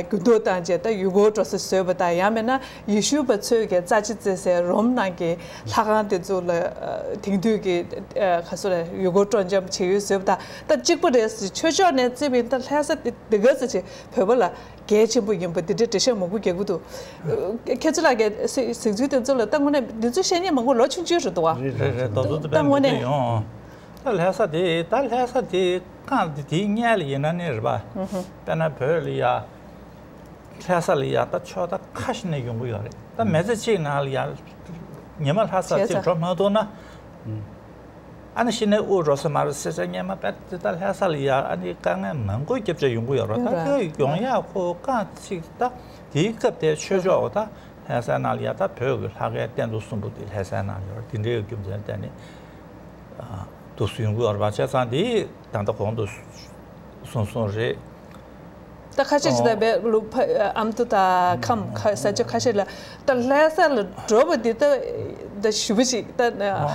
འགྱུར་ལྡོག་བཏང་རྗེས་ད་ཡུལ་སྐོར་འགྲོ་ས་བཟོས་པ་དང་ཡང་མིན་ན་ཡེ་ཤུ་པ་ཚོས་ཀྱི་རྩ་ཆེ་བརྩི་སའི་རོམ་ནང་གི་ལྷ་ཁང་དེ་ཚོ་ལ་ཨ་དེང་དུས་ཀྱི་ཨ་ག་སོ་ལ་ཡུལ་སྐོར་སྤྲོ་འཆམ་བྱེད་ཡུལ་བཟོས་པ་དང་ད་གཅིག་པ་རེད་ཟེར། ཆོས་ཕྱོགས་ནས་བརྩིས་པ་ཡིན་ད་ལྷ་ས་དེ་འདི་ག་ཚོད་ཅིག་བོད་པ་ལ་གལ་ཆེན་པོ་ཡིན་པ་འདི་འདྲའི་འགྲེལ་བཤད་མང་པོ་རྒྱག་གི་འདུག་ཁྱེད་ཚོ་ལ་གི་གཟིགས་ཚུལ་དེ་ཚོ་ལ་ད་དངོས་གནས་འདི་ཚོ་བཤད་མཁན་མང་པོ་ལོ་ཆུང་ཆུང་རེད་འདུག་བ། རེད་རེད་རེད། ད་དོ་དོ་ད་དཔེ་དངོས་གནས་ཡོང་། ད་ལྷ་ས་དེ་ད་ལྷ་ས་དེ་རྐང་དེ་དེའི་སྔས་ལ་ཡིན་ན་ནི་རེད་པ། ཨུ་ཧུ། དཔེར་ན་བོད་ལ་ཡ་ལྷ་ས་ལ་ཡ་ད་ཕྱོགས་མཐའ་ཁ་ཤས་ནས་ཡོང་གི་ཡོད་རེད། ད་མི་ཚེ་གཅིག་ནང་ལ་ཡ་ཉི་མ་ལྷ་ས་བྱས་གཅིག་ཙང་འགྲོ་མ་ཐུབ་ན། ཨ་ནི་གཞི་ནས་དབུགས་རོ་ས་མ་རོ་ཟེར་ས་སྔོན་མ་བས་དེ་ད་ལྷ་ས་ལ་ཡ་ཨ་ནི་དཀའ་ངལ་མང་པོ་བརྒྱབ་བྱས་ཡོང་གི་ཡོད་རེད། ད་ཡོད་རེད། ཁོས་ཡོང་ཡག་ཁོ་རྐང་གཅིག་ད་དེའི་སྐབས་དེ་ཆོས་ཕྱོགས་ད་ལྷ་སའི་ནང་ལ་ཡ་ད་བོད་ཀྱི་ལྷ་སྐལ་བསྟན་འཛིན་གསུམ་པོ་དེ་ལྷ་སའི་ནང་ལ་ཡོད་རེད། དེ་འདྲའི་རྒྱུ་མཚན་བརྟེན་ནས་ཨ་འདུག་སེ་ཡོང་གི་ཡོད་རེད་པ། བྱས་ཙང་དེ་ད་ལྟ་གོང་དུ་ སོང་སོང་རེད། ད་ཁ་ཤས་ཅིག་ད་བས་ལུག་ཕ་ཨ་མདོ་དང་ཁམས་ཁ་ས་ཆ་ཁ་ཤས་ལ་ད་ལྷ་ས་ལ་འགྲོ་བ་འདི་ད་ད་ཞེ་པོ་ཅིག་ད་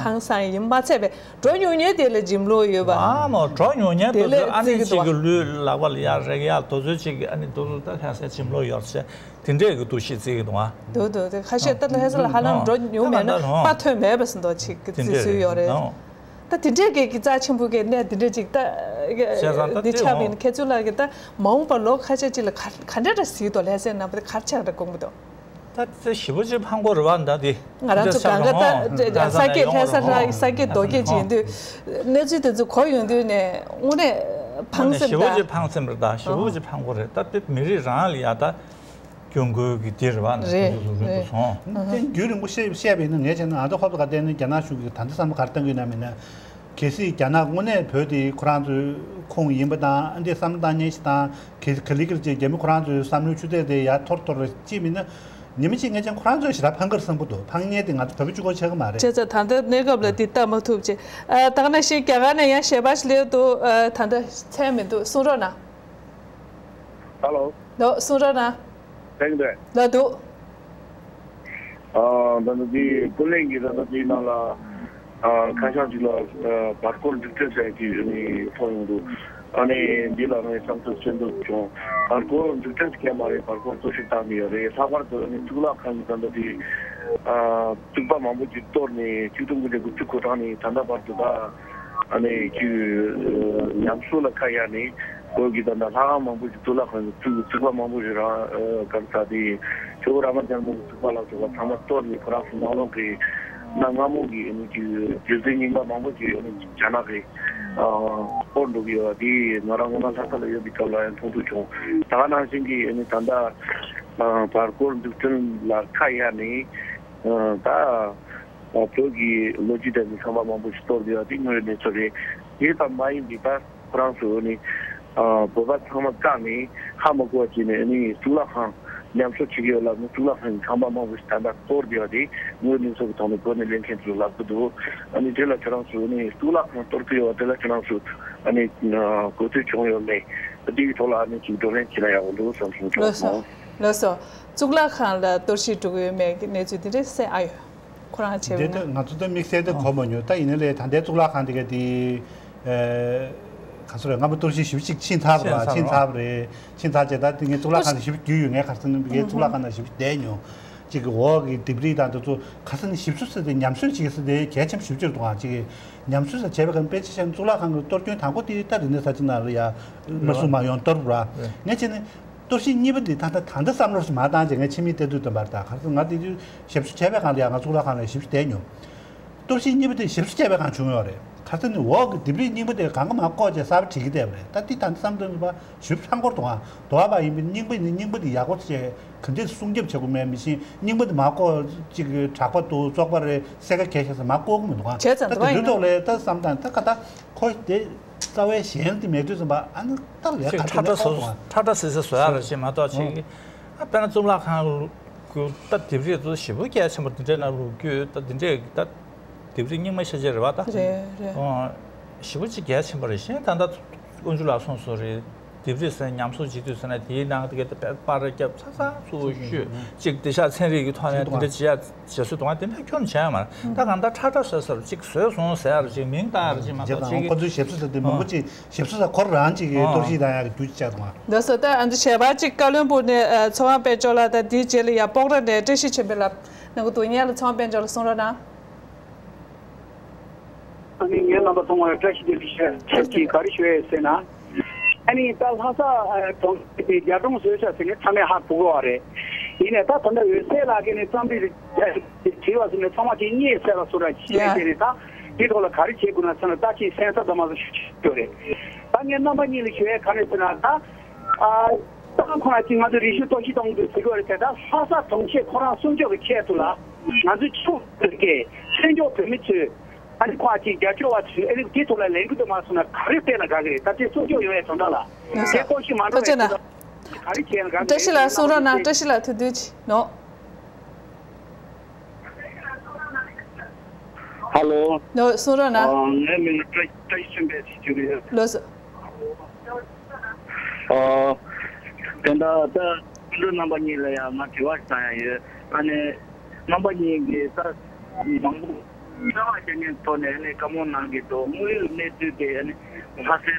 ཧང་སང་ཡིན་མ་ཚད་པས་འགྲོ་མྱོང་མཁན་དེ་ལ་འཇིམ་ལོག་ཡོད་པ། ཨ་མ་འགྲོ་མྱོང་མཁན་དེ་དེ་ལ་ཚོ་ཨ་ནི་བརྩི་གི་གཅིག་འདུག་གི་ལུས་ལག་པ་ལ་ཡར་རེག་ཡག་དེ་ཚོ་གཅིག་གི་ཨ་ནི་དེ་ཚོ་ད་ལྷ་སའི་འཇིམ་ལོག་ཡོད་ཟེར་དེ་འདྲས་གི་འདུ་ཤེས་བརྩི་གི་འདུག་ཨ། འདུག་འདུག་དེ་ཁ་ཤས་ད་ལྷ་ས་ལ་ཧ་ལམ་འགྲོ་མྱོང་མེད་ན་པར་ཐོན་མེད་པ་བཟོ་འདྲ་ཅིག་གི་བརྩི་སྲོལ་ཡོད་རེད། ད་དེ་འདྲས་ཀྱི་གི་རྩ་ཆེན་པོ་གི་གནས་དེ་འདྲས་ཅིག་ད་བཤད་ཙང་ད་འདི་དེ་ཆགས་པ་ཡིན་ན་ཁྱེད་ཚོ་ལ་གི་ད་མ་འོངས་པ་ལོ་ཁ་ཤས་ཅིག་ལ་ག་ག་འདྲས་ར་གཟིགས་དོ་ལྷ་སའི་ནང་པ་དེ་ག་རེ་ཆགས་ར་དགོངས་པ་འདུག་ད་དེ་ཞེ་པོ་ཅིག་ཕངས་པོ་རེད་བ་ད་དེ། ང་རང་ཚོ་གང་ག་ད་ལྷ་ས་ས་སྐྱེས་ལྷ་ས་ལྷ་ས་སྐྱེས་རྡོ་སྐྱེས་ཅིག་ཡིན་དུས་གནས་ཚུལ་དེ་ཚོ་གོ་ཡོང་དུས་ནས་དངོས་གནས་ཕངས་སེམས་ཞེ་པོ་ད་ཅིག་ཕངས་སེམས་རེད་ད་ཞེ་པོ་ཅིག་ཕངས་པོ་རེད་ད་དེ་མི་རིགས་རང་ལ་ཡ་ད། སྐྱོན་དགོས་ཀྱི་དེ་རེད་བ་ན་རེད། དེ་ཚོ་རེད་རེད། དུ་སོང་། དེ་རྒྱུན་རིང་པོ་བཤད་བཤད་པ་ཡིན་ན་ངས་བྱས་ན་ཨ་མདོ་ཧོབ་ཏེ་ག་བལྟས་ན་རྒྱ་ནག་གཞུང་གིས་ད་ལྟ་བསམ་བློ་ག་རེ་བཏང་གི་ཡོད་ན་མིན་ན། གལ་སྲིད་རྒྱ་ནག་དངོས་གནས་བོད་དེ་ཁོ་རང་ཚོའི་ཁོངས་ཡིན་པ་དང་ཨ་འདི་བསམ་བློ་བཏང་མཁན་ཞིག་དང་གལ་ག་ལེ་ག་ལེ་བྱས་རྒྱ་མི་ཁོ་རང་ཚོའི་བསམ་བློའི་ཆུ་ཚད་དེ་ཡར་མཐོར་མཐོར་ཅིག་མིན་ན། ཉི་མ་གཅིག་ངས་ཀྱང་ཁོ་རང་ཚོའི་ཞེ་དྲག་ཕངས་ཀར་བསམ་གྱི་འདུག་ཕངས་མཁན་དེ་ང་ཚོ་བོད་པ་གཅིག་པོ་ཆགས་ཀྱི་མ་རེད། བྱས་ཙང་ད་ལྟ་གནས་སྐབས་ལ་འདི་ལྟ་མ་ཐུབ་ཅེས། ཨ་ད་ག་ནང་བཞིན་རྒྱ་གར་ནས་ཡང་ཞལ་པར་ཞིག་སླེབས་འདུག་ཨ་ད་ལྟ་མཚན་མི་འདུག་གསུང་རོགས་གནང་། ཧ་ལོ། ལོ། གསུང་རོགས་གནང་། ཐེངས་འདྲ། ལ་འདུག་ཨ་ད་ནི་དེ་ཀུན་གླེང་གི་ད་ནི་དེའི་ནང་ལ་ཨ་ཁ་བྱང་ཅིག་ལ་ཨ་བར་སྐོར་འཛུགས་སྐྲུན་ཟེར་གྱི་ནི་ཐོན་ཡོང་འདུག་ཨ་ནི་འདི་ལ་ནི་བསམ་ཚུལ་གསོན་འདུག་བྱུང་། བར་སྐོར་འཛུགས་སྐྲུན་ཟེར་མཁན་མ་རེད། བར་སྐོར་གཙོ་ཆེར་བཏང་གི་ཡོད་རེད། ལྷག་པར་དུ་ནི་གཙུག་ལག་ཁང་གི་ད་ནི་དེ་ཨ་བཙུགས་པ་མང་པོ་ཅིག་གཏོར་ནས་ཆིག་སྟོང་དགུ་བརྒྱ་དགུ་བཅུ་གོ་གྲངས་ནས་ད་ལྟ་བར་དུ་ད། ཨ་ནི་ཀྱི་ཉམས་གསོ་ལ་ཁ་གཡར་ནས་བོད་ཀྱི་ད་ལྟ་ལྷ་ཁང་མང་པོ་ཞིག་གཙུག་ལག་ཁང་གི་བཙུགས་བཙུགས་པ་མང་པོ་ཞིག་རང་གར་ས་དེ་ཇོ་བོ་ར་མ་ཅན་མ་གི་བཙུགས་པ་ལ་སོགས་པ་ཚང་མ་གཏོར་ནས་ཁོ་རང་ཚོ་ནང་ལོགས་ཀྱི་གནའ་སྔ་མོ་གི་ཨ་ནི་ཀྱི་རྗེ་བཙུན་རྙིང་པ་མང་པོ་ཞིག་ཨ་ནི་རྒྱ་ནག་གི་སྤོར་འགྲོ་གི་ཡོད་པ་དེ་ང་རང་སྔོན་མ་ལྷ་ས་ལ་ཡོད་པའི་སྐབས་ལ་ཡང་མཐོང་ཐུབ་བྱུང་། ད་ག་ནང་བཞིན་གྱི་ཨ་ནི་ད་ལྟ་བར་སྐོར་འཛུགས་སྐྲུན་ལ་ཁ་གཡར་ནས་ད། བོད་ཀྱི་ལོ་རྒྱུས་དང་ནི་ཚང་མ་མང་པོ་ཞིག་གཏོར་བསྡད་ཡོད་དེ་དངོས་ཡོད་གནས་ཚུལ་རེད། དེ་ཙམ་མ་ཡིན་པའི་ད་ཁོ་རང་ཚོ་ནི་བོད་པ་ཚང་མ་བཀག་ནས་ཧ་མ་གོ་བ་བྱས་ནས་ནི་གཙུག་ལག་ཁང་ཉམས་གསོ་བྱེད་ཀྱི་ཡོད་ལབ་ནས་གཙུག་ལག་ཁང་གི་ཁང་པ་མང་པོ་ཞིག་ད་ལྟ་གཏོར་བསྡད་ཡོད་དེ་དངོས་ཡོད་གནས་ཚུལ་གྱི་ཐོག་ནས་བོད་ནས་སླེབས་མཁན་ཚོ་ལབ་ཀྱི་འདུག་ཨ་ནི་དེ་ལ་ཁྱོད་རང་ཚོ་ནི་གཙུག་ལག་ཁང་གཏོར་གྱི་ཡོད་དེ་ལ་ཁྱོད་རང་ཚོ་ཨ་ནི་གོ་ཐོས་བྱུང་ཡོད་མེད་དེ་གི་ཐོག་ལ་ཨ་ནི་ཅིག་བགྲོ་གླེང་བྱས་ན་ཡག་པོ་འདུག་བསམ་སོང་། ལགས་སོ། ལགས་སོ། གཙུག་ལག་ཁང་ལ་གཏོར་བཤིག་འགྲོ་གི་ཡོད་མེད་ཀྱི་གནས་ཚུལ་དེ་འདྲ་གསན་ཨ་ཡོད། ཁོ་རང་བྱས་པ་དེ་ཡིན་ན། ད་ང་ཚོ་ད་དམིགས་བསལ་དེ་གོ་མ་མྱོང་། ད་ཡིན་ན་ལས་ད་ལྟའི་གཙུག་ལག་ཁང་དེ་ག་དེ་ཨེ་ག་ཚོད་རེད། སྔ་མོ་གཏོར་བཤིག་ཞེ་པོ་ཅིག་ཕྱིན་ཚར་བ་ལ་ཕྱིན་ཚར་བ་རེད། ཕྱིན་ཚར་རྗེས་ད་དེ་ངས་གཙུག་ལག་ཁང་དེ་ཞེ་པོ་རྒྱུས་ཡོད། ངས་ག་རེ་ཟེར་ན་ངས་གཙུག་ལག་ཁང་ནང་ཞེ་པོ་བསྡད་མྱོང་། ཅིག་གི་འོག་གི་ལྡེབས་རིས་དང་དེ་ཚོ་ག་ས་ནས་ཞིབ་བཟོ་ཟེར་ཏེ་ཉམས་གསོ་བྱེད་ཟེར་ཏེ་གལ་ཆེན་པོ་ཞེ་པོ་ཅིག་རེད་འདུག་ཨང་། ཅིག་གི་ཉམས་གསོ་ཟེར་བྱས་པའི་སྐབས་དཔེ་ཆ་བཞག་ན་གཙུག་ལག་ཁང་གི་གཏོར་སྐྱོན་དང་པོ་དེ་ད་རིག་གནས་གསར་བརྗེ་ནང་ལ་ཡ་དམར་སྲུང་དམག་ཡོང་གཏོར་བ་རེད། ངས་བྱས་ནས། གཏོར་བཤིག་གཉིས་པ་འདི་ད་ལྟ་ད་ལྟ་བསམ་བློ་ཞིག་མ་བཏང་བྱས་ངས་ཕྱི་མིག་ལྟ་དུས་ཙམ་པར་ད་ག་ཚོད་ང་དེ་དུས་ཞབས་ཞུ་བྱས་པའི་སྒང་ལ་ཡང་ང་གཙུག་ལག་ཁང་ལ་ཞབས་ཞུ་བསྡད་མྱོང་། གཏོར་བཤིག་གཉིས་པ་དེ་ཞབས་ཞུ་བྱས་པའི་སྒང་བྱུང་ཡོད་རེད། ག་ཚོད་ནི་འོག་གི་ལྡེབས་རིས་རྙིང་པ་དེ་གང་ག་མར་བཀོག་བྱས་གསར་པ་བྲིས་ཀྱི་བསྡད་པ་རེད། ད་འདི་ད་ལྟ་བསམ་བློ་ནི་པ་ཞབས་ཞུ་ཧྲང་སྐོར་དུ་ང་དོ་བ་པ་ཡིན་པའི་རྙིང་པ་ནི་རྙིང་པ་དེ་ཡག་པོ་བྱས་ག་འདྲས་སྲུང་སྐྱོབ་བྱེད་དགོས་མེད་མི་ཤེས། རྙིང་པ་དེ་མར་བཀོག་ཅིག་གྲགས་པ་འདུག་བཙོག་པ་རེད་སེ་ཀ་གས་ཤེས་ས་མར་བཀོག་གི་མི་འདུག་ཨང་། བྱས་ཙང་ད་དེ་དུས་ཐོག་ལ་ད་བསམ་སྟངས་ད་ག་ད། ཁོ་དེ་རྩ་བའི་ཞེན་དེ་མེད་དུས་ཙམ་པ་ཨ་ནི་ད་ལས་ཅིག་ཁ་ཁྲ་ཁྲ་ཁྲ་ཁྲ་བཟོ་ཁྲ་ཁྲ་སི་སི་བཟོ་ཡ་ར་ཅིག་མ་གཏོགས་ཅིག་ཨ་དཔེར་ན་གཙུག་ལག་ཁང་གི་ད་ལྡེབས་རིས་ཚོ་ཞེ་པོ་གལ་ཆེན་པོ་འདི་འདྲའི་ནང་ལོགས་རྒྱུས་ད་འདི་འདྲའི་ད་ལྡེབས་རིས་རྙིང་མ་ཤ་ཅིག་རེད་བ་ད། རེད་རེད། ཨོ། ཞེ་པོ་ཅིག་གལ་ཆེན་པོ་རེད། གཞན་ད་ལྟ་དབོན་ཇོ་ལགས་གསུངས་སོང་རེད། ལྡེབས་རིས་ཟེར་ཉམས་གསོ་བྱེད་དུས་ཟེར་ན་དེའི་ནང་དེ་ག་དེ་པར་རྒྱབ་ཚ་ཚ་གཙོ་བོ་ཤོད་ཅིག་དེ་ཤ་ཚན་རིག་གི་ཐོག་ནས་དེ་འདྲ་བྱེད་ཡ་བྱེད་སྲོལ་དུ་ང་དེ་འདྲ་ཁྱོན་བྱས་མ་རེད། ད་གང་ལྟར་ཁྲ་ཁྲ་བཟོས་ཟེར་ཅིག་བཟོས་སོང་ཟེར་ཡ་རེད་ཅིག་མིང་བཏགས་ཡ་རེད་ཅིག་མ་གཏོགས་ཅིག་ཁོ་ཚོའི་ཞབས་ཞུ་ཟེར་དེ་མང་པོ་ཅིག་ཞབས་ཞུ་ཟེར་ཁོ་རང་ཅིག་གི་གཏོར་བཤིག་བཏང་ཡ་གི་རྒྱུ་ཅིག་ཆགས་སོང་ང་། ལགས་སོ། ད་ཨ་འདི་ཞལ་པར་ཅིག་བཀའ་བློན་སྦུག་ནས་ཚོར་དབང་དཔལ་འབྱོར་ལགས་དང་དེའི་རྗེས་ལ་ཡ་སྤོག་ར་ནས་བཀྲ་ཤིས་ཆོས་འཕེལ་ལགས་གནང་གི་འདུག་ངས་ལ་ཚོར་དབང་དཔལ་འབྱོར་ལ་གསུང་རོགས་གནང་། ཨ་ནི་ངའི་རྣམ་པ་ཚང་མར་བཀྲ་ཤིས་བདེ་ལེགས་ཞུ། ཁྱེད་ཀྱིས་ག་རེ་ཞུ་ཡས་ཟེར་ན། ཨ་ནི་ད་ལྷ་ས་གྲོང་ཁྱེར་དེ་རྒྱ་གྲོང་བཟོས་ཤག་ཟེར་ནས་ཚང་མས་ཧ་གོ་གི་ཡོད་རེད། ཡིན་ནའི་ད་ད་ལྟ་འོད་ཟེར་ལགས་ཀྱིས་ནི་རྩོམ་རིག་བྲིས་པ་ཟེར་ནས་ཚང་མ་དེ་རྙེད་ཟེར་ལ་སོ་ར་ཤེས་ཡ་ཡ། དེ་ནི་ད་དེ་ཐོག་ལ་ག་རེ་བྱེད་དགོས་ན་ཟེར་ན་ད་ཅིག་སེམས་འཚབ་དང་མ་སོ་ཞུ་ཞུ་རྒྱུ་རེད། ད་ངས་རྣམ་པ་གཉིས་ལ་ཞུ་ཡས་ག་རེ་ཟེར་ན་ད། ཨ། ད་ཁོ་རང་གིས་ང་ཚོ་རེ་ཞུ་གཏོར་བཤིག་གཏོང་གི་འདུག་ཟེར་གྱི་ཡོད་རེད་དེ། ད་ལྷ་ས་གྲོང་ཁྱེར་ཁོ་རང་སྲུང་སྐྱོབ་ཀྱི་ཆེད་དུ་ལ་ང་ཚོ་ཆུ་བོ་ཟེར་གི་ཆོས་འབྱོར་བོད་མི་ཚོས་ཨ་ནི་ཁོ་རང་གི་རྒྱབ་སྐྱོར་བ་ཚོས་ཨ་ནི་དེ་ཐོག་ལ་ལས་འགུལ་དུ་མ་སོང་ན་ག་རེ་སྤེལ་ན་དགའ་གི་རེད། ད་དེ་སྲུང་སྐྱོབ་ཡོང་ཡའི་དོན་དག་ལ་དེ་གཏོར་བཤིག་མ་འགྲོ་བའི་དོན་དག་ག་རེ་བྱས་ན་དགའ་གི་རེད། བཀྲ་ཤིས་ལགས་གསུང་རོགས་གནང་། བཀྲ་ཤིས་ལགས་ཐུགས་རྡུལ་གྱིས་ནོ། ཧ་ལོ། ནོ་གསུང་རོགས་གནང་། ཨ། ངའི་མིང་ལ་བཀྲ་བཀྲ་ཤིས་ཆོས་འཕེལ་ཟེར་གྱི་རེད། ལགས་སོ། ཨོ། དེ་འདྲ་ད་སྐུ་མགྲོན་རྣམ་པ་གཉིས་ལ་ཡང་ང་དྲི་བ་ཞིག་བཏང་ཡ་ཡོད། ཨ་ནི་རྣམ་པ་གཉིས་ཀྱིས་ད་མང་པོ་ཚོར་བ་བཤད་མཁན་ཐོག་ནས་ཨ་ནི་བཀའ་མོལ་གནང་གི་འདུག་དངོས་ཡོད་གནས་ཚུལ་དེ་ཨ་ནི་ལྷ་སའི་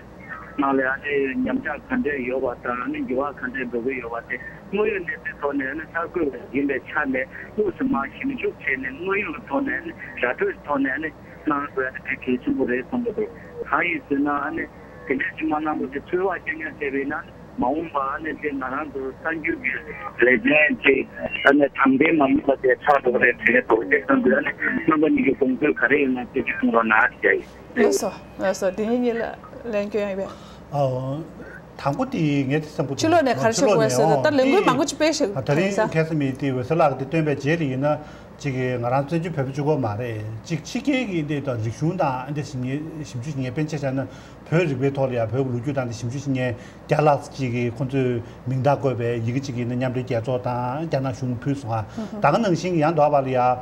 ནང་ལ་ཨ་ནི་ཉམས་ཆག་ག་འདྲས་ཡོད་པ་དང་ཨ་ནི་འགྱུར་བ་ག་འདྲས་འགྲོ་གི་ཡོད་པ་དེ་དངོས་ཡོད་གནས་ཚུལ་ཐོག་ནས་ཨ་ནི་གསར་འགོད་པ་ཡིན་པའི་ཆ་ནས་དངོས་སུ་མར་ཞིབ་འཇུག་བྱས་ནས་དངོས་ཡོད་ཐོག་ནས་ཨ་ནི་ར་སྤྲོད་ཐོག་ནས་ཨ་ནི་གནང་དགོས་ཡ་དེ་གལ་ཆེན་པོ་རེད་བསམ་གྱི་འདུག་གང་ཡིན་ཟེར་ན་ཨ་ནི་དེ་འདྲ་ཅིག་མ་གནང་བ་དེ་ཚོར་བ་སྐྱེ་ཉེན་བྱས་པ་ཡིན་ན་མ་འོངས་པ་ཨ་ནི་དེ་ང་རང་ཚོ་གསར་འགྱུར་གྱི་ལས་དོན་དེ་ཨ་ནི་དྲང་བདེན་མ་ཡིན་པ་དེ་ཆགས་འགྲོ་གི་རེད་དྲན་གྱི་འདུག་དེ་ཙམ་དུ་ཨ་ནི་རྣམ་པ་གཉིས་ཀྱི་དགོངས་ཚུལ་ག་རེ་ཡིན་ན་དེ་ཅིག་གསུང་རོགས་གནང་ཞེས། ལགས་སོ། ལགས་སོ། དེ་གཉིས་གཉིས་ལ་ལན་སྐྱོན་ཡོད་པས། ཨོ། དང་པོ་དེ་ངས་དེ་བསམ་གྱི་འདུག་ཕྱི་ལོགས་ནས་ག་རེ་བྱེད་དགོས་ཟེར་ན་ད་ལས་འགུལ་མང་པོ་ཅིག་སྤེལ་ཞིག་ད་རིང་ཁ་སང་མི་དེ་འོད་ཟེར་ལགས་དེ་སྟོན་པའི་རྗེས་ལ་ཡིན་ན་ཅིག་གིས་ང་རང་བཙན་བྱོལ་བོད་པ་གཅིག་པོ་མ་རེད། ཅིག་ཕྱི་རྒྱལ་གྱི་འདི་དང་རིག་གཞུང་དང་འདི་ཞིབ་ཞིབ་ཞིབ་འཇུག་བྱེད་མཁན་དཔེར་ན་ཆ་བཞག་ན་བོད་རིག་པའི་ཐོག་ལ་ཡང་བོད་ཀྱི་ལོ་རྒྱུས་དང་འདི་ཞིབ་འཇུག་བྱེད་མཁན་བརྒྱ་ལྷག་ཅིག་གིས་ཁོང་ཚོས་མིང་རྟགས་བཀོད་པའི་ཡི་གེ་ཅིག་ཡིན་ན་མཉམ་འབྲེལ་རྒྱལ་ཚོགས་དང་རྒྱ་ནག་གཞུང་ཕུལ་སོང་ང་། ད་ག་ནང་བཞིན་ཡང་འདོགས་པ་ལ་ཡང་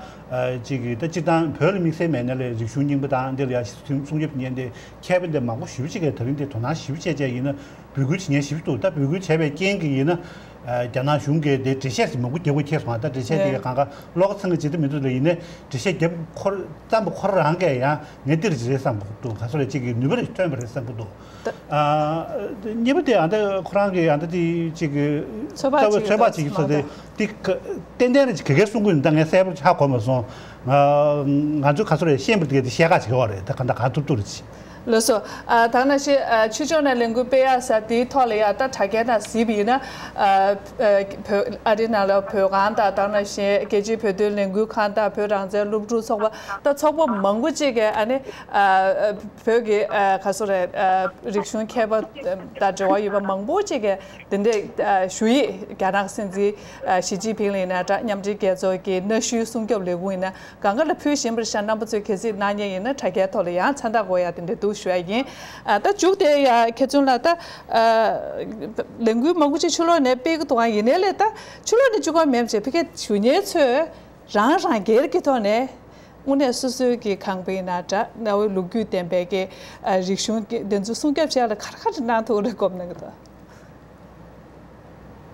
ཅིག་གིས་ད་སྤྱིར་བཏང་བོད་ལ་དམིགས་བསལ་མེད་ན་ལས་རིག་གཞུང་རྙིང་པ་དང་འདི་ལ་ཡང་སྲུང་སྐྱོབ་བྱེད་མཁན་འདི་མཁས་པ་འདི་མང་པོ་ཞེ་པོ་ཅིག་གིས་ད་རིང་འདི་དོ་སྣང་ཞེ་པོ་བྱས་བྱས་ཡིན་ན་འབོད་སྐུལ་བྱེད་མཁན་ཞེ་པོ་འདུག་ད་འབོད་སྐུལ་བྱས་པའི་རྐྱེན་གྱིས་ཡིན་ན་རྒྱ་ནག་གཞུང་གིས་འདི་འགྲེལ་བཤད་ཞིག་མང་པོ་རྒྱག་དགོས་ཁེལ་སོང་ང་། ད་འགྲེལ་བཤད་འདི་གས་གང་ག་བློ་ཁ་ཚིམ་གི་བྱེད་ཐུབ་མི་འདུག་ལ་ཡིན་ནའི་འགྲེལ་བཤད་རྒྱབ་ཁོ་རང་བརྩམས་པ་ཁོ་རང་གིས་ཡང་ངས་འདི་རེད་བསམ་གི་འདུག་ག་ཚོད་རེད་ཅིག་གི་ནུས་པ་རེ་ཐོན་པ་རེད་བསམ་གི་འདུག་ད། ཨ། གཉིས་པ་དེ་ཨ་ད་ཁོ་རང་གི་ཨ་ད་དེ་ཅིག་གི་ཚོད་དཔག་ཅིག་ཚོད་དཔག་ཅིག་ཡོད་ས་དེ་དེ་ཏན་ཏན་རེ་ཅིག་ག་གེ་གསུང་གི་ཡིན་ད་ངས་གསལ་པོ་ཧ་གོ་མ་སོང་། ང་ང་ཚོས་ག་ཚོད་རེ་ཤེས་པ་དེ་གས་དེ་བཤད་ག་ཅིག་ཡོད་རེད། ད་ག་འདྲ་གང་ཐུབ་ཐུབ་རེ་ཅིག་ལགས་སོ། ཨ་ད་ག་ནང་བཞིན་ཨ་ཕྱི་ཕྱོགས་ནས་ལས་འགུལ་སྤེལ་ཡ་ས་དེའི་ཐོག་ལ་ཡ་ད་དྲ་རྒྱའི་ནང་གཟིགས་པ་ཡིན་ན་ཨ་ཨ་བོད་ཨ་རི་ནང་ལ་བོད་ཁང་དང་ད་ག་ནང་བཞིན་རྒྱལ་སྤྱིའི་བོད་དོན་ལས་འགུལ་ཁང་དང་བོད་རང་བཙན་སློབ་ཕྲུག་ཚོགས་པ་ད་ཚོགས་པ་མང་པོ་ཅིག་གིས་ཨ་ནི་ཨ་བོད་ཀྱི་ཨ་ག་ཚོད་རེད་ཨ་རིག་གཞུང་མཁས་པ་དང་འབྲེལ་བ་ཡོད་པ་མང་པོ་ཅིག་གིས་དེ་འདྲའི་ཨ་ཞུ་ཡིག་རྒྱ་ནག་སྲིད་འཛིན་ཨ་ཞི་ཅིན་ཕིང་ལ་ཡིན་ན་འདྲ་མཉམ་འབྲེལ་རྒྱལ་ཚོགས་ཀྱི་གནའ་ཤུལ་སྲུང་སྐྱོབ་ལས་ཁུངས་ཡིན་ན་གང་ག་ལ་ཕུལ་བཞིན་པར་ཤ་རྣམ་པ་ཚོས་གལ་སྲིད་གནང་མཁན་ཡིན་ན་དྲ་རྒྱའི་ཐོག་ལ་ཡང་མཚན་རྟགས་འགོད་ཡ་དེ་འདྲ་འདུག་ཞུ་ཡ་ཡིན། ཨ་ད་མཇུག་དེ་ཡ་མཁས་བཙུན་ལགས་ད་ཨ་ལས་འགུལ་མང་པོ་ཅིག་ཕྱི་ལོགས་ནས་སྤེལ་གི་འདུག་ཨ་ཡིན་ནའི་ལས་ད་ཕྱི་ལོགས་ནས་བཅུག་ག་མེད་པ་བྱས་ཕ་གིར་བཞུགས་མཁན་ཚོས། རང་རང་སྒེར་གྱི་ཐོག་ནས་དངོས་གནས་སོ་སོའི་གི་ཁང་པའི་ནང་འདྲ་གནའ་བོའི་ལོ་རྒྱུས་ལྡན་པའི་གི་ཨ་རིག་གཞུང་གི་འདི་ཚོ་སྲུང་སྐྱོབ་བྱེད་ཡ་ལ་ག་རེ་ག་རེ་གནང་ཐུབ་རེད་དགོངས་གནང་གི་འདུག་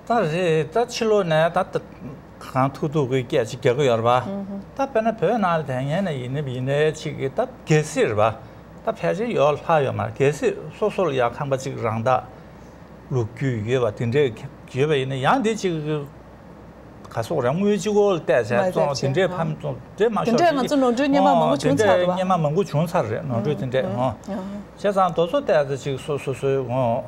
ད་རེད་ད་ཕྱི་ལོགས་ནས་ད་ད་གང་ཐུབ་ཐུབ་གི་སྐད་ཅིག་རྒྱག་གི་ཡོད་རེད་པ། ད་དཔེར་ན་བོད་ནང་ལ་དེ་ངས་ན་ཡིན་ནི་ཡིན་ནའི་ཅིག་གི་ད་གལ་སྲིད་རེད་པ། ད་ཕལ་ཆེར་ཡོད་ལྷག་ཡོད་མ་རེད། གལ་སྲིད་སོ་སོ་ལ་ཡ་ཁང་པ་ཅིག་རང་བདག་ལོ་རྒྱུས་ཡོད་པ་དེ་འདྲས་ཡོད་པ་ཡིན་ན་ཡང་འདི་ཅིག་ག་སོག་རང་དངུལ་གཅིག་པོ་ལ་བལྟས་བྱས་མ་བཙོང་བཙོང་དེ་འདྲས་ཕམ་བཙོང་དེ་འདྲས་མ་དེ་ཤོར་འདྲས་ང་ཚོ་ནོར་འཁྲུལ་སྔོན་མ་མང་པོ་བྱུང་ཚར་རེད་པ། སྔོན་མ་མང་པོ་བྱུང་ཚར་རེད་ནོར་འཁྲུལ་དེ་འདྲས་ཧོ། བྱས་ཙང་དོ་ཚོ་བལྟས་ཚེ་ཅིག་སོ་སོ་སོའི་ངོ་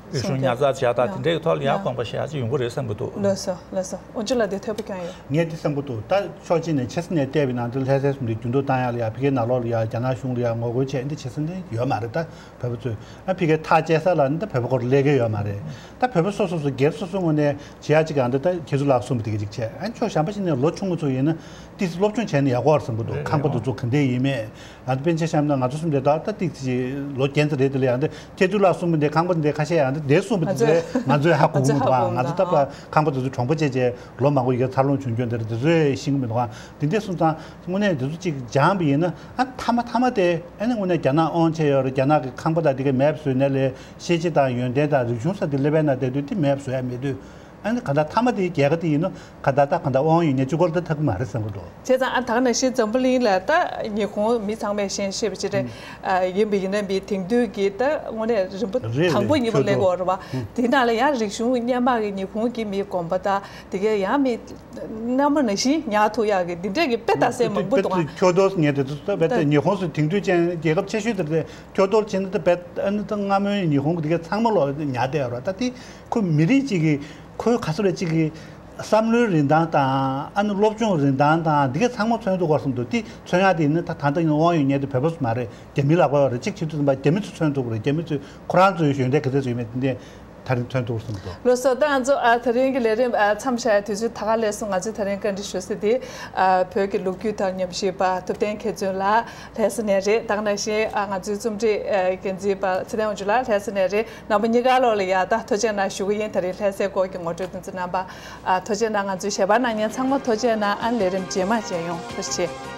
རིག་གཞུང་ཉར་ཚགས་བྱས་ད་དེ་འདྲས་ཐོག་ལ་ཡང་དགོངས་པ་བཞེས་ཡ་ཅིག་ཡོང་གི་རེད་བསམ་གི་འདུག་ལགས་སོ་ལགས་སོ། དབུ་མཆོག་ལགས་དེ་ཐོས་པ་ཀྱང་ཡོད། ངས་དེ་བསམ་གི་འདུག་ད་ཕྱོགས་གཅིག་ནས་ཆབ་སྲིད་ནས་བལྟས་པའི་ནང་དུ་ལྷ་སའི་གསུམ་དེ་འགྱུར་ལྡོག་བཏང་ཡ་ལ་ཡ་ཕ་གིའི་ནང་ལོགས་ལ་ཡ་རྒྱ་ནག་གཞུང་ལ་ཡ་ངོ་རྒོལ་བྱས་འདི་བྱེད་ས་འདི་ཡོད་མ་རེད་ད། བོད་པ་ཚོས་ཨ་ཕ་གིའི་ཐག་བཅད་ས་ལ་ནི་ད་བོད་པ་སྐོར་སླེབས་ཀྱི་ཡོད་མ་རེད། ད་བོད་པ་སོ་སོ་སོ་སྒེར་སོ་སོའི་ངོས་ནས་བྱེད་ཡ་གཅིག་ཨ་འདི་ད་ཁྱེད་ཚོ་ལགས་གསུངས་པ་དེ་ག་ཅིག་བྱས་ཨ་ཕྱོགས་གཞན་པ་ཞིག་ནས་ལོ་ཆུང་ངུ་ཚོ་ཡིན་ན་ཏིས་སློབ་སྦྱོང་བྱས་ན་ཡག་པོ་རེད་བསམ་གི་འདུག་རེད་ཁང་པ་རེད་འདི་ཚོ་ག་འདྲས་ཡིན་མེད་ཨ་ད་དཔེར་ན་ཆ་བཞག་ན་ང་ཚོ་གསུམ་དེ་ད་ད་ཏིག་ཙི་ལོ་རྒན་ཚ་རེད་དེ་ལ་ཡ་འདི་ཁྱེད་ཚོ་ལགས་གསུངས་པ་འདི་ཁང་པ་འདི་ཁ་ཤས་ཡ་འདི་འདས་གསུངས་པ་འདི་ཚོས་ང་ཚོས་ཧ་གོ་གི་མི་འདུག་ང་ཚོ་ད་ཁང་པ་འདི་ཚོ་གྲོང་པ་བྱས་བྱས་ལོ་མང་པོ་ཡི་གེ་འཚར་ལོངས་བྱུང་རྒྱུ་འདི་རེད་འདི་ཚོས་ཤེས་གི་མི་འདུག་ཨ་འདི་འདས་གསུངས་ཙང་དངོས་གནས་འདི་ཚོ་གཅིག་སྦྱངས་པ་ཡིན་ན་ཨ་མཐའ་མ་མཐའ་མ་དེ། ཨ་ནི་དངོས་གནས་རྒྱ་ནག་དབང་ཆ་ཡོད་རེད། རྒྱ་ནག་གི་ཁང་པ་དང་དེ་གའི་མེབ་བཟོས་ནས་ལས་ཤེས་བྱ་དང་ཡོན་ཏན་དང་རིག་གཞུང་ས་དེ་ལེ་བའི་ནང་བསྡད་དུས་དེ་མེབ་བཟོ་ཡ་མེད་དུས། ཨ་ནི་ག་ད་མཐའ་མ་དེའི་རྒྱལ་ཁ་དེ་ཡིན་ནོ་ག་ད་ད་ག་ད་དབང་ཡོད་ཉེ་གཅིག་སྐོར་ད་ཐག་མ་རེད་བསམ་གི་འདུག་བྱས་ཙང་ཨ་ད་ག་ནང་བཞིན་འཛམ་བུ་གླིང་ལ་ད་ཉི་ཧོང་མི་ཚང་མས་ཤེས་ཤེས་པ་ཅི་རེད། ཨ་ཡིན་པ་ཡིན་ན་མི་དེང་དུས་ཀྱི་ད་དངོས་གནས་རིམ་པ་རེད་དང་པོ་རེད་གཉིས་པ་ཆོས་ལེགས་འོར་བ་དེ་ནང་ལ་ཡང་རིག་གཞུང་སྔོན་མ་གི་ཉི་ཧོང་གི་མི་དགོན་པ་དང་དེ་གའི་ཡང་མི། སྣང་བ་ནང་བཞིན་ཉར་ཐུབ་ཡག་གི་འདི་འདྲས་ཀྱི་དཔེ་ལྟ་སའི་མང་པོ་འདུག་ཨ། ཁྱོད་དོ་ངས་དེ་ཚོ་ད་ཉི་ཧོང་སུ་དེང་དུས་ཅན་རྒྱལ་ཁབ་ཆེ་ཤོས་དེ་རེད། ཁྱོད་དོ་ཕྱིན་ད་བེད་ཨ་ནི་ད་སྔ་མོའི་ཉི་ཧོང་གི་དེ་གའི་ཚང་མ་ལོ་ཉར་བསྡད་ཡོད་རེད། ད་དེ་ཁོ་མི་རིགས་གཅིག་གི་ཁོའི་ག་ཚོད་རེད་གཅིག་གི་བསམ་བློའི་རིན་ཐང་དང་ཨ་ནི་སློབ་སྦྱོང་རིན་ཐང་དང་འདི་གའི་ཚང་མ་མཚོན་ཐུབ་དགོས་བསམ་འདུག་དེ་མཚོན་ཡག་དེ་ཡིན་ན་ད་ད་ལྟ་ཡིན་དབང་ཡོད་ཉལ་དེ་བོད་པ་སུ་མ་རེད། རྒྱ་མི་ལ་དགོས་ཡོད་རེད། གཅིག་བྱེད་དུས་ཙམ་པ་རྒྱ་མི་ཚོ་མཚོན་ཐུབ་རེད། རྒྱ་མི་ཚོས་ཁོ་རང་ཚོའི་ཡོན་ཏན་ག་ཚད་ཚོད་ཡོད་མེད་དེ་འདྲས། ད་རིང་ཐོན་ཐུབ་སོང་འདུག་ལགས་སོ། ད་ང་ཚོ་ཨ་ད་རིང་གི་ལས་རིམ་ཨ་མཚམས་བཞག་ཡ་དུས་ཚོད་ད་ག་སླེབས་སོང་། ང་ཚོས་ད་རིང་བཀའ་འདྲི་ཞུ་ས་དེ་ཨ་བོད་ཀྱི་ལོ་རྒྱུས་དང་ཉམས་ཞིབ་པ་ཐུབ་བསྟན་མཁས་བཙུན་ལགས་ལྷ་ས་ནས་རེད། ད་ག་ནང་བཞིན་ཨ་ང་ཚོའི་རྩོམ་སྒྲིག་ཨ་འགན་འཛིན་པ་ཚེ་བརྟན་དབང་ཕྱུག་ལགས་ལྷ་ས་ནས་རེད། རྣམ་པ་གཉིས་ཀ་ལོག་ལ་ཡ་ད་ཐུགས་རྗེ་གནང་ཞུ་གི་ཡིན། ད་རིང་ལྷ་སའི་སྐོར་གྱི་ངོ་སྤྲོད་དེ་ཚོ་གནང་བ་ཨ་ཐུགས་རྗེ་གནང་། ང་ཚོའི་ཞལ་པར་གནང་མཁན་ཚང་མ་ཐུགས་རྗེ་གནང་། ཨ་ལས་རིམ་རྗེས་མ་མཇལ་ཡོང་། ཐུགས་རྗེ་ཆེ།